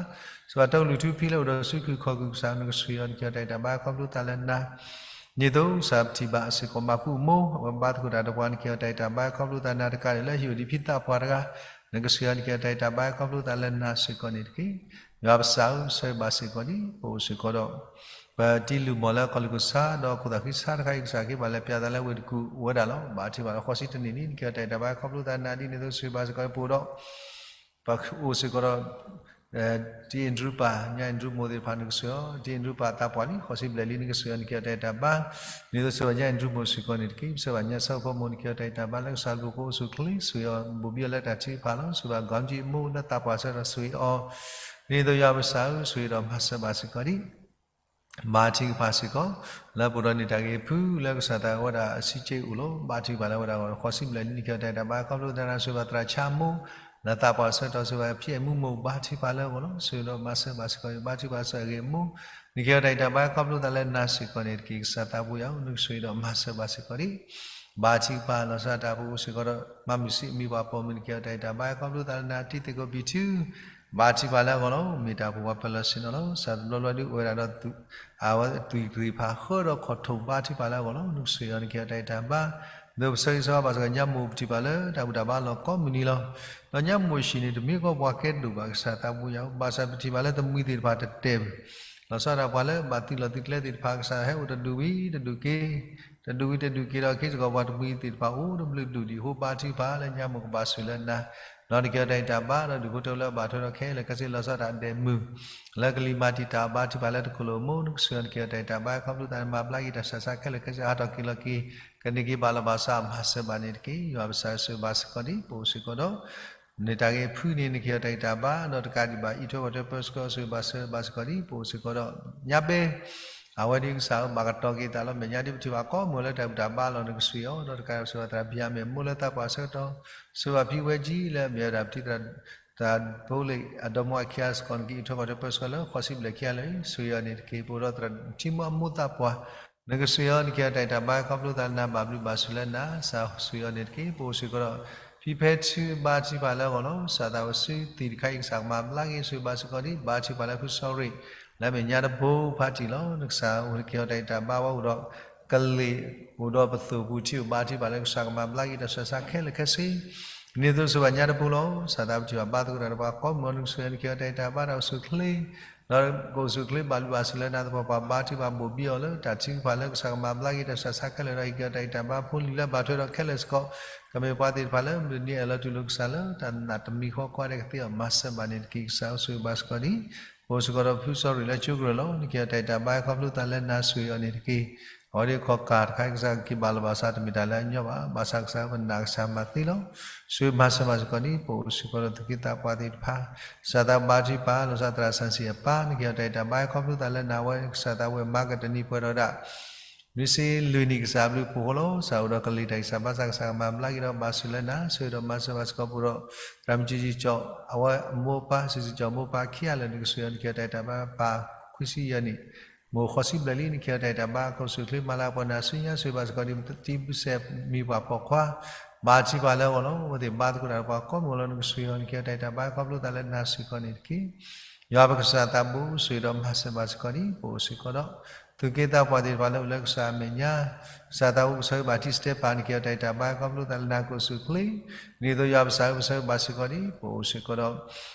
ဆိၣ်ဂ့ၤဘၣ်တၢ်ကလုၢ်ထူဖံလၢအိၣ်ဒီးစုခူၣ်ခီၣ်ခူၣ်ကစၢ်နကဆိၣ်ဂ့ၤအီၤ နကဟ့ၣ်အီၤတၢ်ဂံၢ်တၢ်ဘါခီဖျိသးလၢနၤ ဒ်သိးကစၢ်ပထံၣ်ဘၣ်စ့ၢ်ကီးမၤကူအမိၢ် အဝဲဘါသကိးတၢ်ဒီးပှၤ နကဟ့ၣ်အီၤတၢ်ဂံၢ်တၢ်ဘါခီဖျိသးနၤတကးဒံး လၢဟ့ၣ်အိၣ်ဒံးဖံသးပှၢ်တဂၤ နကဆိၣ်ဂ့ၤအီၤ နကဟ့ၣ်အီၤတၢ်ဂံၢ်တၢ်ဘါခီဖျိသးလၢနၤစ့ၢ်ကီးန့ၣ်တက့ၢ်. ယွၤပကစၢ်ဧၢ ဆၢဂ့ၤဘၣ်စ့ၢ်ကီးဒံး ပအိၣ်စ့ၢ်ကီးဒီး ပတံၤလုၢ်မီၢ်လၢခီၣ်လံၢ်ခိၣ်ဆါ ဒီးခိၣ်သၣ်ဃံဆါတခါအံၤ ကစၢ်ကဟ့ၣ်ဘၣ်လၢပျၢ်သးလၢဝ့ၢ်တကူၣ်အိၣ်ဝဲဒၣ်လီၤ. ဘါထံပာ်လၢဃိးဆံတနံၣ်လံ နကဟ့ၣ်အီၤတၢ်ဂံၢ်တၢ်ဘါခီဖျိသးနၤ ဒ်န့ၣ်အသိးဆိၣ်ဂ့ၤဘၣ်စ့ၢ်ကီးပအိၣ်ဒီး ပအိၣ်စ့ၢ်ကီးဒီး တံၤအ့ၣ်ဒြူပၢ် ညၣ်အ့ၣ်ဒြူမိၢ်သ့ၣ်တဖၣ် နကဆိၣ်ဂ့ၤအီၤ တံၤအ့ၣ်ဒြူပၢ်သးပှၢ်လံ ဃိးဆံဘျဲၣ်လံ နကဆိၣ်ဂ့ၤအီၤ နကဟ့ၣ်အီၤတၢ်ဂံၢ်တၢ်ဘါ ဒ်သိးဆိၣ်ဂ့ၤဘၣ်ညၣ်အ့ၣ်ဒြူမိၢ်စ့ၢ်ကီးန့ၣ်တက့ၢ်. ဆိၣ်ဂ့ၤဘၣ်ညၣ်ဆၢဖိမိၢ် နကဟ့ၣ်အီၤတၢ်ဂံၢ်တၢ်ဘါလၢကစၢ်အဘျုးအဖှိၣ်အိၣ်ဆူၣ်ချ့ ဆိၣ်ဂ့ၤအီၤဘူးဘံအီၤလၢတၢ်ထုကဖၣ်လီၤ. ဆိၣ်ဂ့ၤဘၣ်ဂီၤမုၢ်ကၠံအ့ၣ်မိၢ်လၢသးပှၢ်ဆၢထီၣ်ဆိၣ်ဂ့ၤအီၤ ဒ်န့ၣ်အသိးယွၤပကစၢ်ဧၢ ဆိၣ်ဂ့ၤဒီးမၤစၢၤဘၣ်စ့ၢ်ကီးဒံး ဘါထံကဖၣ်စ့ၢ်ကီး လၢပအိၣ်ဒီးန့ၢ်တၢ်ဂ့ၤဖုလၢကစၢ်သးဝဲဒၣ်အစုစ့အိၣ်လီၤ. ဘါထံပာ်လၢဝဲဒၣ်အဂီၢ်ဃိးဆံဘျဲၣ်လံ နကဟ့ၣ်အီၤတၢ်ဂံၢ်တၢ်ဘါခီဖျိသးနၤ ဆိၣ်ဂ့ၤဘၣ်သရၣ်ဆါမိၢ် လၢသးပှၢ်ဆၢထီၣ်ဆိၣ်ဂ့ၤဘၣ်ဖံအဲၣ်မူမိၢ် ဘါထံပာ်လၢအဂီၢ်လီၤ. ဆိၣ်ဂ့ၤဒီးမၤစၢၤဘၣ်စ့ၢ်ကီး ဘါထံပာ်စ့ၢ်ကီးအဂ့ၢ်အမိၢ် နကဟ့ၣ်အီၤတၢ်ဂံၢ်တၢ်ဘါခီဖျိသးလၢနၤစ့ၢ်ကီးန့ၣ်တက့ၢ်. ကစၢ်သးဘိယွၤဧၢ နကဆိၣ်ဂ့ၤဒီးမၤစၢၤဘၣ်စ့ၢ်ကီးဒံး ဘါထံကဖၣ်လီၤဆီဒၣ်တၢ်ပူၤစ့ၢ်ကီးဒီး မၤမုာ်စံးမံၤပှၤပိာ်မုၣ် နကဟ့ၣ်အီၤတၢ်ဂံၢ်တၢ်ဘါခီဖျိသးလၢနၤ တံၤသကိးပံၤထူ ဘါထံပာ်လၢအဂီၢ်လီၤ. မ့ၢ်တၢ်အိၣ်ဖှိၣ်ပှၤပၢၤလီၢ်ဆ့ၣ်နီၤလီၤ. ကစၢ်တဘျီဘျီဒုးအိၣ်ဝဲဒၣ်ဒီး အဝဲအသွံၣ်တဂ့ၤဖးဃၢဒီးခီၣ်ထိၣ် ဘါထံပာ်လၢအဂီၢ်လီၤ. နကဆိၣ်ဂ့ၤအီၤ နကဟ့ၣ်အီၤတၢ်ဂံၢ်တၢ်ဘါ ဒီးပဆၢဂ့ၤဆၢဝါဘၣ်စ့ၢ်ကီး ညၣ်မိၢ်ပထံၣ်ဘၣ်လၢတၢ်ဘူၣ်တၢ်ဘါလီၤကိးမုၢ်နံၤလီၤ. ဒီးညၣ်မိၢ်ဟံၣ်န့ၣ် တမ့ၢ်ကီးပှၤကဲဒိၣ်ဘၣ် ကစၢ်သးဘိယွၤဧၢ ဘၣ်ဆၣ်ပထံၣ်ဘၣ်လၢတမှံၤသ့ၣ်တဖၣ်တတဲာ် လီၤဆီဒၣ်တၢ်ပှၤလၢဘၣ်သုးလီၤသုးကျဲသ့ၣ်တဖၣ် ကစၢ်ဟဲအိၣ်တဒူၣ်ဝံၤတဒူၣ်က့ၤ တဒူၣ်ဝံၤတဒူၣ်က့ၤဒီး ခ့စ့ၢ်ကီးပှၤတမှံၤသ့ၣ်တဖၣ်အိၣ်တဘျုးဒူၣ်ဒံးအဃိ ဘါထံပာ်လၢညါမိၢ်ကဘၣ်ဆိၣ်လၢနၤ ဒီးနကဟ့ၣ်အီၤတၢ်ဂံၢ်တၢ်ဘါ ဒီးဒူၣ်ဖိထၢဖိလၢအဘၣ်ထွဲဒီးခဲလၢာ်ခဲဆ့ လီၤဆီဒၣ်တၢ်ဒဲးမုၢ် လၢကလံၤမၤတံာ်တာ် ဘါထံပာ်လၢတခိၣ်လိာ်အမိၢ် နကဆိၣ်ဂ့ၤအီၤ နကဟ့ၣ်အီၤတၢ်ဂံၢ်တၢ်ဘါ ခီဖျိသးနမၤဘျါက့ၤတၢ်ဆးဆါခဲလၢာ်ခဲဆ့ ဟးထီၣ်က့ၤလီၤက့ၤ ကန့ၢ်က့ၤဘၣ်လီၤဘၣ်စးမၤစၢၤဘၣ်န့ၣ်တက့ၢ်. ယွၤပကစၢ်ဆိၣ်ဂ့ၤဘၣ်စ့ၢ်ကီးဒံး ပအိၣ်စ့ၢ်ကီးဒီး န့ၢ်တၢ်ဂ့ၤဖုန့ၣ် နကဟ့ၣ်အီၤတၢ်ဂံၢ်တၢ်ဘါ ဒီးတကးဒံးဘၣ် အံးထွဲကွၢ်ထွဲပၢဆှၢအီၤ ဆိၣ်ဂ့ၤဘၣ်စၢၤဘၣ်စ့ၢ်ကီးဒံး ပအိၣ်စ့ၢ်ကီးဒီး ညါဘဲ အ အဝဲဒ်ကစၢ်ဧၢ ဘၣ်ကတီၤက့ၤသးလီၤ. မဲာ်ညါဒ်ပထံၣ်ဘၣ်ကိးမုၢ်လၢတၢ်ဘူၣ်တၢ်ဘါလီၤနကစၢ်အံၤအီၤ, ဒီးတကးဒံးဘၣ် စၢၤဘၣ်သရၣ်ဘံၣ်ယၤမ့ၢ် မိၢ်လၢသးပှၢ်အဆၢကတီၢ်, စၢၤဘၣ်ဖံဝဲကၠံလၢအမ့ၢ်ဝဲဒၣ် ပထံၣ်သရၣ်တၢ်ဘိလ့ၣ်အဒီမါအခံဂၤစ့ၢ်ကီး နကအံးထွဲကွၢ်ထွဲပၢဆှၢလၢ ဃိးဆံဘျဲၣ်ခံဂၤလၢာ်အံၤ စၢၤအံၤအီၤန့ၣ်တက့ၢ်. ပအိၣ်ဒီးသရၣ်ထံမူအမိၢ်သးပှၢ် နကစၢ်အံၤအီၤ နကဟ့ၣ်အီၤတၢ်အဲၣ်တၢ်ဘါ ခီဖျိသးလၢနၤ ဘၣ်ဘျုးဘၣ်ဆိၣ်လၢနၤ, ကစၢ်စၢၤအံၤအီၤန့ၣ်တက့ၢ်. ပအိၣ်စ့ၢ်ကီးဒီး ဖံဖဲထူဘါထံပၤလၢအဂီၢ်လီၤ. ကစၢ်သးဝဲဆူသံၣ်တခါအံၤ ကစၢ်ကမၤဘျါက့ၤ စၢၤဘၣ်စ့ၢ်ကီးဒံး ဘါထံပၤလၢဖုစီၤရ့ၣ် လၢအမဲာ်ညါတဘိဖးတံၢ်လီၤ. နကစၢ်အိၣ် နကဟ့ၣ်အီၤတၢ်အဲၣ်တၢ်ဘါဝဲ အိၣ်ဒီးကလ့ၢ် အိၣ်ဒီးပသိၣ်ပူၤထံအိၣ် ဘါထံပၤလၢကစၢ်ကမၤဘျါက့ၤ တၢ်ဆူးတၢ်ဆါခဲလၢာ်ခဲဆ့ ဒ်န့ၣ်အသိး စၢၤဘၣ်ညါတဘိလီၤ. ကစၢ်သးပထံၣ်ဘၣ်ဘါသကိးတၢ်ဒီးပှၤကိးမုၢ်လီၤ. နကစၢ်အံၤ နကဟ့ၣ်အီၤတၢ်အဲၣ်တၢ်ဘါ တၢ်အိၣ်ဆူၣ်အိၣ်ချ့ ဒီးကအိၣ်ဆူၣ်အိၣ်ချ့ဘၣ်ဘျုးဘၣ်ဆိၣ်လၢနၤသပှၢ်ပှၢ် ဘါထံပၤဘိၣ်ဘံအီၤလၢ တၢ်ထုကဖၣ်လၢကစၢ်ကမၤဘျါက့ၤ တၢ်ဆူးတၢ်ဆါခဲလၢာ်ဒီး ဟ့ၣ်က့ၤအီၤတၢ်အဲၣ်တၢ်ဘါ ဖိလံၤလၢဘၣ်ထွဲဒီးခဲလၢာ်စ့ၢ်ကီး ကမ့ၢ်ပှၤသ့ၣ်တဖၣ်လၢ မုၢ်တနံၤအၢၣ်လီၤတူၢ်လိာ်ကစၢ်လၢ တၢ်နာ်တမံၤဃီ ကိးဂၤဒဲးကသ့အီၤမၤစၢၤဘၣ်န့ၣ်တက့ၢ်. ကစၢ်အိၣ်စၢၤဘၣ်စ့ၢ်ကီးဒံး ပအိၣ်စ့ၢ်ကီးဒီးဖုစီၤရ့ၣ်လၢကၠိကရၢၢ်လီၤ. နကဟ့ၣ်အီၤတၢ်အဲၣ်တၢ်ဘါ ခီဖျိသးလၢနၤ စၢၤအံၤအီၤန့ၣ်တက့ၢ်. အဝဲဒၣ်ခီၣ်ကၢ်တခါ ကစၢ်ကက့ၤဘၣ်လီၤဘၣ်ဆၣ် တမ့ၢ်တၢ်လၢအညီဘၣ်, ဘၣ်ဆၣ်ကစၢ်ပနာ်ကစၢ်မၤသ့လီၤ. စၢၤမၤစၢၤဘၣ်စ့ၢ်ကီးဒံး ပအိၣ်စ့ၢ်ကီးဒီးသုးက့သးပှၢ်သ့ၣ်တဖၣ် ကစၢ်သးဘါထံပၤ လီၤဆီဒၣ်တၢ်သရၣ်စၣ်စံၣ်အပၢ် နကဟ့ၣ်အီၤတၢ်အဲၣ်တၢ်ဘါ ခီဖျိသးလၢနၤ အဝဲကစၢ်သးဝဲမၤကတၢၢ်နံၣ်ပှဲၤဒီးဒၣ် နွံဆံလွံၢ်နံၣ် ကစၢ်ဘျုးဖှိၣ်ဃီလီၤ. ကစၢ်အိၣ်ဒီးကလ့ၢ်တၢ်ဂံၢ်စၢ်ဘါစၢ် ကစၢ်ကမၤဘျါက့ၤဒီးဘၣ်ဆိၣ်လၢနၤ စၢၤဒီးမၤစၢၤဘၣ်စ့ၢ်ကီး ပအိၣ်ဒီး သရၣ်မုၣ်စံၣ်စံၣ်ကၠီၣ် အဝဲအမိၢ်အပၢ် စံၣ်စံၣ်ကၠီၣ်မိၢ်ပၢ်ခံဂၤလၢာ် နကစၢ်အံၤ နကဟ့ၣ်အီၤတၢ်အဲၣ်တၢ်ဘါ ပှၤခွံဆံယဲၢ်နံၣ် မ့ၢ်ဃိးဆံဘျဲၣ်လံ နကဟ့ၣ်အီၤတၢ်အဲၣ်တၢ်ဘါ ကအိၣ်ဆူၣ်အိၣ်ချ့မၤလၤကပီၤနၤဆူညါ စၢၤဘၣ်စ့ၢ်ကီးဒံး တံၤဘုစဲးမံၤပှၢ်ဖီၣ်ခွါ ဘါထံပၤလၢအဂီၢ်လီၤ. အဝဲသ့ၣ်ဘါသကိးတၢ်ဒီးပှၤကိးမုၢ်လီၤ. နကစၢ်အံၤ နကဟ့ၣ်အီၤတၢ်အဲၣ်တၢ်ဘါ ခီဖျိသးလၢနၤစ့ၢ်ကီးန့ၣ်တက့ၢ်. ယွၤပကစၢ်သးဘိ စၢၤဒီးမၤစၢၤဘၣ်စ့ၢ်ကီးဒံး ပအိၣ်စ့ၢ်ကီးဒီး သုးက့သးပှၢ်သ့ၣ်တဖၣ်လၢအိၣ်လၢကစၢ်အမဲာ်ညါ ကစၢ်သးအိၣ်ကဆၢဂ့ၤဘၣ်ထံစတဲပၤ နကဟ့ၣ်အီၤတၢ်အဲၣ်တၢ်ဘါ ခီဖျိသးလၢနၤ ကအိၣ်ဆူၣ်အိၣ်ချ့ ဒ်သိးယွၤပကစၢ်အိၣ်ကဆၢဂ့ၤဘၣ်စ့ၢ်ကီးဒံး ပအိၣ်စ့ၢ်ကီးဒီး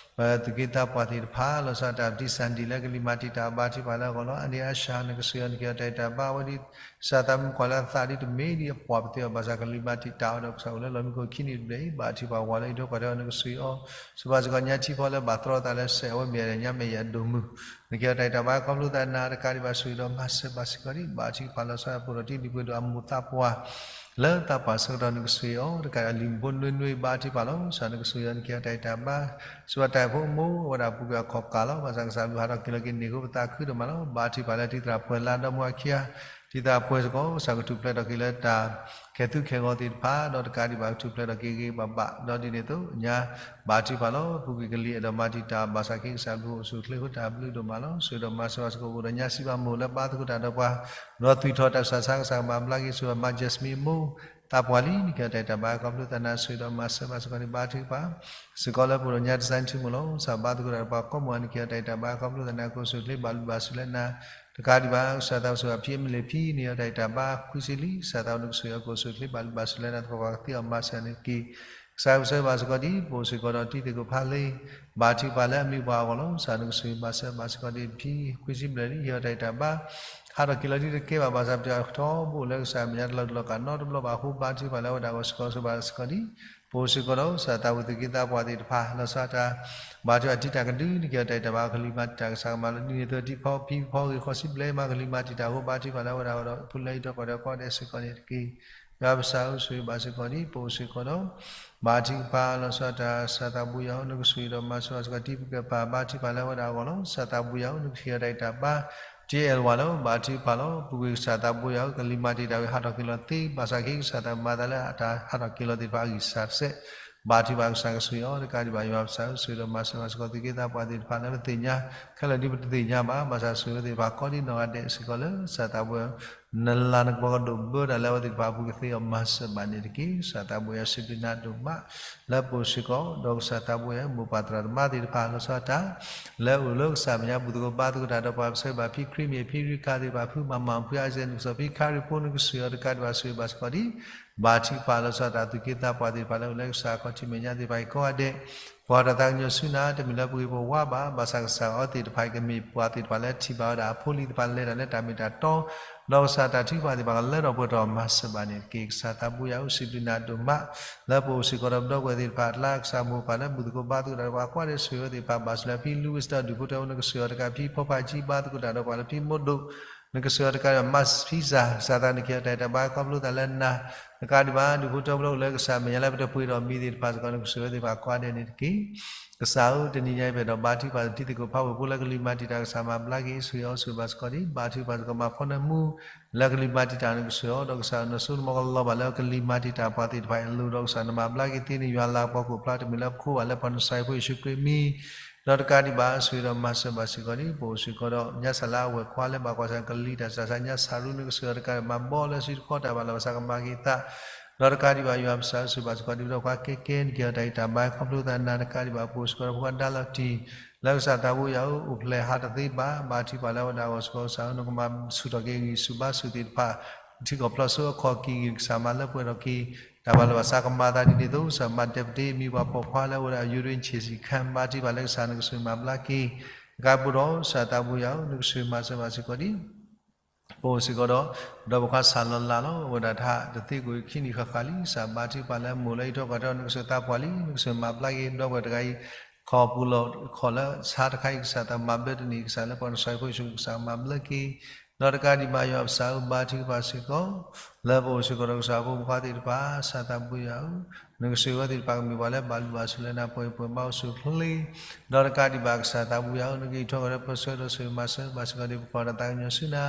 ပသုးက့သးပှၢ်သ့ၣ်တဖၣ် လီၤဆီဒၣ်တၢ်ပတံၢ်စၢ်ဒံၣ်လၢကလံၤမၤတံာ်တာ်ဘါထံပၤလၢအဂီၢ်လီၤ. အန့ၣ်အါဆၣ် နကစၢ်အံၤ နကဟ့ၣ်အီၤတၢ်အဲၣ်တၢ်ဘါ အဝဲဒ် ကစၢ်သးမုၣ်ကွၢ်လၢအသးဒ်တမ့ၢ်ဒ်အပှၢ်ပသ့အီၤ ဘၣ်ဆၣ်ကလံၤမၤတံာ်တာ်အီၤဒီး ကစၢ်အိၣ်လၢလီၢ်မံခိၣ်ခံနံၣ်တဘျဲၣ်အံၤ ဘါထံပၤဝၤလၢအံးထွဲကွၢ်ထွဲအီၤ နကစၢ်အံၤအီၤ စၢၤဘၣ်စ့ၢ်ကီးညါထံဖီလၢဘၣ်သရီသးလၢစဲး အဝဲမ့ၢ်အဒၣ်ညါမဲာ်ယၤဒိၣ်မုၢ် နကဟ့ၣ်အီၤတၢ်အဲၣ်တၢ်ဘါ ခီဖျိသးနၤတကးဒံးဘၣ် စၢၤဒီးမၤစၢၤဘၣ်စ့ၢ်ကီးဒံး ဘါထံပၤလီၤဆီဒၣ်ပှဲၤဒီးတံၤဒံးပှဲၤဒီးအမိၢ်သးပှၢ် လၢသးပှၢ်ဆၢကတီၢ် နကစၢ်အံၤအီၤ တကးဒံးဘၣ် လံာ်မူဖိနွံနွံ ဘါထံပၤလီၤဆီဒၣ် နကစၢ်အံၤအီၤ နကဟ့ၣ်အီၤတၢ်အဲၣ်တၢ်ဘါ စၢၤဘၣ်တၢ်အိၣ်ဖှိၣ်အမိၢ် အဝဲဒၣ်ပူၤကွံာ်အခီၣ်ကၢ်လီၤ. ဘၣ်ဆၣ်ကစၢ်ဘျုးဟးထီၣ်က့ၤလီၤက့ၤန့ၢ်ဃုာ်ပသးခုဒိၣ်မးလီၤ. ဘါထံပၤလၢတံၤသရၣ်ပှဲၤလၢဒီမါအခံဂၤ တံၤသရၣ်ပှဲၤစ့ၢ်ကီး ကစၢ်ကထူၣ်ဖျဲးထီၣ်က့ၤလၢတၢ်ခဲသူၣ်ခဲဂီၤသ့ၣ်တဖၣ် ဒီးတကးဒံးဘၣ်ကထူၣ်ဖျဲးထီၣ်က့ၤဂ့ၤဂ့ၤဘၣ်ဘၣ် ဒီးဒ်န့ၣ်အသိးညါ ဘါထံပၤလီၤ ပူၤကွံာ်ကလံၤအဲၣ်ဒိးမၤတံာ်တာ် ဘၣ်ဆၣ်က့ၤကစၢ်ဘျုးအိၣ်ဆူၣ်အိၣ်ချ့ဃုာ်တၢ်ဘျုးဒိၣ်မးလီၤ. စၢၤဒီးမၤစၢၤဘၣ်စ့ၢ်ကီး ပအိၣ်ဒီးညါစံးဘၣ်မိၢ်လၢဘါသကိးတၢ်ဒီးပှၤ ဒီးသွံၣ်ထီၣ်တၢ်ဆူးတၢ်ဆါ ကစၢ်ကမၤဘျါက့ၤ စၢၤဘၣ်မါ Jasmine အမိၢ် သးပှၢ်လံ နကဟ့ၣ်အီၤတၢ်အဲၣ်တၢ်ဘါ ခီဖျိသးနၤ စၢၤဒီးမၤစၢၤဘၣ်စ့ၢ်ကီးန့ၣ် ဘါထံပၤ စ့ၢ်ကီးလၢပအိၣ်ဒီးညါ design ထူမိၢ်လီၤ ကစၢ်ဘါသကိးတၢ်ဒီးပှၤကိးမုၢ် နကဟ့ၣ်အီၤတၢ်အဲၣ်တၢ်ဘါ ခီဖျိသးနၤ ကအိၣ်ဆူၣ်အိၣ်ချ့ဘၣ်ဘျုးဘၣ်ဆိၣ်လၢနၤ တကးဒံးဘၣ် ကစၢ်သးအိၣ်ဆူၣ်ဘၣ်ဖံအမ့ၢ်လ့ၣ်ဖံ နဟ့ၣ်အီၤတၢ်အဲၣ်တၢ်ဘါခွံဆံလံ ကစၢ်သးအိၣ် နကစၢ်အံၤအီၤ ကအိၣ်ဆူၣ်အိၣ်ချ့ဘၣ်ဘျုးဘၣ်ဆိၣ်လၢနၤ သပှၢ်ပှၢ်ကသ့အီၤမၤစၢၤန့ၣ်တက့ၢ်. ကစၢ်ကဆၢဘၣ်စ့ၢ်ကီးဒံး ပအိၣ်စ့ၢ်ကီးဒီးတံၤသကိးဖးလ့ ဘါထံပၤလၢအမံၤပှၢ်အဂီၢ်လီၤ. ကစၢ်နကစၢ်ဘၣ်စၢၤဘၣ်စ့ၢ်ကီးဒံး ဖံခွံဆံဘျဲၣ်လံ ဟ့ၣ်အီၤတၢ်အဲၣ်တၢ်ဘါ ဟးထီၣ်က့ၤလီၤဒ်တကဲဘၣ် ဘၣ်ဆၣ်ပတၢ်ထီဘိလၢကစၢ်မဲာ်ညါတလီၤတူာ်လီၤကာ်နီတဘျီဘၣ်အဃိ ဘါထံပၤလၢအဝဲဒၣ်အဂီၢ်စ့ၢ်ကီး စၢၤဘၣ်စ့ၢ်ကီးဒံး ပအိၣ်စ့ၢ်ကီးဒီးကစၢ်သးဝံၣ်သုးက့သးပှၢ်သ့ၣ်တဖၣ် လီၤဆီဒၣ်တၢ် ဘါထံပၤတံၤတၢ်ကဒု နကဟ့ၣ်အီၤတၢ်အဲၣ်တၢ်ဘါ ကလံၤမၤတံာ်တာ် ကစၢ်ကမၤလၢဒ်န့ၣ်အသိး တံၤဖီဖံဖီဂ့ၤ ဃိးဆံဘျဲၣ်မး ကလံၤမၤတံာ်တာ်အဃိ ဘါထံပၤလၢအဝဲဒၣ်အဂီၢ်ဒီး ဖိလၢအံးထွဲကွၢ်ထွဲကိးဂၤဒဲးစ့ၢ်ကီးန့ၣ်တက့ၢ်. ယွၤပကစၢ်အိၣ်ဆူၣ်ဘၣ်စ့ၢ်ကီးဒံး ပအိၣ်စ့ၢ်ကီးဒီး ဘါထံပၤလီၤဆီဒၣ်တၢ် ကစၢ်သးဘိယွၤဧၢ နကစၢ်အံၤဒီးမၤစၢၤဘၣ်စ့ၢ်ကီး တံၤပကဲပၤ ဘါထံပၤလၢအဝဲဒၣ်အဂီၢ်လီၤ. ကစၢ်သးဘိယွၤဧၢ နကဟ့ၣ်အီၤတၢ်အဲၣ်တၢ်ဘါ တံၤအဲၣ်ဝၤလၢ ဘါထံပၤလီၤ ပူၤကွံာ်ကစၢ်သးဘိယွၤဧၢ ကလံၤမၤတံာ်တာ်ဝံၤဟးထီၣ်က့ၤလီၤသ့ ဘၣ်ဆၣ်က့ၤကစၢ်သးမၤသးလၢအတၢ်ဟးထီၣ်က့ၤလီၤသ့ၣ်တဖၣ်အဂံၢ်စၢ်တစဲး ဘါထံပၤကစၢ်ကစၢ်အံၤအီၤ တကးဒံးဘၣ် ယွၤပကစၢ်အိၣ်ဆူၣ်ဒီးမၤစၢၤဘၣ်စ့ၢ်ကီး သုးက့သးပှၢ်သ့ၣ်တဖၣ်လၢပသ့ၣ်ညါ ခဲလၢာ်ဒ်ပတသ့ၣ်ညါဘၣ် ဘၣ်ဆၣ်ဆူၣ်ဝဲသ့ၣ်တဖၣ်ကိးဒံနီၢ်ဂၤဒဲးစ့ၢ်ကီးလၢ ကစၢ်သးဘိယွၤ နလၤနကပီၤကဒိၣ်ဘၢတၢ်လၢအဝဲသ့ၣ်တဖၣ်အပူၤကသ့အီၤမၤစၢၤဘၣ်န့ၣ်တက့ၢ်. ကစၢ်သးဘိယွၤစံးဘျုးနၤဒိၣ်မး လၢပအိၣ်စ့ၢ်ကီး ဒီးကစၢ်သးဘိယွၤ မိၢ်ပၢ်သရၣ်သမါသ့ၣ်တဖၣ် လီၤဆီဒၣ်တၢ် လၢအိၣ်လၢကစၢ်မဲာ်ညါဘူၣ်သကိးဘါသကိးတၢ်ဒီးပှၤ ပဆၢဂ့ၤဘၣ်ဖံခရံာ်မ့ၢ်ဖံရံခါသ့ၣ်တဖၣ် ဖုမၤမၤဖုအါစဲး နကစၢ်ဖံခါရံၣ်ဖိ နကစၢ်အံၤအီၤ တကးဒံးဘၣ် ဆူၣ်ဘၣ်စ့ၢ်ကီးဒံး ဘါထံပၤလီၤဆီဒၣ်တၢ် သုးက့သးပှၢ်သ့ၣ်တဖၣ်လၢအိၣ်လၢကစၢ်အခီၣ်ထံးမဲာ်ညါသ့ၣ်တဖၣ်အံၤကိးဂၤဒဲး ပှၤတၢ်သးကညီၤဆူနၤ တမ့ၢ်လၢပဂ့ၤပဝါဘၣ် ဘၣ်ဆၣ်ကစၢ်အီၤသ့ၣ်တဖၣ်အံၤ ကမ့ၢ်ပှၤသ့ၣ်တဖၣ်လၢထံၣ်ဘၣ်ဝဲဒၣ်အဖိလံၤသ့ၣ်တဖၣ် လဲၤတၢ်လၢတၢ်မ့ၢ်တၢ်တီ ဒီးကစၢ်တၢ်ထုကဖၣ်သ့ၣ်တဖၣ် ကလၢထီၣ်ပှဲၤထီၣ်မၤစၢၤဘၣ်န့ၣ်တက့ၢ်. ကစၢ်သးဘိယွၤဧၢ စံးဘျုးနၤဒိၣ်မး လၢပအိၣ်စ့ၢ်ကီးဒီးပဒီပုၢ်ဝဲၢ်သ့ၣ်တဖၣ်အကျါ ကစၢ်မိၢ်ပၢ်လၢဘူၣ်သကိးဘါသကိးတၢ်ဒီးပှၤ ကွၢ်ဒဲးဆူၣ်ဝဲသ့ၣ်တဖၣ် ဘၣ်ဆၣ်လၢဖံလူဝံၣ်စတီၣ်ဒူၣ်ဖိတဲဝဲ နကစၢ်အံၤအီၤ တကးဖံဖိဖးကၠံဘါသကိးတၢ်ဒီးပှၤလၢဖံမိၢ်ဒိၣ် နကစၢ်အံၤအီၤ တကးဒံးဘၣ် မၤဖံစၢ် ကစၢ်သးနကဟ့ၣ်အီၤတၢ်အဲၣ်တၢ်ဘါ ခီဖျိသးလၢနၤ တကးဒံးဘၣ် ဒူၣ်ဖိထၢဖိလၢကစၢ်မဲာ်ညါလၢပတပှ့ၤဒီးမံၤသ့ၣ်တဖၣ်စ့ၢ်ကီး နကစၢ်ယွၤသ့ၣ်တဖၣ်ကိးဂၤဒဲးန့ၣ်တက့ၢ်. ကစၢ်ဧၢ, တနံၤညါအံၤ ပအဲၣ်ဒိးဘါထုကဖၣ် တံၤသကိးဖးဝဲၢ်ဖိလၢကလံၤမၤတံာ်တာ် ကစၢ်မၤဘျါက့ၤ ဆိၣ်ဂ့ၤအီၤ ဆိၣ်ဂ့ၤဘၣ်စ့ၢ်ကီးဒံး ဘါထုကဖၣ်စ့ၢ်ကီး မၤဖီနၢမူ လၢကလံၤမၤတံာ်တာ် နကစၢ်ယွၤဒီး ကစၢ်နဆိနမီကလီၤဘၣ်လၢကလံၤမၤတံာ်တာ်ပှၤသ့ၣ်တဖၣ်အံၤအလိၤဒီး ကစၢ်နမၤဘျါက့ၤသ့န့ၣ် ယွၤလၤကပီၤခိၣ်ဖျါတမုာ်လၢပခိၣ်ဘၣ်လၢ ပှၤနစၢ်ဖိယ့ၣ်ၡူးခရံာ်မံၤ ဒီးတကးဒံးဘၣ် ဆိၣ်ဂ့ၤဒီးမၤစၢၤဘၣ်စ့ၢ်ကီးဒံး ပအိၣ်စ့ၢ်ကီးဒီး ညါစၢ်လၢအဝဲၢ်ခွါလၢဘၣ်ကွၢ်ဆၢၣ်ကလံၤတၢ်စူၢ်တၢ်နာ် ညါစၢ်ရူ နကစၢ်ယွၤတကးဒံး မၤဘီလၢစုတခီတၢ်ဘၣ်လီၤဘၣ်ဆၣ်ကမၤက့ၤသး ဒီးတကးဒံးဘၣ် ယွၤပစၢ်ဧၢ ဆိၣ်ဂ့ၤဘၣ်စ့ၢ်ကီးဒံး ပဒီပုၢ်ဝဲၢ်ခွါကဲကဲ နကဟ့ၣ်အီၤတၢ်ဂံၢ်တၢ်ဘါခီဖျိသးနၤတကးဒံးဘၣ် ပအိၣ်စ့ၢ်ကီးဒီးဖိခွါဒါလီၤတံၢ် လၢကစၢ်သးဘိယွၤဧၢ အိၣ်ဖျဲၣ်ဟးတသ့ဘၣ် ဘါထုကဖၣ်လၢအဝဲဒၣ်အဂီၢ်စ့ၢ်ကီး ကစၢ်ဧၢ နကမၤဆူၣ်ထီၣ်က့ၤဂံၢ်ဆူၣ်ဘါဆူၣ်သ့ၣ်တဖၣ် ထံကီၢ်ဖျိးစိအခီၣ်ကံၢ်ဂံၢ် ကစၢ်မၤလၢပှဲၤထီၣ်က့ၤ တၢ်ဘၣ်လီၤဘၣ်ဆၣ်ကမၤသးဒ်န့ၣ်အသိး ကစၢ်မၤဒဲးပတ့ မံၤပှၤပိာ်ခွါလၢအဝဲဒၣ် ယူရ့ၣ်ဆ့ၣ်စံၣ်ခၢၣ် ဘါထုကဖၣ်လၢကစၢ်နကဆိၣ်ဂ့ၤမၤဘျါက့ၤ ကကါပူၤဒီး ကစၢ်သးဘိယွၤဧၢ နကဆိၣ်ဂ့ၤမၤစၢၤဘၣ်စ့ၢ်ကီးဒံး ပအိၣ်စ့ၢ်ကီးဒီး ပဒီပုၢ်ဝဲၢ်ခွါစၢ်လီၤလးလီၤ အဝဲဒၣ်တဟးတသ့ကွံာ်ခံနံၣ်ဃၣ်ဃၣ်လံ ကစၢ်ဘါထုကဖၣ်လၢအမိၢ်လၢအံးထွဲကွၢ်ထွဲ နကဆိၣ်ဂ့ၤသးပှၢ်လံ နကဆိၣ်ဂ့ၤမၤဘျါက့ၤ ပဒီပုၢ်ဝဲၢ်တဂၤအံၤ ခီၣ်ပူၤလီၢ်ခီၣ်လၢဆါတခါအံၤ ကစၢ်သးမၤဘျါတန့ၢ် ကစၢ်လၢပှၤနစၢ်ဖိယ့ၣ်ၡူး ကစၢ်မၤဘျါက့ၤ ဒီးတကးဒံးဘၣ် ယွၤပစၢ်ဧၢ ဘါထုကဖၣ်စ့ၢ်ကီး လၢပအိၣ်စ့ၢ်ကီးဒီးကစၢ်ဖိမုၣ်ခွါသ့ၣ်တဖၣ် ကစၢ်သးဘိယွၤဧၢ နကဆိၣ်ဂ့ၤဝဲသ့ၣ်တဖၣ်ကမ့ၢ်ပှၤလၢဘၣ်လုၢ်ဘၣ်စူၣ်လၢနၤပှဲၤပှဲၤဘါအိၣ်ဆူၣ်အိၣ်ချ့ ဒီးတကးဒံးဘၣ် ကစၢ်သးဘိယွၤဧၢ နကအံးထွဲကွၢ်ထွဲပၢဆှၢဒီးဆိၣ်ဂ့ၤမၤစၢၤဘၣ်စ့ၢ်ကီးဒံး ပကွၢ်ဒီးသးကညီၤဆူနၤ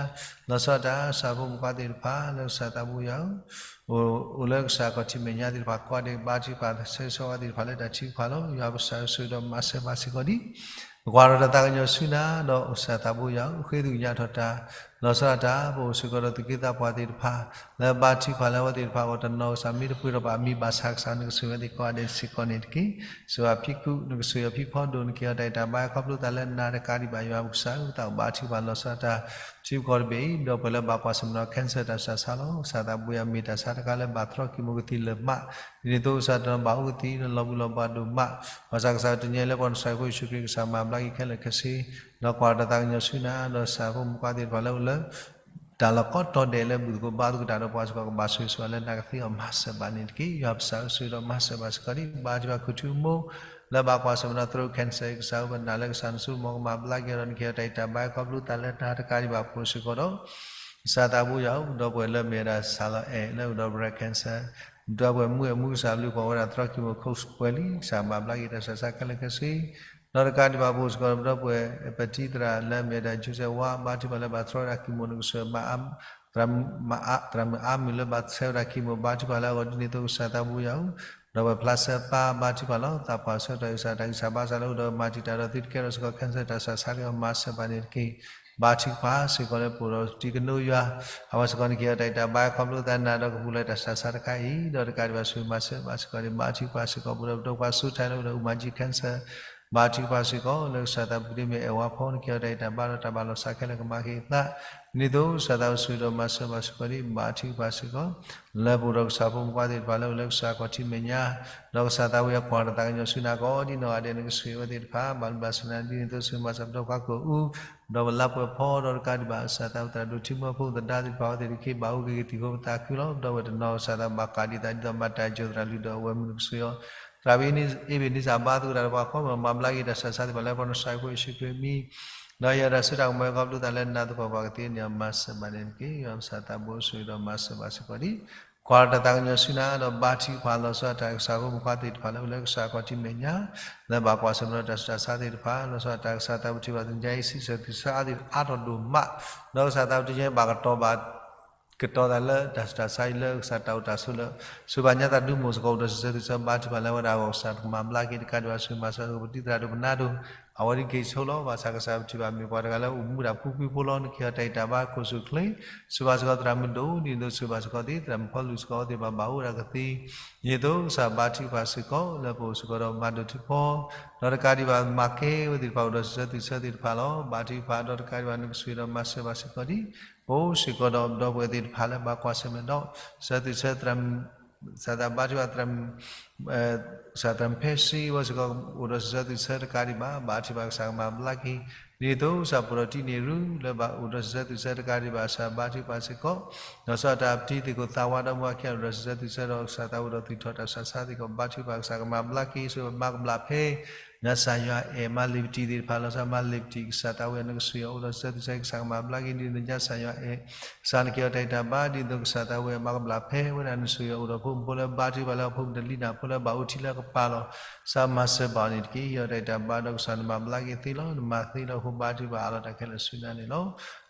လီၤဆီဒၣ်တၢ် ကစၢ်ဖိမုၣ်ခွါသ့ၣ်တဖၣ် လၢကစၢ်သးဘိယွၤဧၢ အိၣ်လၢကစၢ်ခီၣ်ထံးမဲာ်ညါသ့ၣ်တဖၣ်ကိးဂၤဒဲး ဘါထုကဖၣ်ဆၢဂ့ၤဆၢဝါသ့ၣ်တဖၣ်လၢတၢ်ထုကဖၣ်လီၤ. ယွၤပစၢ်ဧၢ ဆိၣ်ဂ့ၤဒီးမၤစၢၤဘၣ်စ့ၢ်ကီးဒံး ပကွၢ်ဒီးတၢ်သးကညီၤဆူနၤ ဒီးကစၢ်သးဘိယွၤဧၢ ဃ့သကွံာ်ညါထီၣ်တၢ် လီၤဆီဒၣ်တၢ် ပအိၣ်စ့ၢ်ကီးဒီးသူၣ်က့သးပှၢ်သ့ၣ်တဖၣ် လၢဘါထုကဖၣ်လၢအဝဲသ့ၣ်တဖၣ်အဂီၢ်တနီၤ ကစၢ်မ့ၢ်တပှ့ၤထီၣ်ဘၣ်မံၤဘၣ်ဆၣ် ကစၢ်နကဆိၣ်ဂ့ၤဝဲသ့ၣ်ကိးဂၤဒဲးစ့ၢ်ကီးန့ၣ်တက့ၢ်. ဆိၣ်ဂ့ၤအဖံဖု နကဆိၣ်ဂ့ၤအဖံဖုဒိၣ် နကဟ့ၣ်အီၤတၢ်ဂံၢ်တၢ်ဘါခီဖျိသးလၢနၤတကးဒံးဘၣ် ယွၤပကစၢ်ဧၢ သးအိၣ်ဘါထုကဖၣ်လီၤဆီဒၣ်တၢ် ထံဖိကီၢ်ဖိတဘ့ၣ်အံၤ ဒီပုၢ်ဝဲၢ်လၢဘၣ်ကွၢ်ဆၢၣ်မဲာ်ဒီး cancer တၢ်ဆူးတၢ်ဆါလီၤ. ကစၢ်သးဘိယွၤမ့ၢ်တၢ်ဆါတခါလၢဘၣ်သြီကံၣ်မိၣ်ကသံၣ်လၢာ်မး ဒ်န့ၣ်အသိးကစၢ်တနီၤဘၣ်အိၣ်ကသံၣ်လၢလီၤဘှံးလီၤဘှါဒိၣ်မး ဘၣ်ဆၣ်ကစၢ်တနံၤအံၤလၢပှၤနစၢ်ဖိယ့ၣ်ၡူးခရံာ် ကစၢ်မၤဘျါက့ၤခဲလၢာ်ခဲဆ့ ဒီးကွၢ်ဒီးတၢ်သးကညီၤဆူနၤ ဒီးကစၢ်ဖိမုၣ်ခွါသ့ၣ်တဖၣ်လၢအိၣ်လၢ တၢ်လီၢ်ကိးတီၤဒဲးလၢဘူၣ်သကိးဘါသကိးတၢ်ဒီးပှၤစ့ၢ်ကီး ကဘၣ်ဆိၣ်ဂ့ၤဆိၣ်ဝါလၢနကသ့အီၤမၤစၢၤဘၣ်န့ၣ်တက့ၢ်. ယွၤပစၢ်ဧၢ ဆိၣ်ဂ့ၤဒီးမၤစၢၤဘၣ်စ့ၢ်ကီးဒံး ဘါထုကဖၣ်ခိၣ်ထံးမိၢ် လၢဘၣ်ကွၢ်ဆၢၣ်မဲာ်ဒီး throat cancer ကစၢ်ဧၢ ပနာ်လၢကစၢ်နဆိကမိၣ်ကမၤဘျါက့ၤဒီး နကဟ့ၣ်အီၤတၢ်ဂံၢ်တၢ်ဘါခီဖျိသးလၢနၤတကးဒံးဘၣ် ပအိၣ်စ့ၢ်ကီးဒီး ကစၢ်သးဘိယွၤဧၢ ဒီပုၢ်ဝဲၢ်လၢမ့ၢ်ဝဲဒၣ် ဆၣ်လီၤအဲၣ် လၢအိၣ်ဒီး breast cancer ဒီပုၢ်ဝဲၢ်မုၣ်အဲၣ်မူ ကစၢ်ဘျုးကွၢ်ဝဲဒၣ် သြီကံၣ်မိၣ်ခိၣ်ပှဲၤလံ ကစၢ်မၤဘျါက့ၤတၢ်ဆူးတၢ်ဆါခဲလၢာ်ခဲဆ့ ဒီးတကးဒံးဘၣ် ပအိၣ်စ့ၢ်ကီးဒီးပဒီပုၢ်ဝဲၢ် ပတံၤသရၣ်လၢမ့ၢ်ဝဲဒၣ် Joseph ဝါ ဘါထုကဖၣ်လၢဘၣ်သြီဝဲဒၣ်ကံၣ်မိၣ် နကဆိၣ်ဂ့ၤမၤအါ သရၣ်မုၣ်အါမုၢ်လၢဘၣ်ဆဲးဝဲဒၣ်ကံၣ်မိၣ် ဘါထုကဖၣ်လၢအဂီၢ်ဒ်န့ၣ်အသိး ကစၢ်သးဘိယွၤဧၢ ဒီပုၢ်ဝဲၢ်ဖျါဆၢပၢ် ဘါထုကဖၣ်လီၤ သးပှၢ်ဆၢကတီၢ်အံၤ ကစၢ်တၢ်ဂံၢ်စၢ်ဘါစၢ်လၢအိၣ်ဒီးမၤတံာ်တာ်ဒီးသုတကဲထီၣ်စ့ၢ်ကီး cancer တၢ်ဆူးတၢ်ဆါတဂ့ၤ မၤစၢၤဘၣ်န့ၣ်တက့ၢ်. ဘါထုကဖၣ်စ့ၢ်ကီးလၢပအိၣ်ဒီးတံၤသကိးယွၤ အဝဲစ့ၢ်ကီး နကဟ့ၣ်အီၤတၢ်ဂံၢ်တၢ်ဘါခီဖျိသးနၤဒီး ကပူၤလၢတၢ်ဆူးတၢ်ဆါတခါအံၤ ဒီးတကးဒံးဘၣ် ဆိၣ်ဂ့ၤမၤစၢၤဘၣ်စ့ၢ်ကီးန့ၣ် ဘါထုကဖၣ်စ့ၢ်ကီး ပအိၣ်ဒီးပဒီပုၢ်ဝဲၢ်ခွါ စူးထၢၣ် လၢအိၣ်ဒီးအူမၤကၠံ cancer ဘါထုကဖၣ်စ့ၢ်ကီး လၢကစၢ်သးဘိယွၤမ့ၢ်အဲၣ်ဝါဖီ နကဟ့ၣ်အီၤတၢ်ဂံၢ်တၢ်ဘါဒီးတၢ်ဘၣ်လီၤစၢ်ခဲလၢာ် ကမၤက့ၤအသး ဒ်န့ၣ်အသိး ကစၢ်သးဘိယွၤဆိၣ်ဂ့ၤဒီးမၤစၢၤဘၣ်စ့ၢ်ကီးဒံး ဘါထုကဖၣ်စ့ၢ်ကီး လၢပအိၣ်ဒီးကစၢ်ဖိမုၣ်ခွါသ့ၣ်တဖၣ်လၢအိၣ်လၢကစၢ်ခီၣ်ထံးမဲာ်ညါ ဒီးကစၢ်သးဘိယွၤကွၢ်တၢ်သးကညီၤဆူနၤ ကိးဒံနီၢ်ဂၤဒဲး နကဆိၣ်ဂ့ၤဝဲသ့ၣ်တဖၣ် ဘၣ်လုၢ်ဘၣ်စူၣ်နၤ ဒ်န့ၣ်အသိး ဆိၣ်ဂ့ၤမၤစၢၤပဒီပုၢ်ဝဲၢ်ခွါကအိၣ်အူ ဒီးပလါပှဲၤဖီ ဒီးတကးဒံးဘၣ် ကစၢ်သးဘိယွၤသရၣ်ဒိၣ်ထံမီဖိသဒါသ့ၣ်တဖၣ် အဝဲသ့ၣ်တက့ၢ် ဘၣ်အိၣ်က့ၤကသံၣ်ဖိပသးခုလီၤ ပဒီပုၢ်ဝဲၢ်တနီၤ ကစၢ်သးဘိယွၤဘၣ်ဃးဒ်သိး ဒ်သိးမၤတၢ်ယိၤသရၣ်လုၢ်ဒီးအဝဲမုၣ် နကဆိၣ်ဂ့ၤအီၤ သရၣ်အ့ဘ့ၣ်နံစၢ် ဘါသကိးတၢ်ဒီးပှၤကိးဂၤ မၤဘျါက့ၤတၢ်ဆူးတၢ်ဆါသ့ၣ်တဖၣ်လၢပှၤနစၢ်ဖိယ့ၣ်ၡူးခရံာ်မံၤ ဒီးယွၤတၢ်စိတၢ်ကမီၤခီဖျိသးလၢနၤသပှၢ်ပှၢ်ကသ့န့ၣ် မၤစၢၤဘၣ်န့ၣ်တက့ၢ်. ယွၤပစၢ်သးဘိယွၤဆိၣ်ဂ့ၤဒီးမၤစၢၤဘၣ်စ့ၢ်ကီးဒံး ကွၢ်တၢ်သးကညီၤဆူနၤ ဒီးဘါထုကဖၣ်လီၤဆီဒၣ်တၢ် ကစၢ်ဖိမုၣ်ခွါသ့ၣ်တဖၣ်လၢအိၣ်လၢကစၢ်ခီၣ်ထံးမဲာ်ညါ လၢဘၣ်ကွၢ်ဆၢၣ်မဲာ်ဒီးတၢ်ဆူးတၢ်ဆါသ့ၣ်တဖၣ် လီၤဆီဒၣ်တၢ် ကစၢ်သးဘိယွၤ တနံၤညါအံၤ စံးဆၢသုဆၢအါသ့ၣ်အါထီၣ်ဒိၣ်မး ဒီးကစၢ်သးဘိယွၤဘၣ်ကတီၤဘၣ် ကတီၤသးလၢတၢ်ဆူးတၢ်ဆါအံၤ လၢကစၢ်တၢ်အိၣ်တၢ်ဆိးလၢ ဆိၣ်ဂ့ၤဘၣ်ညါသးဒုးမိၢ်စ့ၢ်ကီး အိၣ်ဒီးစံးဆၢသုဆၢ ဘါထုကဖၣ်လၢအဝဲဒၣ်အဂီၢ် ကစၢ်ကမၤဘျါက့ၤ တကးဒံးဘၣ် ဆိၣ်ဂ့ၤမၤစၢၤပတံၤသရၣ်ဒိၣ်ပနါဒိၣ် အဝဲဒၣ်က့ၤဆိလီၤ ဘၣ်ဆၣ်ကစၢ်ပထံၣ်ဘၣ်မ့ၢ်ပှၤတဂၤလၢ အိၣ်မူဒၣ်ဖှူဖှူဖိလီၤ နကဟ့ၣ်အီၤတၢ်ဂံၢ်တၢ်ဘါခိၣ်ဆူၣ်ချ့ ဆိၣ်ဂ့ၤဘၣ်စ့ၢ်ကီးသရၣ်မုၣ်ဒိၣ် ဒ်န့ၣ်အသိး ဆိၣ်ဂ့ၤဘၣ်စ့ၢ်ကီးသ့ သရၣ်မုၣ်ဖီလူၤစ့ၢ်ကီး အဝဲသ့ၣ်ဘၣ်ဘၣ်အိၣ်ဝဲဒၣ်ကသ့ ဒ်န့ၣ်အသိး ကစၢ်ဘါထုကဖၣ်စ့ၢ်ကီး လၢပအိၣ်စ့ၢ်ကီးဒီးမၤဒိးထံဖီ ဒီးတကးဒံးဘၣ် မၤကဲဝဲသ့ၣ်တဖၣ် အိၣ်ဒီးစံးဆၢသုဆၢသ့ၣ်တဖၣ်လီၤ. ဘါထုကဖၣ်ဒီးတကးဒံးဘၣ် နကဆိၣ်ဂ့ၤဒီးမၤစၢၤဘၣ်စ့ၢ်ကီးဒံး ပအိၣ်စ့ၢ်ကီးဒီးပဒီပုၢ်ဝဲၢ်သ့ၣ်တဖၣ်လၢဘၣ်ကွၢ်ဆၢၣ်မဲာ်ဒီး စံးဆၢသုဆၢ သရၣ်မုၣ် ကစၢ်သးဘါထုကဖၣ် သရၣ်မုၣ် ကစၢ်သရၣ်မုၣ်ဖဲစံ အဝဲစ့ၢ်ကီး အိၣ်ဒီးစံးဆၢသုဆၢတကးဒံးဘၣ် ဘါထုကဖၣ်ကစၢ်ကမၤဘျါက့ၤ ဒ်န့ၣ်အသိး ကစၢ်ပှၤဒီးတံၤန့ၣ်ရူ လၢဘၣ်အိၣ်ဒီးစံးဆၢသုဆၢတကးဒံးဘၣ် ကစၢ်ဘါထုကဖၣ်စ့ၢ်ကီး ဒီးကစၢ်တၢ်ပတံၤသကိးသးဝါဒီးမူဝါခဲ အိၣ်ဒီးစံးဆၢသုဆၢဒီး ကစၢ်သးအိၣ်ဒီးသူၣ်ထီၣ်တၢ်ဆူးတၢ်ဆါသ့ၣ်ကီး ဘါထုကဖၣ်ကစၢ်ကမၤဘျါက့ၤ ဆိၣ်ဂ့ၤဘၣ်မၤကဘျၣ်ဖဲ ညၣ်စၢ်ယွၤအဲၣ်မၤလ့ၤပတံၤသ့ၣ်တဖၣ် လီၤဆီဒၣ်တၢ်မၤလ့ၤပတံၤ ကစၢ်သးဝံၣ်အံၤ နကဆိၣ်ဂ့ၤအီၤ အိၣ်ဒီးစံးဆၢသုဆၢ ကစၢ်ကမၤဘျါက့ၤ ဒ်သိးညၣ်စၢ်ယွၤအဲၣ် ကစၢ်နကဲအီၤတၢ်ဂံၢ်တၢ်ဘါ ဒ်သိးကစၢ်သးဝံၣ်အံၤ ဘၣ်ကဘျၣ်ဖဲဝဲဒၣ်နဆိၣ်ဂ့ၤအီၤ အိၣ်ဒီးဖိမုၣ်ဖိလၢဘါထုကဖၣ်လၢအဖိမုၣ်တလံၤနၤဖိလၢဘၣ်အိၣ်ထံလၢအကပၤလီၤ ကစၢ်မၤစၢၤဘၣ်အီၤန့ၣ်တက့ၢ်. ဟ့ၣ်အီၤတၢ်ဂံၢ်တၢ်ဘါဒီး ကစၢ်နမၤဘျါက့ၤသ့လီၤ နမၤသ့လီၤ အဃိဘါထုကဖၣ်အးလီၤတၢ်ခဲလၢာ်ဆူညါန့ၣ်လီၤ.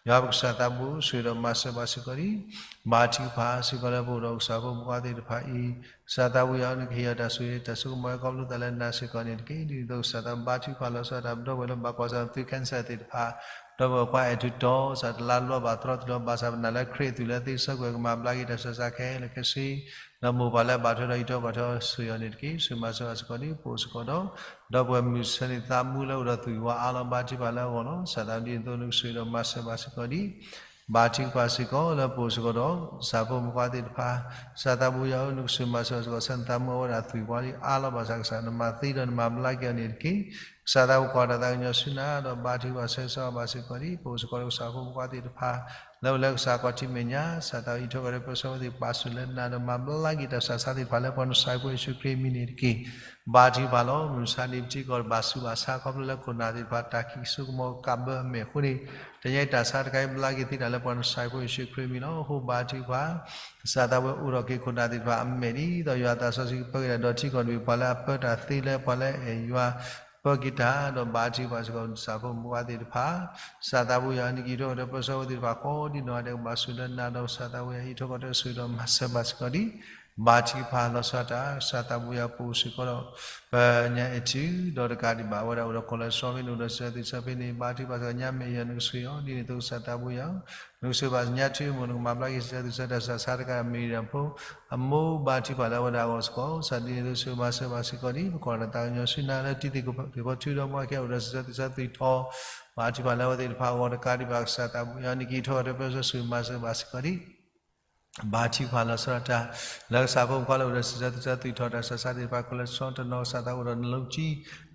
ယွၤပကစၢ်သးဘိ ဆိၣ်ဂ့ၤဒီးမၤစၢၤဘၣ်စ့ၢ်ကီးဒံး ဘါထုကဖၣ်စ့ၢ်ကီးလၢပအိၣ်ဒီးကစၢ်ဖိမုၣ်ဖိခွါသ့ၣ်တဖၣ်အံၤ ကစၢ်သးဝံၣ်အံၤ နကဟ့ၣ်အီၤတၢ်ဆိၣ်ဂ့ၤတၢ်ဆိကမိၣ် ခီဖျိသးလၢနၤစ့ၢ်ကီးန့ၣ်တက့ၢ်. ဒ်သိးကစၢ်သးဘါထုကဖၣ်လီၤဆီဒၣ်တၢ် ပဒီပုၢ်ဝဲၢ်လၢဘၣ်ကွၢ်ဆၢၣ်မဲာ်သု cancer သ့ၣ်တဖၣ် ဒီပုၢ်ဝဲၢ်ခွါအဲၣ်ထူးတီၤ ကစၢ်တလါတဘျီဘၣ်သရီတဘျီ ဘၣ်ဆၣ်ပနာ်လၢခရံာ်အသွံၣ်လၢသ့ဆၢကွံာ် ကမၤဘျါက့ၤတၢ်ဆူးတၢ်ဆါခဲလၢာ်ခဲဆ့ ဒီးမိၢ်ပၢ်လၢအဘၣ်ထွဲဒီးအံးထွဲကွၢ်ထွဲ ဆိၣ်ဂ့ၤအီၤန့ၣ်တက့ၢ်. ဆိၣ်ဂ့ၤမၤစၢၤဘၣ်စ့ၢ်ကီးဒံး ပအိၣ်စ့ၢ်ကီးဒီး ဒီပုၢ်ဝဲၢ်မုၢ်ဆ့ၣ်န့ၣ် သးမူလၢအိၣ်ဒီးသွံၣ်ဝါအါလီၤ ဘါထုကဖၣ်လၢအဂီၢ်လီၤ. ကစၢ်သးဝံၣ်ဒ်သိး နကဆိၣ်ဂ့ၤဒီးမၤစၢၤဘၣ်စ့ၢ်ကီးဒံး ဘါထုကဖၣ်စ့ၢ်ကီးလၢပအိၣ်စ့ၢ်ကီးဒီး ကစၢ်ဖိမုၣ်ဖိခွါသ့ၣ်တဖၣ် ကစၢ်သးဘိယွၤဧၢ နကဆိၣ်ဂ့ၤမၤစၢၤဘၣ်စ့ၢ်ကီး ဆၢနသးမူအဝဲဒၣ်သွံၣ်ဝါလံအါလီၤ ဘၣ်ဆၣ်ကစၢ်နမၤသ့ဒီး နမၤဘျါက့ၤအီၤန့ၣ်တက့ၢ်. ကစၢ်သးဘိကွၢ်တၢ်သးကညီၤဆူနၤ ဒီးဘါထုကဖၣ်ဆၢဂ့ၤဆၢဝါဘၣ်စ့ၢ်ကီးဒံး ပအိၣ်စ့ၢ်ကီးဒီးကစၢ်ဖိမုၣ်ဖိခွါသ့ၣ်တဖၣ် လၢအိၣ်လၢကစၢ်ခီၣ်ထံးမဲာ်ညါ ကစၢ်သးဝံၣ်အံးထွဲကွၢ်ထွဲပၢဆှၢဝဲသ့ၣ် ပာ်ဆူၣ်လၢနၤ ဒီးမၤဘျါက့ၤတၢ်ဆူးတၢ်ဆါသ့ၣ်တဖၣ်လၢပှၤနဆါဟံၣ်ဖိယ့ၣ်ၡူးခရံာ်အမံၤန့ၣ်တက့ၢ်. ဘါထုကဖၣ်လီၤ. မုၢ်မဆါတနံၤပထံကီၢ်တဘၣ်ဆူးဘၣ်ဆါ ခီဖျိလၢခိၣ်နၢ်သ့ၣ်တဖၣ် တၢ်ခံးစိကမီၤကးဘၢအမဲာ်အဃိန့ၣ် တနံၤအံၤတၢ်ဆါတခါအံၤ ဘျါက့ၤသ့တၢ်လၢပှၤနဆါဟံၣ်ဖိယ့ၣ်ၡူးခရံာ်အမံၤလီၤ. အဃိဘါထုကဖၣ် ကစၢ်သးဝံၣ်အိၣ်ထီၣ်က့ၤခိၣ်နၢ်သ့ၣ်တဖၣ်အမဲာ် ဒ်သိးယွၤအသးစီဆှံကပၢက့ၤတၢ်ဒီးထံကီၢ်တဘ့ၣ် ပှၤလၢအပၢတၢ်သ့လၢပှၤလၢအဲၣ်ယွၤ ပၢက့ၤတၢ် ဒီးဘါထုကဖၣ်စ့ၢ်ကီး ကစၢ်ဖိမုၣ်ဖိခွါသ့ၣ်တဖၣ် ကစၢ်သးဘိယွၤ နကအံးထွဲကွၢ်ထွဲပၢဆှၢဝဲသ့ၣ်တဖၣ် ကိးဒံနီၢ်ဂၤဒဲး ကဘၣ်ဆူၣ်လၢနၤ ဒီးကစၢ်သးဘိယွၤ အံးထွဲကွၢ်ထွဲဆိၣ်ဂ့ၤဒီးမၤစၢၤဘၣ်စ့ၢ်ကီးဒံး ဘါထုကဖၣ်လီၤဆီဒၣ်တၢ် ကစၢ်သးဘိယွၤ ပအိၣ်စ့ၢ်ကီးဒီး ပညါအဲၣ်ထံ ဒီးတကးဒံးဘၣ် အဝဲဒၣ်အိၣ်ဒီး cholesterol ဖဲန့ၣ် အိၣ်ဒီးစံးဆၢသုဆၢဖဲန့ၣ် ဘါထုကဖၣ်စ့ၢ်ကီး ညါမဲာ်ယွၤ နကဆိၣ်ဂ့ၤအီၤ ဒ်န့ၣ်အသိးကစၢ်သးဘိယွၤ နကဆိၣ်ဂ့ၤဘၣ်ညါထံမိၢ် နကမၤဘျါက့ၤစံးဆၢသုဆၢတၢ်ဆူးတၢ်ဆါတကး အမံၤဒီးဖိ အမိၢ်ဘါထုကဖၣ်လၢအဝဲဒၣ်အဂီၢ်စ့ၢ်ကီး ကစၢ်ဒ်န့ၣ်အသိးဆိၣ်ဂ့ၤမၤစၢၤဘၣ်စ့ၢ်ကီးဒံး ပကွၢ်တၢ်သးကညီၤဆူနၤ လၢတံၤသကိးဖီထူဒီး ပှၤကဲအိၣ်ဒီးစံးဆၢသုဆၢသွံၣ်ထီၣ် ဘါထုကဖၣ်လၢအဝဲသ့ၣ်တဖၣ်အဂီၢ် တကးဒံးဘၣ် ကစၢ်သးဘိယွၤ နကအံးထွဲကွၢ်ထွဲပၢဆှၢ ဆိၣ်ဂ့ၤမၤစၢၤဘၣ်စ့ၢ်ကီးဒံး ဘါထုကဖၣ်လီၤဆီဒၣ်တၢ် လၢကစၢ်ဖိမုၣ်ဖိခွါလၢအိၣ်ဒီးစံးဆၢသုဆၢသွံၣ်ထီၣ်တၢ်ဆူးတၢ်ဆါသ့ၣ်တဖၣ် cholesterol တနီၤ ကစၢ်သးအိၣ်ဒီးနလိကံ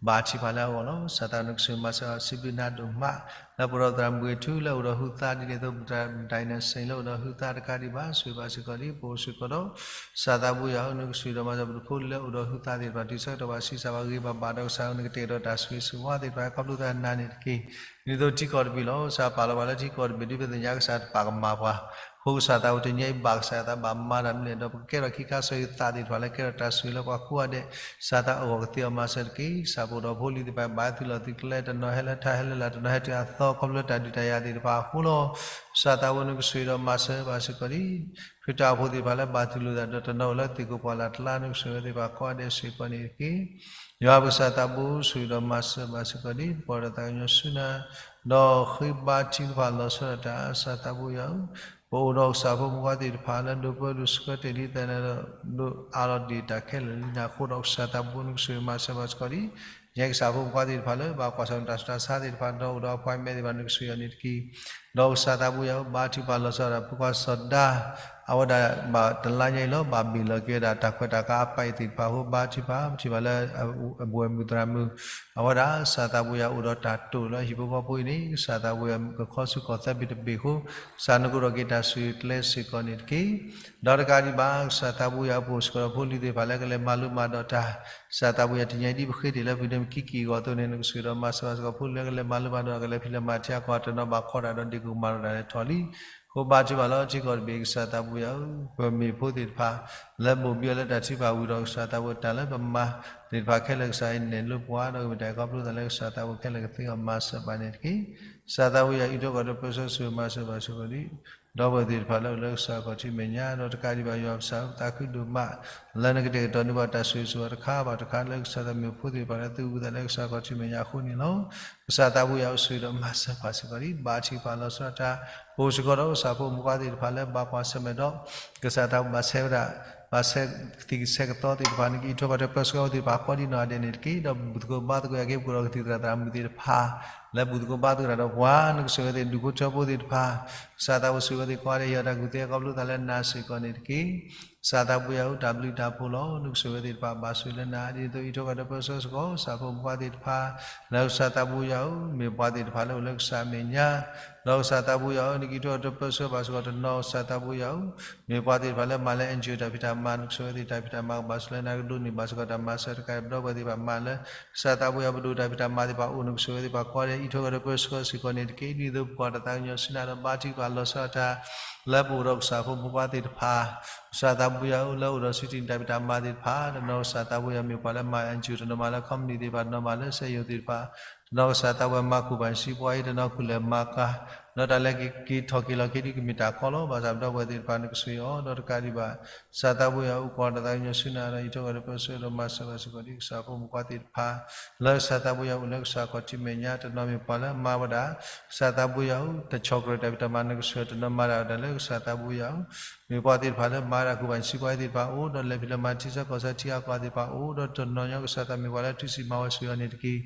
ဘါထုကဖၣ်လၢအဂီၢ်လီၤ. ကစၢ်သးနကဆိၣ်ဂ့ၤမၤစၢၤ စံးဘျုးနၤဒိၣ်မး လၢပှဲၤဒီးသရၣ်မုၣ်ဂ့ၤထူ လၢအိၣ်ဒီးဟုသးဒ်န့ၣ်အသိး ပတၢ်ဒိၣ်န့ၣ် စ့ၢ်လၢအိၣ်ဒီးဟုသးတကးဒံးဘၣ် ဆိၣ်ဂ့ၤဘၣ်စ့ၢ်ကီးဒံး ပအိၣ်စ့ၢ်ကီးဒီး ကစၢ်သးဘိယွၤဧၢ နကဆိၣ်ဂ့ၤဒီးမၤစၢၤ ပဖိလၢအိၣ်ဒီးဟုသးသ့ၣ်တဖၣ် တုၤဆၢကတီၢ်ဘၣ်ဆံးစၢ်ဘၣ်ဂ့ၤဘၣ်ဘၣ်ဒီး ကစၢ်ဧၢ နကတဲာ်ကတီၤတၢ်ဆိၣ်ဂ့ၤဆိၣ်ဝါသ့ၣ်တဖၣ် ခီဖျိသးနၤန့ၣ်တက့ၢ်. ဒ်သိးထံကီၢ်တဘ့ၣ်လီၤ ကစၢ်ပာ်လီၤပှၤလၢထံကီၢ်တဘ့ၣ် ဒ်သိးသ့ၣ်ညါကစၢ်တပာ်ကမၣ်ပှၤ အဃိကစၢ်သးအိၣ်တနံၤအံၤ ဘၣ်ကစၢ်ယွၤသးဘၣ်မၤတၢ်မနုၤလဲၣ် ဒီးပကကဲထီၣ်ခံခါဆၢကတီၢ်သ့ၣ်တဖၣ်လၢကဲထီၣ်တၢ်ဆိၣ်ဂ့ၤလၢပှၤကိးဂၤဒဲး ကစၢ်သးအဂီၢ်ကသ့အီၤမၤစၢၤတက့ၢ်. ကစၢ်ပအိၣ်ဒီးဖိလံၤသ့ၣ်တဖၣ် ဘၣ်သုးလီၢ်သုးကျဲ တနီၤဟဲလၢထးဟဲလၢလာ် တနီၤဟဲတုၤအသီ ခီဖျိလၢတၢ်ဒုးတၢ်ယၤသ့ၣ်တဖၣ်အဃိလီၤ. ကစၢ်သးဝဲ နကဆိၣ်ဂ့ၤဒီးမၤစၢၤဘၣ်စ့ၢ်ကီးဒံး ခရံာ်တၢ်အိၣ်ဖှိၣ်သ့ၣ်တဖၣ်လၢဘၣ်တူၢ်လိာ်သးဒီးတနီၤအိၣ်လၢသ့ၣ်ကိးပှၢ်လၢ်တလါ နကဆိၣ်ဂ့ၤဝဲသ့ၣ်တဖၣ်ကိးဂၤဒဲးစ့ၢ်ကီးန့ၣ်တက့ၢ်. ယွၤပကစၢ်သးဘိ ဆိၣ်ဂ့ၤဒီးမၤစၢၤဘၣ်စ့ၢ်ကီးဒံး ပကွၢ်ဒီးသးကညီၤဆူနၤ ဒီးဃ့ဘါထုကဖၣ်လီၤဆီဒၣ်တၢ် ကစၢ်သးဘိယွၤဧၢ, ပအိၣ်ဒီးကစၢ်ဖိမုၣ်ဖိခွါသ့ၣ်တဖၣ်လၢဒိးပၢဒိးဆှၢတ့ၢ်လံသးန့ၣ်ဒီး ဒိးအးလီၤတ့ၢ်တၢ်ခဲလၢာ်လံန့ၣ်အဃိဒီး ကစၢ်သးဘိ နကဆိၣ်ဂ့ၤမၤစၢၤဘၣ်စ့ၢ်ကီးဒံး, ယဲကစၢ်ဖိမုၣ်ဖိခွါသ့ၣ်တဖၣ်လၢဘၣ်ကွၢ်ဆၢၣ်မဲာ်တၢ်ဆူးတၢ်ဆါသ့ၣ်တဖၣ် ဒီးအိၣ်ဒီးအ appointment သ့ၣ်တဖၣ် နကဆိၣ်ဂ့ၤအီၤန့ၣ်တက့ၢ်. ဒီးကစၢ်သးဘိယွၤဧၢ ဘါထုကဖၣ်လီၤဆီဒၣ်တၢ် ဖိခွါစီၤဒၤ အဝဲဒၣ်ဘၣ်တလါညါအံၤလီၤ ဘၣ်ဘ့ၣ်လီၤက့ၤဝဲဒၣ်တၢ်ခွဲးတၢ်ကၤအပၢ်အံၤသ့ၣ်တဖၣ်အဃိ ဘါထုကဖၣ် ပထံၣ်ဘၣ်လၢ အဘူးအမုၢ်သရၣ်မုၣ် အဝဲဒၣ် ကစၢ်သးဘိယွၤအိၣ်ဒီးတၢ်တိာ်လၢဟံၣ်ဖိဃီဖိအံၤန့ၣ် ကစၢ်သးဘိယွၤကခီဆူၣ်ခီၣ်သဲဘ့ၣ်တဘ့ၣ်အဃိ ကစၢ်နကအိၣ်ဒီးက့ၤတၢ်ဆိၣ်ဂ့ၤကျဲစ့ၢ်ကီးန့ၣ်တက့ၢ်. ဒီးတကးဒံးဘၣ် ကစၢ်သးဘိယွၤပအိၣ်စ့ၢ်ကီးဒီးဖိလံၤသ့ၣ်တဖၣ်လၢကလဲၤမၤလိမၤဒိးတၢ် ကစၢ်သးဘိယွၤတနံၤအံၤဒ်ပဃ့တ့ၢ်လၢပဒိးမုၢ်ကံၣ်ကံၣ်အဂီၢ်အသိးန့ၣ် နကဆိၣ်ဂ့ၤဒီးမၤစၢၤဘၣ်စ့ၢ်ကီးဖိလံၤလၢကလဲၤမၤလိမၤဒိး ကလဲၤဖံးလဲၤမၤထံအကီၢ် တနီၤဘၣ်ခီတၢ်ဒီးဒ့ၣ်ကိၢ်မၤလိတၢ်လဲၤထီၣ်လံ အဃိဘါထုကဖၣ်လီၤ ထံကီၢ်တဘ့ၣ်ကစၢ်သးဘိယွၤဧၢ, ပမ့ၢ်ဖိသ့ၣ်တဖၣ် လၢဘိၣ်ဘံအီၤလၢတၢ်ထုကဖၣ်ဝံၤဒီး ကစၢ်သးဘိတၢ်လၢပမၤသ့ၣ်တဖၣ်ခဲလၢာ် ကစၢ်အံၤနဲၣ်လိပှၤ ဒီးကမ့ၢ်တၢ်ခီဖျိသးလၢကစၢ်သးဘိခဲလၢာ်ကသ့အီၤမၤစၢၤဘၣ်န့ၣ်တက့ၢ်. ကစၢ်သးဘိယွၤအံးထွဲကွၢ်ထွဲပၢဆှၢဆိၣ်ဂ့ၤမၤစၢၤဘၣ်စ့ၢ်ကီးဒံး ဒီပုၢ်ဝဲၢ်သ့ၣ်တဖၣ်လၢအိၣ်လၢကစၢ်ခီၣ်ထံးမဲာ်ညါ ဒီးတကးဒံးဘၣ်ယွၤပစၢ် ပသးခုဒိၣ်မး လၢနကတဲာ်ကတီၤန့ၢ်ပှၤတၢ်ဆိၣ်ဂ့ၤဆိၣ်ဝါတခါဘၣ်တခါလၢကစၢ်သးမ့ၢ်ဖိသ့ၣ်တဖၣ်လၢသုးဝံသးလၢကစၢ်ခီၣ်ထံးမဲာ်ညါအဃိန့ၣ်လီၤ. ကစၢ်သးဘိယွၤဆိၣ်ဂ့ၤဒီးမၤစၢၤပှၤစ့ၢ်ကီးဒံး ဘါထုကဖၣ်လီၤဆီဒၣ်တၢ် ပအိၣ်စ့ၢ်ကီးဒီးကစၢ်ဖိမုၣ်ဖိခွါသ့ၣ်တဖၣ်လၢဘၣ်ကွၢ်ဆၢၣ်မဲာ်ဒီး ကစၢ်သးဘိဘၣ်ဆဲးဝဲဒၣ် ဘၣ်ဆဲးကသံၣ်ကသဲကသီသ့ၣ်တဖၣ် နကအံးထွဲကွၢ်ထွဲပၢဆှၢအဝဲသ့ၣ်တဖၣ်ကိးဒံနီၢ်ဂၤဒဲးန့ၣ်တက့ၢ်. ဒီးဘူၣ်သကိးဘါသကိးယၤက့ၤပကိးဒီးကသံၣ်သရၣ်သရၣ်မုၣ်သ့ၣ်တဖၣ် လၢဘူၣ်သကိးဘါသကိးတၢ်ဒီးပှၤ နကဆိၣ်ဂ့ၤဝဲသ့ၣ် ဒူၣ်ဖိထၢဖိသ့ၣ်တဖၣ် ကစၢ်သးဘိဆိၣ်ဂ့ၤဝဲသ့ၣ်ကိးဂၤဒဲး ဟ့ၣ်အီၤတၢ်ကူၣ်သ့ခီဖျိသးလၢနၤစ့ၢ်ကီးန့ၣ်တက့ၢ်. ကစၢ်သးဘိယၤဧၢ, တၢ်ဘျုးတၢ်ဖှိၣ်လီၤ. နကစၢ်ဝဲသ့ၣ်တဖၣ်ဘၣ်ဆိၣ်ဂ့ၤလၢနၤ, ဒ်သိးအံးထွဲကွၢ်ဒီးပၢဆှၢစ့ၢ်ကီး ကစၢ်ဖိမုၣ်ဖိခွါသ့ၣ်တဖၣ်, လၢကစၢ်သးဘိယၤဧၢ, မ့ၢ်ပှၤသ့ၣ်တဖၣ်လၢအိၣ်လၢကစၢ်အမဲာ်ညါ, ဒီးကစၢ်သးဘိယၤဧၢ, နကအံးထွဲကွၢ်ဒီးပၢဆှၢဘၣ်စ့ၢ်ကီးတနီၤ ကစၢ်သးဘိယၤဧၢ, မ့ၢ်ပှၤသ့ၣ်တဖၣ်လၢမၤလၢ NGO တၢ်ဖံးတၢ်မၤ, နကစၢ်ဝဲသ့ၣ်တၢ်ဖံးတၢ်မၤကဘၣ်ဆိၣ်လၢနၤ, ကဒိးန့ၢ်ဘၣ်စ့ၢ်ကီးတၢ်မၤစၢၤတခါအံၤ, ဒီးပဝဲသ့ၣ်တဖၣ်မၤလၢ ကစၢ်သးဘိယၤဧၢ ပဒိၣ်တၢ်ဖံးတၢ်မၤသ့ၣ်တဖၣ်အိၣ် နကစၢ်ဝဲသ့ၣ်တဖၣ်ကိးဂၤဒဲး အံးထွဲကွၢ်ဒီးပၢဆှၢစ့ၢ်ကီးန့ၣ်တက့ၢ်. ဒ်သိးပကွၢ်တၢ်သးကညီၤဆူနၤဒီး ဘါထုကဖၣ်လီၤဆီဒၣ်တၢ် လၢပအိၣ်ဒီးကစၢ်ဖိမုၣ်ဖိခွါသ့ၣ်တဖၣ်, ကစၢ်သးဘိယၤဧၢ, လၢအိၣ်ဒီးစုတံၢ်တၢ်ဖံးတၢ်မၤသ့ၣ်တဖၣ်, တနီၤကစၢ်သးဘိယၤဧၢ မ့ၢ်ပှၤလၢမၤ NGO တနီၤမၤလၢ company သ့ၣ်တဖၣ်, တနီၤမၤလၢစက်ရုံသ့ၣ်တဖၣ်, တနီၤကစၢ်သးဘိယၤဧၢ မၤခူၣ်ပှၤစံပှၤအံၤ, တနီၤခူၣ်လဲၤမၤကၤ, ဒီးတၢ်လၢက့ၤထီၣ်က့ၤလီၤက့ၤဒ်ကမ့ၢ်တၢ်ကီလီၤ. ဘၣ်ဆၣ်ဒီးပဝဲသ့ၣ်တဖၣ် နကစၢ်အီၤ, ဒီးတကးဒံးဘၣ် ကစၢ်သးဘိယၤဧၢ အိၣ်ကွၢ်တၢ်သးကညီၤဆူနၤဒီး အံးထွဲကွၢ်ဒီးပၢဆှၢဒီးမၤစၢၤဘၣ်စ့ၢ်ကီးဒ်ကစၢ်ဖိမုၣ်ဖိခွါသ့ၣ်တဖၣ်, လၢကစၢ်သးဘိယၤဧၢ အိၣ်လၢကစၢ်ခီၣ်ထံးမဲာ်ညါ, တနီၤမ့ၢ်ပှၤလၢမၤဝဲဒၣ် ကစၢ်သးဘိယၤဧၢ တဆီၣ်ကြၢးတၢ်ဖံးတၢ်မၤ နကစၢ်တနီၤမၤတၢ်ဝဲဒၣ်လၢကစၢ်သးဘိယၤဧၢ, မ့ၢ်ပှၤသ့ၣ်တဖၣ်လၢမၤဝဲဒၣ်ခူၣ်ပှၤစံပှၤအံၤသ့ၣ်တဖၣ်အိၣ်, ဒီးလဲၤဖံးလဲၤမၤထံဆၢကီၢ်ဆၢထံအါကီၢ်သ့ၣ်တဖၣ်အိၣ်, ဒီးတနီၤညီကစၢ်သးမ့ၢ်ပှၤလၢထုးစံးမၤဝဲဆိၣ်အီၤန့ၣ်တက့ၢ်.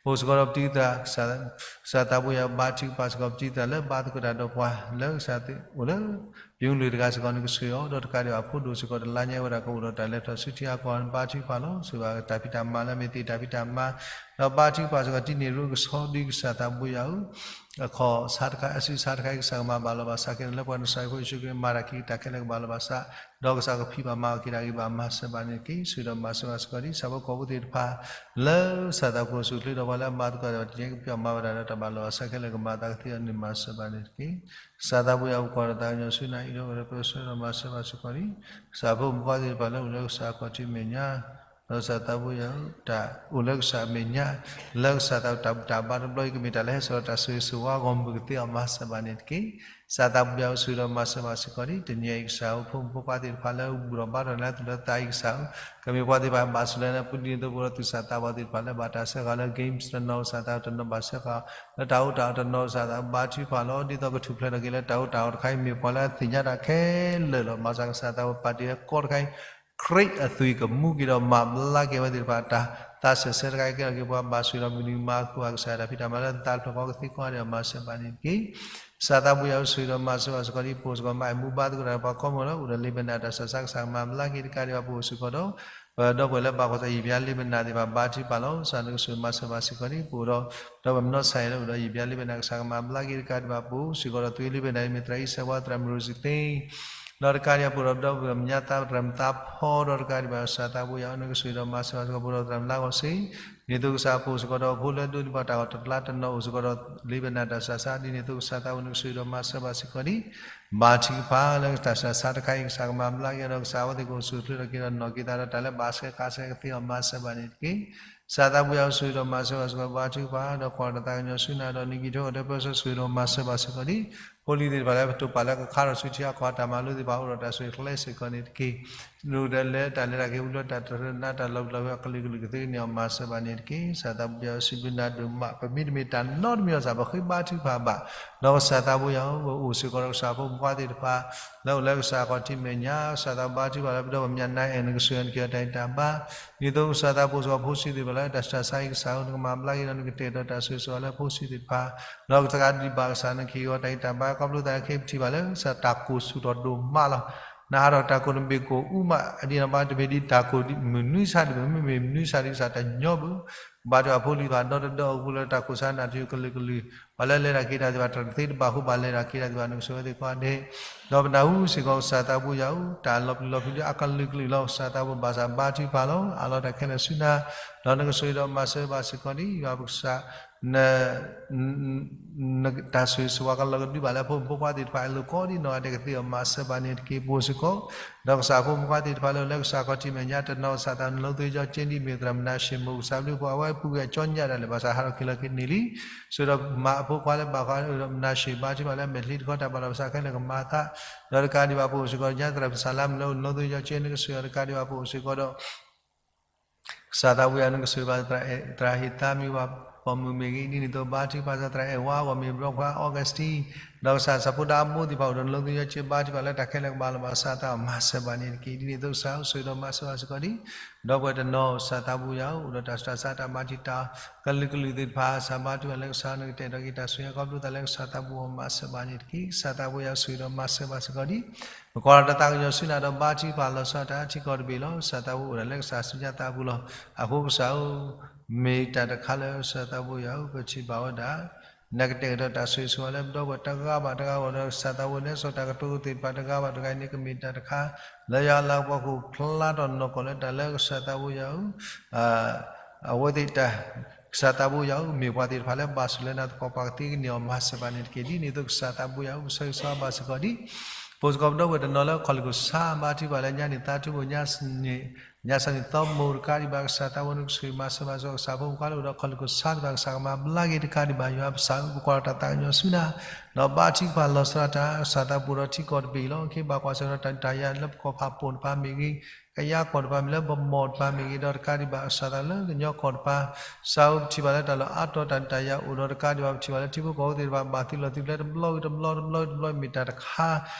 အိၣ်စ့ၢ်ကီးဒီးပတုၤသး ကစၢ်သးဘိယၤဧၢ ဘါထုကဖၣ်စ့ၢ်ကီးပတုၤသးလၢဘါသကိးတၢ်ဒီးပှၤ လၢကစၢ်သ့ၣ်အိၣ်လၢ ပယူၤကလုာ်တဂၤစ့ၢ်ကီး နကစၢ်အီၤ, ဒီးတကးဒံးဘၣ်အဖိဒိၣ်စ့ၢ်ကီး တလါညါဝဲဒၣ်ကအိၣ်ဒီးတၢ်လဲၤထီၣ်ဆူထံအါကီၢ် ဘါထုကဖၣ်လီၤ. စ့ၢ်ကီးတၢ်ဖံးတၢ်မၤလၢအမ့ၢ်သ့ၣ်တၢ်ဖံးတၢ်မၤ, ဒီးဘါထုကဖၣ်စ့ၢ်ကီးတံၢ်န့ၢ်ရူကဆီဒုကစၢ်သးဘိယၤဧၢ အခီၣ်ဆါတခါ အစုဆါတခါအံၤ ကစၢ်ကမၤဘၣ်လီၤဘၣ်စးခဲလၢာ် လၢပှၤနစၢ်ဖိယ့ၣ်ၡူးခရံာ်မၤတၢ်ခံကတၢၢ်ခဲလၢာ်ကဘၣ်လီၤဘၣ်စး, ဒီးကစၢ်ကဖံးဘၣ်မၤအီၣ်က့ၤတၢ်ဂ့ၤဘၣ် မၤစၢၤဘၣ်န့ၣ်တက့ၢ်. ဆိၣ်ဂ့ၤဒီးမၤစၢၤဘၣ်စ့ၢ်ကီးဒ်ကစၢ်ဖိကီၢ်ဖိသ့ၣ်တဖၣ် လၢကစၢ်သးဘိကအိၣ်ဆူၣ်အိၣ်ချ့ဒီးပှၤလၢအမၤသကိးဒီး တနံၤအံၤကပျီမၤဝဲဒၣ်ဒီးတၢ်ဘၣ်လီၤဘၣ်စးခဲလၢာ်ကမၤအသးကသ့အီၤန့ၣ် မၤစၢၤဘၣ်န့ၣ်တက့ၢ်. ကစၢ်သးဘိယၤဧၢ အိၣ်ကွၢ်ဒီးသးကညီၤဆူနၤ အံးထွဲကွၢ်ဒီးပၢဆှၢဒီးမၤစၢၤဘၣ်စ့ၢ်ကီးဒ် ကစၢ်ဖိမုၣ်ဖိခွါသ့ၣ်တဖၣ်လၢအိၣ်လၢကစၢ်ခီၣ်ထံးမဲာ်ညါ, ဒီးကစၢ်သးဘိယၤဧၢ တၢ်အိၣ်လၢကစၢ်အမဲာ်ညါ, လၢကစၢ်သးတၢ်ဘူၣ်တၢ်ဘါတဘျီအံၤ ကမ့ၢ်တၢ်လၢဟဲစိာ်ဒီးတၢ်ဆိၣ်ဂ့ၤဆိၣ်ဝါအဂီၢ် မုာ်ကသ့အီၤ မၤစၢၤဘၣ်န့ၣ်တက့ၢ်. ကစၢ်သးဘိယၤဧၢ ဆိၣ်ဂ့ၤဒီးမၤစၢၤဘၣ်စ့ၢ်ကီးဒ် တနံၤအံၤ ကစၢ်ဧၢဖိမုၣ်ဖိခွါသ့ၣ်တဖၣ်လၢအဘူၣ်ထီၣ်ဘါထီၣ်န့ၢ်သုလၢသးအံၤ ကစၢ်ဧၢ, ကမ့ၢ်ပှၤသ့ၣ်တဖၣ်ဘၣ်ဆိၣ်လၢနပူၤဒ်န့ၣ်အသိး ပအိၣ်ဒီးသူၣ်စၢ်သးဘီၣ်သ့ၣ်တဖၣ်လၢဘၣ်တၢ်စၢဃာ်လၢ games တနီၤ ကစၢ်သးတနီၤဘၣ်စၢဃာ်, လၢတၢ်အိၣ်တၢ်အီၣ်တနီၤ ကစၢ်သးဘါထုကဖၣ်လီၤ. ဒ်သိးကထူၣ်ဖျဲးထီၣ်က့ၤလၢတၢ်အိၣ်တၢ်အီၣ်တခါအံၤ မ့ၢ်ပှၤလၢအသ့ၣ်ညါတၢ်ခဲလၢာ်လီၤ. မၤစၢၤကစၢ်သးဘိပာ်တ့ၢ်ဝဲကီတခါအံၤ ခရံာ်အသွံၣ်ကမူက့ၤဒီးမၤဘျါက့ၤဝဲသ့ၣ်တဖၣ် တၢ်သးစဲးဆဲးတခါအံၤ ကဲထီၣ်က့ၤပှၤဘၣ်ဆိၣ်ဂ့ၤဒီးမုၢ်နံၤမၤဃုာ်ကစၢ်တၢ်ဖံးတၢ်မၤလၢသးတဖျၢၣ်ဃီကသ့ကိးဂၤဒဲး မၤစၢၤဘၣ်န့ၣ်တက့ၢ်. ကစၢ်သးဘိယၤဧၢ ဆိၣ်ဂ့ၤဒီးမၤစၢၤဘၣ်စ့ၢ်ကီးဒ် ပအိၣ်စ့ၢ်ကီးမၤအမူဘါသကိးတၢ်ဒီးပှၤကိးမုၢ်လီၤ အိၣ်ဒီးလ့ပနၢ်တၢ်ဆၢစး ကစၢ်ကမၤဘျါက့ၤတကးဒံးဘၣ် ပအိၣ်စ့ၢ်ကီးဒီး ပဒီပုၢ်ဝဲၢ်လၢဘၣ်ကွၢ်ဆၢ ယံာ်ဘျါလ့ပနၢ်သ့ၣ်တဖၣ် ဘါထုကဖၣ်လီၤ. ကစၢ်နကဆိၣ်ဂ့ၤမၤစၢၤဘၣ်စ့ၢ်ကီးဒ် ပအိၣ်ဒီး ဒီပုၢ်ဝဲၢ်မနီၤဆါအံၤလၢအိၣ်ဒီးယံာ်ဘျါလ့ပနၢ် ကစၢ်ကမၤဘျါက့ၤတကးဒံးဘၣ် ပအိၣ်စ့ၢ်ကီးဒီး သွံၣ်လ့ပနၢ်အံၤ မ့ၢ်သရၣ်အံၣ်စဲးဝါ သရၣ်မုၢ်ရိစံသ့ ဒီးတကးဒံးဘၣ် ပအိၣ်ဒီးပဒီပုၢ်ဝဲၢ်မညါသး သရၣ်မုၢ်သးဖီ ဒီးတကးဒံးဘၣ် ကစၢ်သးဘိယၤဧၢ နကဆိၣ်ဂ့ၤဒီးမၤစၢၤဘၣ်စ့ၢ်ကီး ပအိၣ်ဒီးသရၣ်မုၢ်လါဂီၢ်စ့ၢ် ဒ်သိးကစၢ်ပအိၣ်စ့ၢ်ကီးဒီးအဖိလၢဒိးန့ၢ်ဘၣ်တၢ်အီၣ်တကျါတနီၤ အိၣ်စ့ၢ်ကီးဒီးလ့ပနၢ်တၢ်ဆၢစး ဒ်န့ၣ်အသိးကစၢ်သးဘိနကဆိၣ်ဂ့ၤဒီးမၤစၢၤဘၣ်စ့ၢ်ကီးဒ် ဘါထုကဖၣ်လၢတၢ်ဆၢစးတခါအံၤ ကစၢ်ကမၤဘျါက့ၤဒီး ကစၢ်အဝဲသ့ၣ်ကအိၣ်ဆူၣ်အိၣ်ချ့ထီၣ်က့ၤဒီးနီၢ်က့ၤသးဒီးတၢ်လၢဘၣ်ဆှဲခါဆှဲကသ့အီၤ မၤစၢၤဘၣ်န့ၣ်တက့ၢ်. ကစၢ်သးဘိယၤဧၢ ဆိၣ်ဂ့ၤဒီးမၤစၢၤဘၣ်စ့ၢ်ကီး ဘါထုကဖၣ် ဒီးကွၢ်ဒီးသးကညီၤဆူနၤဒီး နကံၢ်ထီၣ်ဒီးပၢဆှၢဆိၣ်ဂ့ၤဒီးမၤစၢၤဘၣ်စ့ၢ်ကီးဒ် ဖိလံၤသ့ၣ်တဖၣ်လၢပတိၢ်ပာ်လၢကခါထီၣ်ဆူထံအကီၢ်တၢ်မၤလိသ့ၣ်တဖၣ် အိၣ်ဒီးတၢ်ဆိၣ်ဂ့ၤကျဲစ့ၢ်ကီးန့ၣ်တက့ၢ်. နအိၣ်ဒီးလၢတၢ်လဲၤတၢ်က့ၤ အိၣ်လၢတၢ်တရၢနးတၢ်လီၤပျီၢ်ဝဲအကလုာ်ကလုာ်ကသ့န့ၣ်အီၤ မၤစၢၤဘၣ်န့ၣ်တက့ၢ်. ကစၢ်သးဘိယၤဧၢ စံးဘျုးနၤဒိၣ်မး ပမ့တမ့ၢ်တၢ်နီတမံၤအီၤစ့ၢ် ပဃ့ဘါထုကဖၣ်ဘၣ် ဒီးကစၢ်သးဘိယၤဧၢ ပအိၣ်စ့ၢ်ကီးဒီးကစၢ်ဖိမုၣ်ဖိခွါသ့ၣ်တဖၣ် လၢအိၣ်လၢကစၢ်ခီၣ်ထံးမဲာ်ညါ ကစၢ်သးဘိဘါထုကဖၣ်လၢပဒီပုၢ်ဝဲၢ်မညါနါအဲၣ် နကဆိၣ်ဂ့ၤအီၤ နကဟ့ၣ်အီၤတၢ်ဂံၢ်တၢ်ဘါ ဒ်သိးကစၢ်သးဘိအိၣ်စ့ၢ်ကီးဖိဆံးသ့ၣ်တဖၣ်လၢတၢ်ဆၢစးအံၤ ကစၢ်ဧၢ နကမၤဘျါက့ၤဒီးနကတဲာ်ကတီၤတၢ်ဆိၣ်ဂ့ၤဆိၣ်ဝါလၢဖိဆံးသ့ၣ်တဖၣ် ဒီးတကးဒံးဘၣ်ကစၢ် နကဟ့ၣ်အီၤတၢ်ဂံၢ်တၢ်ဘါ ခီဖျိသတးခဲအံၤပထံၣ်ဘၣ်လၢကစၢ်တၢ်ကိၢ်ဆူၣ်ထီၣ်ဒိၣ်မးလီၤ. နဟးထီၣ်တၢ်ကိၢ်တဘ့ၣ်ကိၢ်အူမး အဒံးနဘၣ်တမ့ၢ်ဒ်တၢ်ကိၢ်မုၢ်နွံဆါဒံးဘၣ် မ့မ့ၢ်မုၢ်နွံဆါဒံးကစၢ်တညီဘၣ် ဘၣ်ဒီးအဖိလံၤတဖၣ်ဒီတဒီအပူၤလၢတၢ်ခိၣ်ဆါနၢ်တယိကလုာ်ကလုာ် ပှၤလၢလဲၤတၢ်က့ၤတၢ်သ့ၣ်တဖၣ် တၢ်တသ့တဘၣ်ဃိဘၣ်လဲၤတၢ်က့ၤတၢ်သ့ၣ်တဖၣ် နကဆိၣ်ဂ့ၤသ့ၣ်ကိးဂၤဒဲး ဒီးပနၢ်ဟူစ့ၢ်ကီးကစၢ်သးဘိယၤဧၢ တၢ်လီၤပျံၤလီၤဖုးလၢအကလုာ်ကလုာ်လီၤ ကစၢ်သးဘိဘၣ်ဆၣ်ဘါထုကဖၣ်လီၤ အးလီၤတၢ်ခဲလၢာ်ဆူနၤ ဒီးနကဆိၣ်ဂ့ၤဒီးမၤစၢၤဘၣ်စ့ၢ်ကီးဒ်ယွၤပကစၢ် န တၢ်ဆိၣ်ဂ့ၤဆိၣ်ဝါကလီၤကဒုဘၣ်လၢဖိမုၣ်ဖိခွါသ့ၣ်တဖၣ်အလိၤကိးဒ်နီၢ်ဂၤဒဲးကသ့အီၤ မၤစၢၤဘၣ်န့ၣ်တက့ၢ်. ပအိၣ်စ့ၢ်ကီး ဒီးကစၢ်ဖိမုၣ်ဖိခွါသ့ၣ်တဖၣ်လၢအိၣ်လၢကစၢ်ခီၣ်ထံးမဲာ်ညါတနီၤ ကစၢ်သးနလိသ့ကၠီကၠ့ဒ်မ့ၢ်သရၣ်မုၣ်နါၡ့ၣ်မိၣ် ကစၢ်ဘျုးပှၤအဝဲပူၤကွံာ်အကၠီညၣ်ဒၣ်လဲာ် ဘၣ်ဆၣ်ဟးထီၣ်က့ၤလီၤက့ၤန့ၢ်လံ ဆိၣ်ဂ့ၤဒီးမၤအဖိခွါလၢဘၣ်ဃးဒီးမနၤၡ့ၣ် ဘါထုကဖၣ်လၢမဲာ်ချံတခီ တၢ်ဘၣ်လီၤဘၣ်ဆၣ်ခဲလၢာ်ကမၤအသး ဒီးတကးဒံးဘၣ် ပအိၣ်စ့ၢ်ကီးညါသရၣ်မုၣ်စၢ်လါမုၣ်လၢအိၣ် နလိသ့ကၠီကၠ့ နကဆိၣ်ဂ့ၤအီၤ တကးဒံးဘၣ် ပအိၣ်စ့ၢ်ကီးဒီး ကစၢ်သးဘိယၤ နကဆိၣ်ဂ့ၤဘၣ် သရၣ်ဟ့ၣ်သါမံၤဝၤ ပိာ်မုၣ်မ့ၢ်ဂ့ၤ, ဒ်န့ၣ်အသိး ဘါထုကဖၣ်စ့ၢ်ကီးသရၣ်အဲၣ်ဝါအဂီၢ်မ့ၢ် ဘျီခွါ Augustine, ဒီးကစၢ်ဆၣ်ဖိတၢ်အမိၢ်သ့ၣ်တဖၣ်အိၣ်ဒီး နလိသယီက့ ဘါထုကဖၣ်လၢတၢ်ခဲလၢာ်ကဘၣ်လီၤဘၣ်စး တၢ်မၤစၢၤဘၣ်န့ၣ်တက့ၢ်. ဒ်န့ၣ်အသိး ကစၢ်ဧၢ ဆိၣ်ဂ့ၤဒီးမၤစၢၤဘၣ်စ့ၢ်ကီးဒံး ဒီပုၢ်ဝဲၢ်တနီၤ ကစၢ်သးဘိယွၤဧၢ, အိၣ်ဒီးတၢ်ဆူးတၢ်ဆါ တၢ်မၤတံာ်တာ် ကလုာ်ကလုာ်သ့ၣ်တဖၣ် စးဘါထုကဖၣ်လၢကစၢ်နကတဲာ်ကတီၤက့ၤတၢ်ဆိၣ်ဂ့ၤ ခီဖျိသးလၢကစၢ်သးဘိယွၤမၤစၢၤဘၣ်န့ၣ်တက့ၢ်. ကစၢ်သးဘိယွၤဧၢ ဆိၣ်ဂ့ၤဒီးမၤစၢၤဘၣ်စ့ၢ်ကီးဒံး ပကွၢ်လီၤတၢ်သးကညီၤဆူနၤဒီး ဘါထုကဖၣ်လီၤဆီဒၣ်တၢ်ထံကီၢ်တဘ့ၣ်လီၤ. ကစၢ်သးဘိအိၣ်ဒၣ်လၢကစၢ်စုညါသးအပူၤလီၤ. အဃိကစၢ်ဧၢ, မ့ၢ်တၢ်တခါလၢကစၢ်သးဘိယွၤဧၢ ပထံၣ်ဘၣ်ဝဲဒၣ် နကတဲာ်ကတီၤတၢ်ဆိၣ်ဂ့ၤဆိၣ်ဝါလၢပဒီပုၢ်ဝဲၢ်တဂၤဘၣ်တဂၤအဂီၢ်ဒီး ကစၢ်သးဘိနဲစီတၢ်ကတိၤသ့ၣ်တဖၣ်တဂၤဘၣ်တဂၤအံၤန့ၣ် ကမ့ၢ်တၢ်တခါ လၢယွၤအလၤကပီၤကအိၣ်ဖျါထီၣ်နီၢ်ကီၢ်လၢတၢ်လၢကစၢ်သးဘိယွၤဧၢ အဝဲသ့ၣ်တၢ် ကစၢ်သးဘိယွၤဧၢ မ့ၢ်ပှၤသ့ၣ်တဖၣ်လၢဘၣ်ဆိၣ်လၢနၤသကိး ပှၤကသ့ကန့ၢ်အီၤမၤစၢၤဘၣ်န့ၣ်တက့ၢ်. ဒ်န့ၣ်အသိး ကစၢ်သးဘိယွၤဧၢ ပဆၢဂ့ၤဆၢဝါဘၣ်စ့ၢ်ကီးဒံး ပအိၣ်စ့ၢ်ကီးပဒီပုၢ်ဝဲၢ်တနီၤလၢခီၣ်လ့ၣ်ခိၣ်ဆါ ဘါထုကဖၣ်လၢညါန့ၣ် သးထူမူ ညါစံးန့ၣ်သီမူ တကးဒံးဘၣ် ကစၢ်သးဘိနကဆိၣ်ဂ့ၤမၤစၢၤဘၣ်စ့ၢ်ကီး ကစၢ်ဖိမုၣ်ဖိခွါလၢအိၣ်ဒီးခီၣ်လ့ၣ်ခိၣ်ဆါသ့ၣ်တဖၣ် ကစၢ်ကမၤဘျါက့ၤတကးဒံးဘၣ် ယွၤပစၢ်ဧၢ ပကွၢ်လီၤတၢ်သးကညီၤဆူနၤ ဒီးဘါထုကဖၣ်လီၤဆီဒၣ်တၢ် ကစၢ်သးဘိဒီးထံကီၢ်တဘ့ၣ်အံၤလီၤ. က့ၤဘၣ်ကွၢ်ဆၢကတီၢ်တၢ်ယၤလၢပကီၢ်ဖးပိာ်တဖၣ်မ့ၢ်ဂ့ၤ ကယၤကီၢ်တဖၣ်မ့ၢ်ဂ့ၤ လၢပမီၢ်တဖၣ်မ့ၢ်ဂ့ၤ ဒီးတကးဒံးဘၣ် ကစၢ်သးလၢကညီကီၢ်တဖၣ် ကစၢ်ဧၢ ပထံၣ်ဘၣ်လၢတၢ်လီၢ်အါတီၤတၢ်ဒုးတၢ်ယၤအိၣ်ဒီးတကးဒံးဘၣ် ပထံၣ်ဘၣ်လၢထံဖိကီၢ်ဖိသ့ၣ်တဖၣ် ဘၣ်သုးလီၤသုးကျဲတဘျီဝံၤတဘျီတဘျီဝံၤတဘျီ မ့ၢ်တၢ်တခါ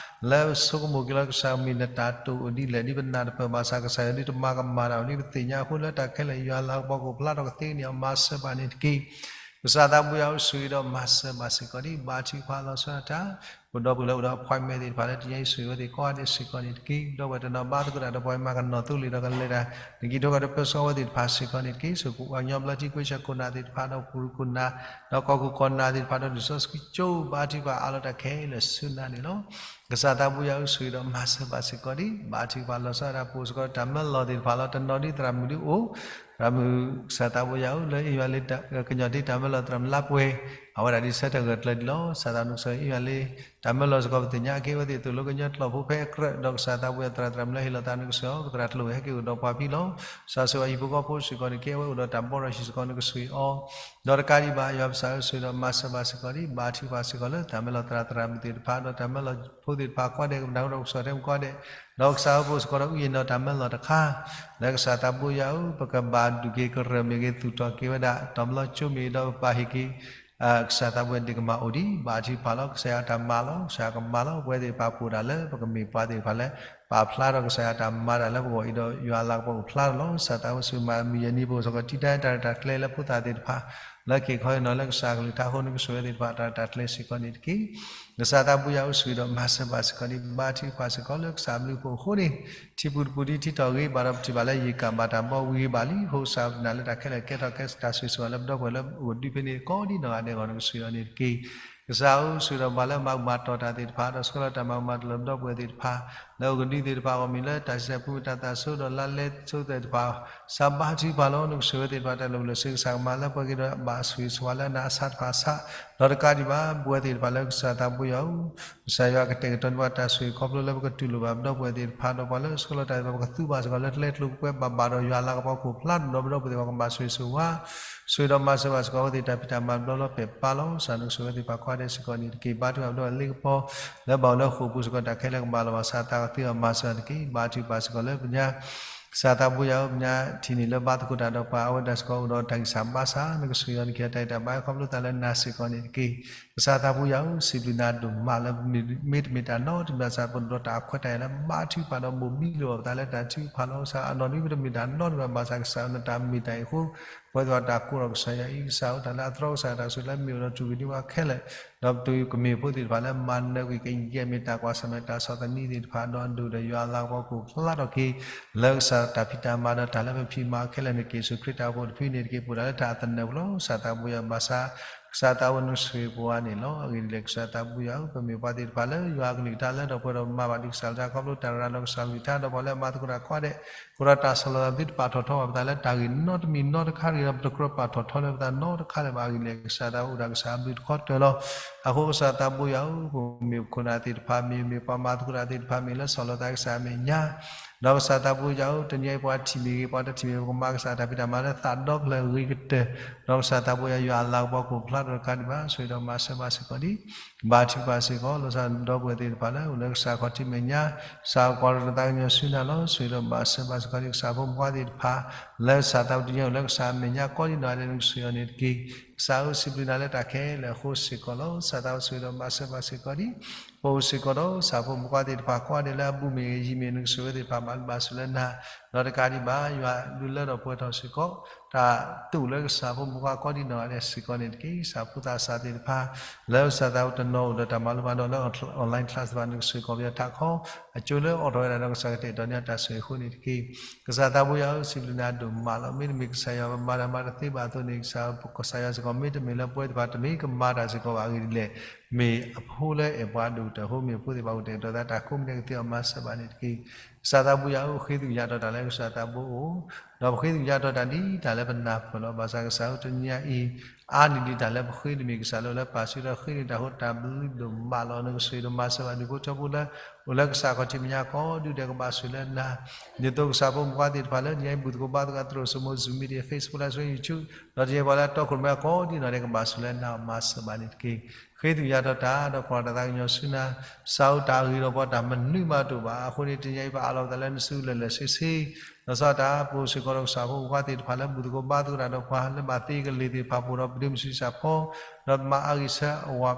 လၢပဆိကမိၣ်က့ၤလီၤ ကစၢ်မ့ၢ်နတၢ်တိာ်အိၣ်ဒ်လဲၣ် ဒ်ပနၢ်တပၢၢ်ဘၣ်ဆၣ် ကစၢ်ယွၤဒ်တမၤကမၣ်တၢ် ဒ်ပသ့ၣ်ညါအဃိ လၢတၢ်ခဲလၢာ်ယွၤလၤကပီၤကအိၣ်ဖျါထီၣ် ကသ့ကန့ၢ်အီၤမၤစၢၤဘၣ်န့ၣ်တက့ၢ်. ကစၢ်သးဘိယွၤဧၢ ဆိၣ်ဂ့ၤဒီးမၤစၢၤဘၣ်စ့ၢ်ကီးဒံး ဘါထုကဖၣ်လီၤဆီဒၣ်တၢ် ပဒီပုၢ်ဝဲၢ်လၢအိၣ်ဒီး appointment သ့ၣ်တဖၣ်လၢတနံၤအံၤ ဆိၣ်ဂ့ၤဝဲသ့ၣ်ကိးဂၤဒဲးစ့ၢ်ကီးန့ၣ်တက့ၢ်. ပဒီပုၢ်ဝဲၢ်တနီၤဘါသကိးတၢ်ဒီး ပှၤမၤကနီၤသိလ့ၣ်ဒီးကလဲၤတၢ် နက့ၤထိၣ်ဃီဒီးပၢဆှၢဝဲသ့ၣ်တဖၣ်စ့ၢ်ကီးန့ၣ်တက့ၢ်. ဆိၣ်ဂ့ၤပှၤကညီဘျၢထံ ကွ့ၢ်ဆၢခိၣ်နၢ်သ့ၣ်တဖၣ်ဒီး ကရူၢ်ခိၣ်နၢ် ဒီးကီၢ်ခိၣ်ကီၢ်နၢ်သ့ၣ်တဖၣ်ဒီး လံာ်စီဆှံကၠိ ဘါထုကဖၣ်အါလီၤတၢ်ခဲလၢာ်ဆူနၤန့ၣ်လီၤ. ကစၢ်သးဘိယွၤဧၢ ဆိၣ်ဂ့ၤဒီးမၤစၢၤဘၣ်စ့ၢ်ကီးဒံး ဘါထုကဖၣ်လီၤဆီဒၣ်တၢ် ပအိၣ်စ့ၢ်ကီးတၢ်မၢလီၤသ့ၣ်တဖၣ်လီၤ. တနီၤဒ်သရၣ်မုၣ်ဒ်အိၣ် သရၣ်မုၣ် ကစၢ်သးဘိယွၤဧၢ လၢအ့ၣ်ယွၤလၢ ကညီၤဒ်တၢ်မၢလီၤ သရၣ်မုၣ်လါပှဲၤ အဝဲဒၣ်ဒ်ဆၢထၢၣ်ဂၢၢ်ကျၢၤဒံးလီၤ. ကစၢ်သးနကဆိၣ်ဂ့ၤအ့ၣ်ယွၤလၢ တၢ်မၢလီၤစ့ၢ်ကီး ပသ့ၣ်ညါက့ၤဝဲသ့ၣ်သိၣ်လိကညီကျိာ်ဖိဖဲအကြၢး ဒီးကစၢ်သးဘိယွၤသရၣ် သရၣ်မုၣ်လၢဟ့ၣ်လီၤသးနကဆိၣ်ဂ့ၤအီၤ ပသရၣ်ကျိၤဝဲၤဟဲက့ၤအိၣ်ဒီးပှၤဖဲလီၤ. ကစၢ်ဆိၣ်ဂ့ၤအဟံၣ်ဖိဃီဖိစ့ၢ်ကီးန့ၣ် ကဲဝဲအိၣ်ဒီးတၢ်ဘီတၢ်စံၣ်စ့ၢ်ကီး နကဆိၣ်ဂ့ၤအီၤ ဒီးတကးဒံးဘၣ် ယွၤပစၢ်ဧၢ ဆိၣ်ဂ့ၤဒီးမၤစၢၤဘၣ်စ့ၢ်ကီးဒံး ဘါထုကဖၣ်စ့ၢ်ကီးလၢ တၢ်မၢလီၤသရၣ်သရၣ်မုၣ်သ့ၣ်တဖၣ် ဒီးတၢ်မၢလီၤဖိသ့ၣ်တဖၣ်ကိးဂၤဒဲး ကမၤကဒီးကစၢ်ထဲမုၢ်ကိးဂၤဒဲး ဒီးကစၢ်ဧၢ ပအိၣ်စ့ၢ်ကီးဒီး ဥယျာဉ် ဒီးတၢ်မၢလီၤတခါ လၢကစၢ်သးဘိယွၤဧၢ ပကဘၣ်ဒုးက့ၤကရၢၢ်မ့ၢ်ဂ့ၤ သူၣ်ထီၣ်က့ၤဝဲဒၣ် တၢ်မၢလီၤကၠိမ့ၢ်ဂ့ၤ ဒီးပာ်ဟ့ၣ်က့ၤ ကစၢ်သးဘိယွၤဒ့ၣ်ကမၣ်အိၣ်ဒံး ဘါထုကဖၣ်လီၤ. ကစၢ်ယွၤတၢ်မၤလီၤ ကစၢ်ယွၤကမၤလီၤ ပဝဲသ့ၣ်တဖၣ်ပအိၣ်ဒၣ်လၢ ပကမ့ၢ်ပှၤသ့ၣ်တဖၣ်လၢ ပာ်ဖျါထီၣ်ကစၢ်ယွၤတၢ်မၤတၢ်လၢပဂီၢ်အံၤဒီး ယွၤအလၤကပီၤအိၣ်ဖျါထီၣ်လီၤ. ကစၢ်သးဘိဆိၣ်ဂ့ၤမၤမုၢ်ယဲၢ်နံၤ ပအိၣ်စ့ၢ်ကီး တံာ်တာ်တၢ်ရဲၣ်တၢ်ကျဲၤလၢဖိသၣ်သ့ၣ်တဖၣ် လၢက့ၤခီအံၤနီၤ လၢကစၢ်ကလုၢ်ကထါအဃိ နကဆိၣ်ဂ့ၤဝဲသ့ၣ်တဖၣ်တၢ်ရဲၣ်တၢ်ကျဲၤစ့ၢ်ကီးန့ၣ်တက့ၢ်. ကစၢ်သးဘိယွၤဧၢ ဆိၣ်ဂ့ၤဒီးမၤစၢၤဘၣ်စ့ၢ်ကီးဒံး ဘါထုကဖၣ်စ့ၢ်ကီးလၢကစၢ်အဘျုးအဖှိၣ်အဃိန့ၣ် ထံပူၤတပူၤဒ်ထံထီၣ်ဂ့ၤဘၣ်ဒီး ပထံၣ်ဘၣ်လၢယံၤကၣ်ဘၣ်တၢ်ဘီဝံၤဂ့ၤဘၣ်လံ အဃိကစၢ်ပနာ်လၢတၢ်ခဲလၢာ်ကဲထီၣ်ကဲ တၢ်ဆိၣ်ဂ့ၤဆိၣ်ဝါလၢပဒီပုၢ်ဝဲၢ်လၢအိၣ်ဒံးဖဲန့ၣ် ကိးဒံးနီၢ်ဂၤဒဲးအဂီၢ် နကဆိၣ်ဂ့ၤအီၤန့ၣ်တက့ၢ်. ကစၢ်ဧၢ ဆိၣ်ဂ့ၤဒီးပှၤလၢမၤဘူၣ်မၤတီၢ်တၢ်သ့ၣ်တဖၣ် ဒီးဆှၢလီၤတၢ်မၤဘူၣ်မၤတီၢ်လၢပဒီပုၢ်ဝဲၢ်သ့ၣ်တဖၣ် လၢအိၣ်ကဒုသ့ၣ်တဖၣ်အဂီၢ် မ့ၢ်လၢတၢ်ဆံးစၢ်ဖိမ့ၢ်တၢ်သးဆူဒီးလါလဲဆိသ့ၣ်တဖၣ် ကစၢ်ဘါထုကဖၣ်လီၤ နကဆိၣ်ဂ့ၤဝဲသ့ၣ်တဖၣ် တၢ်လၢာ်လၢာ်ဆ့ကစၢ်ကမၤလၢပှဲၤက့ၤဒီးဘၣ်ဆိၣ်ဂ့ၤဆိၣ်ဝါလၢနအဆါတဖၣ်အဆါ ဒီးတကးဒံးဘၣ် ပဝဲသ့ၣ်တဖၣ်လၢကစၢ်သးဘိယွၤဧၢ ကစၢ်ယွၤကတဲာ်ကတီၤန့ၢ်ပှၤတၢ်ဆိၣ်ဂ့ၤခီဖျိလၢပကတူၢ်လိာ်ဘၣ်ပဒီပုၢ်ဝဲၢ်သ့ၣ်တဖၣ် ဒီးပှၤလၢဆှၢလီၤတၢ်သ့ၣ်တဖၣ် ပကသူဘၣ်စ့ၢ်ကီးလၢကျဲကျိၤကပှဲၤဘၣ်ဘၣ်ဒီး ယွၤအလၤကပီၤကအိၣ်ဖျါထီၣ်ဒီးပဒီပုၢ်ဝဲၢ်သ့ၣ်တဖၣ်ကဘၣ်ဆိၣ်ဂ့ၤဆိၣ်ဝါ ဆိၣ်ဂ့ၤဒီးမၤစၢၤဘၣ်စ့ၢ်ကီးအဝဲသ့ၣ်တၢ်ဖံးတၢ်မၤတဘျီလၢပှဲၤပာ်လီၤ ကစၢ်နကဆိၣ်ဂ့ၤဝဲသ့ၣ်တဖၣ်ကိးဂၤဒဲးစ့ၢ်ကီးန့ၣ်တက့ၢ်. ဘါထုကဖၣ်ပဒီပုၢ်ဝဲၢ်လ့ကပီၤ လၢဘၣ်အိၣ်လၢဃိာ်ပူၤစ့ၢ်ကီး တၢ်ခဲလၢာ်ကဘၣ်လီၤဘၣ်စး သးကသ့အီၤမၤစၢၤတက့ၢ်. ဘါထုကဖၣ်စ့ၢ်ကီးလၢပညါ ကစၢ်သးဘိယွၤဧၢ ပညါထံၣ်န့ၢ်လၢဘါသကိးတၢ်ဒီးပှၤအဝဲဒၣ်စ့ၢ်ကီးအိၣ်ဒီးတၢ်ဂံၢ်စၢ်ဘါစၢ် နကဆိၣ်ဂ့ၤအီၤ နကဟ့ၣ်တၢ်ဂံၢ်တၢ်ဘါခီဖျိသးလၢနၤစ့ၢ်ကီးန့ၣ်တက့ၢ်. ကစၢ်သးဘိယွၤဧၢ စံးဘျုးနၤဒိၣ်မးလၢပမ့ၢ်တမ့ၢ်တၢ်နီတမံၤဘၣ်ဆၣ် ပဒိးတၢ်အခွဲးတၢ်ယာ်လၢဘါထုကဖၣ်ဒီးဘိးဘံလိာ်အီၤပသးလၢတၢ်ထုကဖၣ်လီၤ. ကစၢ်အနီၢ်နီၢ်ပတမ့ၢ်တၢ်နီတမံၤဘၣ်ဆၣ် ကစၢ်နတၢ်မ့ၢ်တၢ်အံၤအဃိ ပဝဲသ့ၣ်တဖၣ်တၢ်ကိးထီၣ်ကစၢ်ယွၤအံၤ ကစၢ်ဧၢ တၢ်လၢအသြီကစၢ်တၢ်ဆိၣ်လၢမ့ၢ်အိၣ်ဒီးတူၢ်ကဒံဝဲခဲလၢာ် ဒီးပတုၤကမ့ၢ်ဖိသ့ၣ်တဖၣ်လၢမၤနၢၤကွံာ်ကယဲၢ်မ့ၢ်တၢ်ကွၢ်ဆၢၣ်မဲာ်တၢ်ဆီၣ်သနံးသ့ၣ်တဖၣ် ဒီးအဒိၣ်ဒီးယွၤအလၤကပီၤကအိၣ်ဖျါထီၣ်က့ၤ လၢကစၢ်တၢ်ဖံးတၢ်မၤဒီးတၢ်လၢပဖံးမၤခဲလၢာ်န့ၣ် က့ၤဆူခရံာ်တၢ်အိၣ်ဖှိၣ်တဖုန့ၣ်တက့ၢ်. ပအိၣ်ဒၣ်လၢတၢ်အသနၢၣ်ပူၤလီၤ. ကစၢ်သးဘိယွၤဘၣ်ဆၣ် ကစၢ်သးဘိနဆိၣ်ဂ့ၤပှၤန့ၣ်လီၤ. အဂ့ၢ်ဒ်လဲၣ် ကစၢ်သးဘိယွၤဧၢ ပမ့ၢ်ပှၤသ့ၣ်တဖၣ်လၢယွၤအကလုၢ်ကထါလၢဒီးပှဲၤဒီးမၤဘၣ်ဒံးကစၢ်လၢတၢ်ခီဖျိတၢ်ရၤဒီးကစၢ်ကလုၢ်ကထါ ဒီးပှၤလၢအမၤသကိးတၢ်ကိးဂၤဒဲး အဃိဒီးတၢ်ဆီၣ်လီၤသးသုတပာ်ထီၣ်ထီဘၣ်ပသးလၢတၢ်ဂ့ၢ်နီတမံၤနီတခါတဂ့ၤဒီး ပတကြၢးပာ်ထီၣ်ထီလၢပသးနီတခါလၢၤဘၣ်. အဂ့ၢ်ဒ်လဲၣ် ကစၢ်သးဘိအိၣ်ဒၣ်ကစၢ်အဘျုးတခီတၢၤလီၤ. အဃိကစၢ်သးဘိယွၤဧၢ ပမ့ၢ်ပခိၣ်နၢ်သ့ၣ်တဖၣ်မ့ၢ် မ့ၢ်ပှၤမၤသကိးတၢ်သ့ၣ်တဖၣ်မ့ၢ် လၢဆီၣ်လီၤသးကစၢ်အမဲာ်ညါ ဒီးကစၢ်သးဘိယွၤဧၢ တနံၤအံၤပှၤထံၣ်မ့ၢ်ဂ့ၤ ပှၤတထံၣ်မ့ၢ်ဂ့ၤ ပကမၤကစၢ်တၢ်ဖံးတၢ်မၤလၢသးဒီဖျၢၣ်ဂ့ၤကတၢၢ် ဒီးကစၢ်သးဘိယွၤ ယွၤအလၤကပီၤကအိၣ်ဖျါထီၣ်တခါဒံးဘၣ် ဆိၣ်ဂ့ၤဒီးမၤစၢၤဘၣ်စ့ၢ်ကီးဒံး ဘါထုကဖၣ်စ့ၢ်ကီး လီၤဆီဒီပုၢ်ဝဲၢ်သ့ၣ်တဖၣ်လၢအိၣ်လၢကစၢ်ခီၣ်ထံးမဲာ်ညါ ကစၢ်ကွၢ်လီၤတၢ်သးကညီၤဆူနၤလီၤ. ဆိၣ်ဂ့ၤဒီးမၤစၢၤဘၣ်စ့ၢ်ကီးဒံး ကစၢ်ဖိမုၣ်ခွါသ့ၣ်တဖၣ် လၢကစၢ်သးပူၤတညီအိၣ်လၢကစၢ်အမဲာ်ညါကိးဒံးနီၢ်ဂၤဒဲး နကဆိၣ်ဂ့ၤအီၤန့ၣ်တက့ၢ်. ကစၢ်ဧၢ စံးဘျုးနၤလၢတၢ်ခဲလၢာ်အဃိစ့ၢ်ကီးလီၤ. ကစၢ်သးအိၣ်ဆိၣ်ဂ့ၤဒီးမၤစၢၤဘၣ်စ့ၢ်ကီးဒံး ပအိၣ်စ့ၢ်ကီးဒီး ကစၢ်ဖိမုၣ်ဖိခွါသ့ၣ်တဖၣ် ကိးဂၤဒဲးလၢအဘူးမ့ၢ်ဂ့ၤ ယံၤမ့ၢ်ဂ့ၤ နကဆိၣ်ဂ့ၤသ့ၣ်တဖၣ် မၤဘျုးဘၣ်ဆိၣ်လၢနၤ, ဒီးတကးဒံးဘၣ် ယွၤဒုးလၢထီၣ်ပှဲၤထီၣ်စ့ၢ်ကီး တၢ်သူၣ်လၢကစၢ်ဖိမုၣ်ဖိခွါကိးဒံနီၢ်ဂၤဒဲးစ့ၢ်ကီးန့ၣ်တက့ၢ်. ကစၢ်ဖိသးစၢ်သ့ၣ်တဖၣ် လၢကစၢ်သးအိၣ်တနီၤအိၣ်ဒီးတၢ်မၤလိဘၣ်ဒီးလၢ online class တဖၣ် နကဆိၣ်ဂ့ၤကီၢ်ပယီၤထးခီ အကၠိလၢအိးထီၣ်ဝဲဒၣ်ဒီး ကစၢ်ကတဲာ်ကတီၤန့ၢ်တၢ်ဆိၣ်ဂ့ၤအဃိန့ၣ်တက့ၢ်. ကစၢ်သးဘိယွၤဧၢ စံးဘျုးနၤဒိၣ်မးလီၤ. မ့တမ့ၢ်ကစၢ်ယွၤပမၤတၢ်မၤတသ့ဘၣ်အသိးန့ၣ် ကစၢ်ယွၤစ့ၢ်ကီး မ့တမ့ၢ်လၢပဝဲသ့ၣ်တဖၣ်တမ့ၢ်ကမၤတၢ်စ့ၢ်ကီးဘၣ်အဂ့ၢ်ဒ်လဲၣ်, မ့ၢ်အဖိလၢအဲၣ်ပှၤဒိၣ်ကတၢၢ်အဃိ မ့ၢ်အဖိသ့ၣ်တဖၣ်အိၣ်တဲာ်ကတီၤသးတၢ်ကိးမံၤဒဲး ကသ့အီၤမၤစၢၤဘၣ်န့ၣ်တက့ၢ်. ကစၢ်သးဘိယွၤဧၢ ဃ့သကွံာ်ယၤဒီးတၢ်လၢကစၢ်သးဘိအိၣ်, ဒီးပဃ့သကွံာ်ယၤဒီးတၢ်ဒ်တၢ်လၢပနၢ်ပၢၢ်လီၤ. ဘၣ်ဆၣ်ကစၢ်ဧၢ တနံၤညါအံၤ အါန့ၢ်ဒံးတၢ်လၢပဃ့တမ့ၢ်ကစၢ်လၢလၢပာ်စုဒီးဃ့န့ၢ်တၢ်အဃိ တၢ်ဘျုးဒိၣ်မးလီၤ. နကဆိၣ်ဂ့ၤဒီးမၤစၢၤဘၣ်ဒူၣ်ဖိထၢဖိလၢ အိၣ်လၢကစၢ်ခီၣ်ထံးမဲာ်ညါကိးဒူၣ်ဒဲး ကဘၣ်ဆိၣ်လၢနၤ, ဒ်သိးကစၢ်ဖိမုၣ်ဖိခွါသ့ၣ်တဖၣ်လၢ တနံၤအံၤဘူၣ်သကိးဘါသကိးတၢ်သရိာ်စိမိၤ Zoom meeting, Facebook Live Stream, YouTube ဒီးတနံၤအံၤပှၤလၢတီခိၣ်ရိၣ်မဲအံၤကိးဒံနီၢ်ဂၤဒဲး ကဘၣ်ဆိၣ်လၢနၤ မၤစၢၤဘၣ်န့ၣ်တက့ၢ်. ဃ့သကွံာ်ယၤဒီးတၢ် ဒီးဖှီၣ်တၢ်သးကညီၤဆူနၤ, ကစၢ်ဧၢ တၢ်ဂ့ၤဒီးပှၤတၢ်မနုၤမးတအိၣ်ဘၣ်အဃိန့ၣ် တနံၤအံၤပအးလီၤပသးလၢနစုလၢာ်လၢာ်ဆ့ဆ့, လီၤဆီဒၣ်တၢ် ပအိၣ်စ့ၢ်ကီးဒီးကစၢ်ဖိမုၣ်ဖိခွါသ့ၣ်တဖၣ်လၢဘူၣ်သကိးဘါသကိးတၢ်ဒီးပှၤလၢဘၣ်သ့အကလ့ၢ်သ့ၣ်တဖၣ် ပအိၣ်ဒီးပဒ့မုၢ်ဆံးစၢ်ဖီ, ဒီးမၤအဂံၢ်ဆၢအဝဲ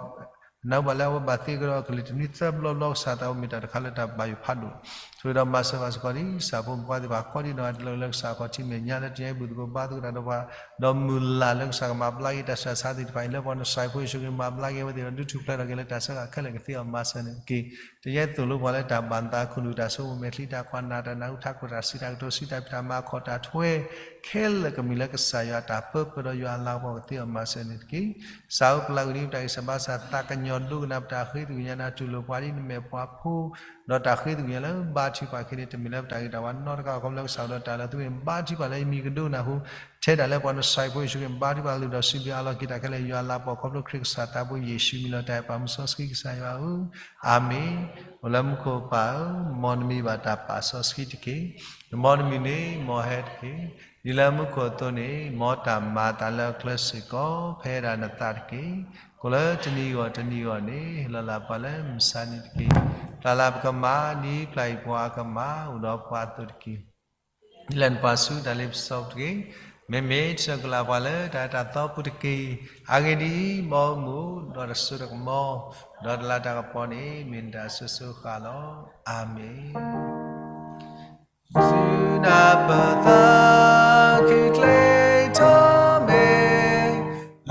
နၢ်ဟူဘၣ်လၢအဝဲဘၣ်သ့ကဒီးအကလ့ၢ်တနွံသၢဘျီဘျီ ကစၢ်သးအိၣ်မ့ၢ်တၢ်တခါလၢတၢ်ဘၣ်ယိၣ်ဖးဒိၣ်, ဆိၣ်ဂ့ၤဒီးမၤစၢၤဘၣ်စ့ၢ်ကီးဒံး ကစၢ်ဖိမုၣ်ဖိခွါသ့ၣ်တဖၣ်ကိးဒံနီၢ်ဂၤဒဲးလၢ လၢကစၢ်ခီၣ်ထံးမဲာ်ညါလၢတနံၤအံၤဘူၣ်သကိးဘါသကိးတၢ်ဒီးပှၤ, ဒီးမုၢ်လၢ်လၢကစၢ်ကမၤဘျါက့ၤတၢ်ဆူးတၢ်ဆါသ့ၣ်တဖၣ်အံၤ လၢပှၤနစၢ်ဖိယ့ၣ်ၡူးခရံာ်မၤဘျါက့ၤအဝဲသ့ၣ်ဒီး ဒုးထူၣ်ဖျဲးထီၣ်က့ၤလၢတၢ်ဆၢကတီၢ်ခဲလၢာ် ကသ့အီၤမၤစၢၤန့ၣ်တက့ၢ်. တနံၤအံၤသိၣ်လိပှၤလၢတၢ်ဘၣ်နသးခိၣ်နူာ် တၢ်ဆိကမိၣ်မဲာ်ချံ တၢ်ကွၢ်နၢ် တၢ်နၢ်ဟူထးခိၣ် တၢ်စံးတၢ်ကတိၤ စံးတၢ်ဖံးတၢ်မၤ ခီၣ်တၢ်ထွဲ ခဲလၢာ်ကမ့ၢ်လၢကစၢ်ယွၤအတၢ်ပၢ ပၢၤဒီးယွၤအလၤကပီၤ ကသ့အီၤမၤစၢၤန့ၣ်တက့ၢ်. ကစၢ်ဧၢ ပျၢ်ကွံာ်ဒံးပတၢ်ဂံၢ်စၢ်ဘါစၢ် သးကညီၤဒိကနၣ်ပတၢ်ဃ့သကွံာ်ညါ နၤတူၢ်လိာ်ပှၤဒ်နမဲာ်ပှၤဖိ, ဒီးတၢ်ဃ့သကွံာ်ညါလၢဘါထုကဖၣ်ခဲအံၤန့ၣ် တမ့ၢ်လၢပတၢ်ဂ့ၤတၢ်ဝါနီတခါ ခီဖျိလၢကစၢ်ဒီးတၢ်လၢသုဝဲန့ၣ် ဘါထုကဖၣ်လၢယမံၤကဒိကနၣ်ဟူ ထဲဒၣ်လၢပှၤနစၢ်ဖိယ့ၣ်ၡူးခရံာ် ဘါထုကဖၣ်လုၢ်ဒီးစံးဘျုးအးလီၤက့ၤတၢ်ခဲလၢာ် ယွၤလၤကပီၤခီဖျိခရံာ်ကစၢ်သးဘိယ့ၣ်ၡူးမံၤလီၤ တၢ်အဲၣ်ပာ်မူစီဆှံကစၢ်ယွၤဧၢ, အၤမ့ၣ်. အိၣ်လၢမူခိၣ်ပၢ်ဧၢ, မ်နမံၤဘၣ်တၢ်ပာ်စီဆှံတက့ၢ်. မ်နမံၤန့ၣ် မ်ဟဲတက့ၢ်. ဒ်လၢမူခိၣ်အသိးန့ၣ် မ်တၢ်မၤအသးလၢအချၢစ့ၢ်ကီး ဖဲဒၣ်နသးတက့ၢ်. ကိးလၢတနံၤဂီၢ်တနံၤဂီၢ်န့ၣ် ဟ့ၣ်လီၤလၢပှၤလၢမုၢ်ဆါနံၤတက့ၢ်. တၢ်လၢပကမၤ ဒ်ပျၢ်ကွံာ်ပှၤအကမၤ အိၣ်ဒီးပှၤအသိးတက့ၢ်. ဒ်လဲၣ်နပၢ်ဆူတၢ်လ့ပစီပူၤတက့ၢ်. မ့မ့ၢ်တၢ်ကလၢပှၤလၢတၢ်အဲၣ်တၢ်သီပူၤတက့ၢ်. အဂ့ၢ်ဒ်အံၤ, မ်အမူဒီးတစိတကမီၤ, ဒီးတလၤတၢ်ကပီၤန့ၣ် မ့ၢ်နတၢ်အစိၤစိၤဃၣ်လီၤ. အၤမ့ၣ်. ဆူနၢ်ပၢၢ်သးခုချ့ထီၣ်မ့ၢ်,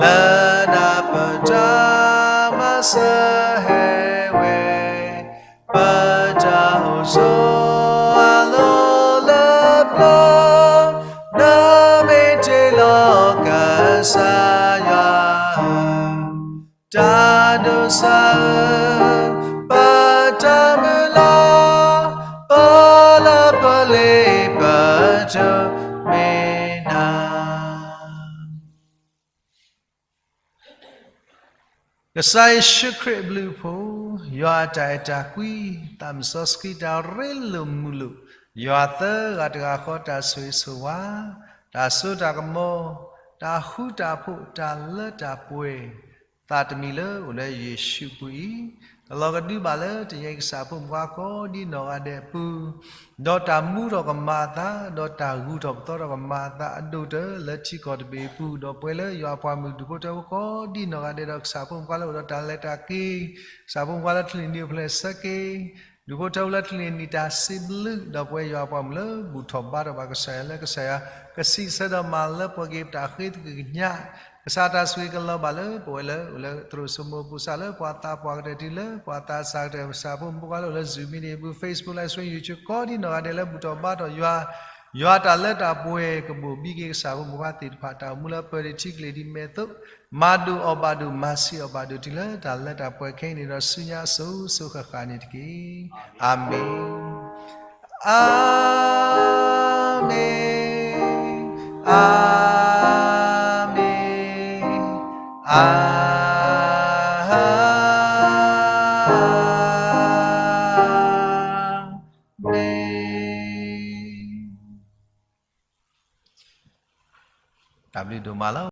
လၢနၢ်ပၢၢ်တၢ်မၤစၢၤဟဲဝဲ, ပတၢ်အိၣ်ဆိးအလီၢ်လၢပျၢၤ, နမ့ၢ်တ့လီၤကစၢ်ယွၤဧၢ, တၢ်ဒိးစၢ်ဧၢ, ပတၢ်မုၢ်လၢ်, ပလၢပလ့ပတိၢ်မ့ၢ်နၤ ကစၢ်ယ့ၣ်ၡူးခရံာ်အဘျုးအဖှိၣ်, ယွၤအတၢ်အဲၣ်တၢ်ကွံ, သးစီဆှံတၢ်ရ့လိာ်မုာ်လိာ်, ယွၤသၢဂၤတဂၤဃီတၢ်ဆိၣ်ဂ့ၤဆိၣ်ဝါ, တၢ်စိတၢ်ကမီၤ, တၢ်ဃူတၢ်ဖိး, တၢ်လၢတၢ်ပှဲၤ, သးတမံၤလၢအိၣ်လၢယ့ၣ်ၡူးအပူၤအံၤ, ကလီၤကဒုဘၣ်လၢတနံၤအံၤကစၢ်ဖိမုၣ်ဖိခွါကိးဒံနီၢ်ဂၤဒဲးအပူၤ, ဒီးတၢ်မူထီၣ်ကမၤအသး, ဒီးတၢ်ဂုၤထီၣ်ပသီထီၣ်ကမၤအသးအဒိၣ်ကတၢၢ်လၢထံကီၢ်တဘ့ၣ်အပူၤ, ဒီးပှဲၤလၢယွၤအပှၤမုၣ်ဒူၣ်ဖိထၢဖိကိးဒံနီၢ်ဂၤဒဲး, ဒီးကစၢ်ဖိမုၣ်ဖိခွါလၢအိၣ်ဒီးတၢ်လဲၤတၢ်က့ၤ, ကစၢ်ဖိမုၣ်ဖိခွါလၢချုးန့ၢ်နံၣ်အိၣ်ဖျဲၣ်ဆၢက့ၤ ဒူၣ်ဖိထၢဖိလၢချုးန့ၢ်နံၣ်တၢ်စံးဘျုး, ဒီးပဝဲယွၤအပှၤမုၣ်လၢဘူၣ်ထီၣ်ဘါထီၣ်ဘၣ်ကစၢ်ယွၤလၢကစၢ်ယွၤကစံးဆၢဒီးမၤလၢပှဲၤက့ၤပတၢ်ဃ့သကွံာ်ကညး, ကစၢ်တၢ်ဆိၣ်ဂ့ၤကလီၤဘၣ်လၢပဝဲလၢအိၣ်လၢသရိာ်စိမိၤပူၤစးလၢပှၤသးပှၢ်ကတၢၢ်တုၤလၢပှၤသးစၢ်ကတၢၢ်, ကစၢ်ဖိမုၣ်ဖိခွါလၢအိၣ်လၢ Zoom meeting အပူၤ, Facebook Live Stream, YouTube ကိးဒံနီၢ်ဂၤဒဲးလၢဘူၣ်ထီၣ်ဘါထီၣ်ယွၤ, ယွၤတၢ်လၢတၢ်ပှဲၤကဘိၣ်ဘံက့ၤကစၢ်ဖိမုၣ်ဖိခွါသ့ၣ်တဖၣ်, တၢ်အိၣ်မူလၢပၢၤဒ့ၣ်ထံကလ့ၢ်ဒ်မဲာ်သိး မၤဒိၣ်အီၣ်ဘၣ်ဒိၣ်, မၤဆံးအီၣ်ဘၣ်ဒိၣ်တုၤလၢတၢ်လၢတၢ်ပှဲၤခဲအံၤန့ၣ်ဒီး ဆူညါအစိၤစိၤဃၣ်ဃၣ်န့ၣ်တက့ၢ်. အၤမ့ၣ်, အၤမ့ၣ်, အၤမ့ၣ်, အၤမ့ၣ်. တၢ်ဘျုးဒိၣ်မးလီၤ.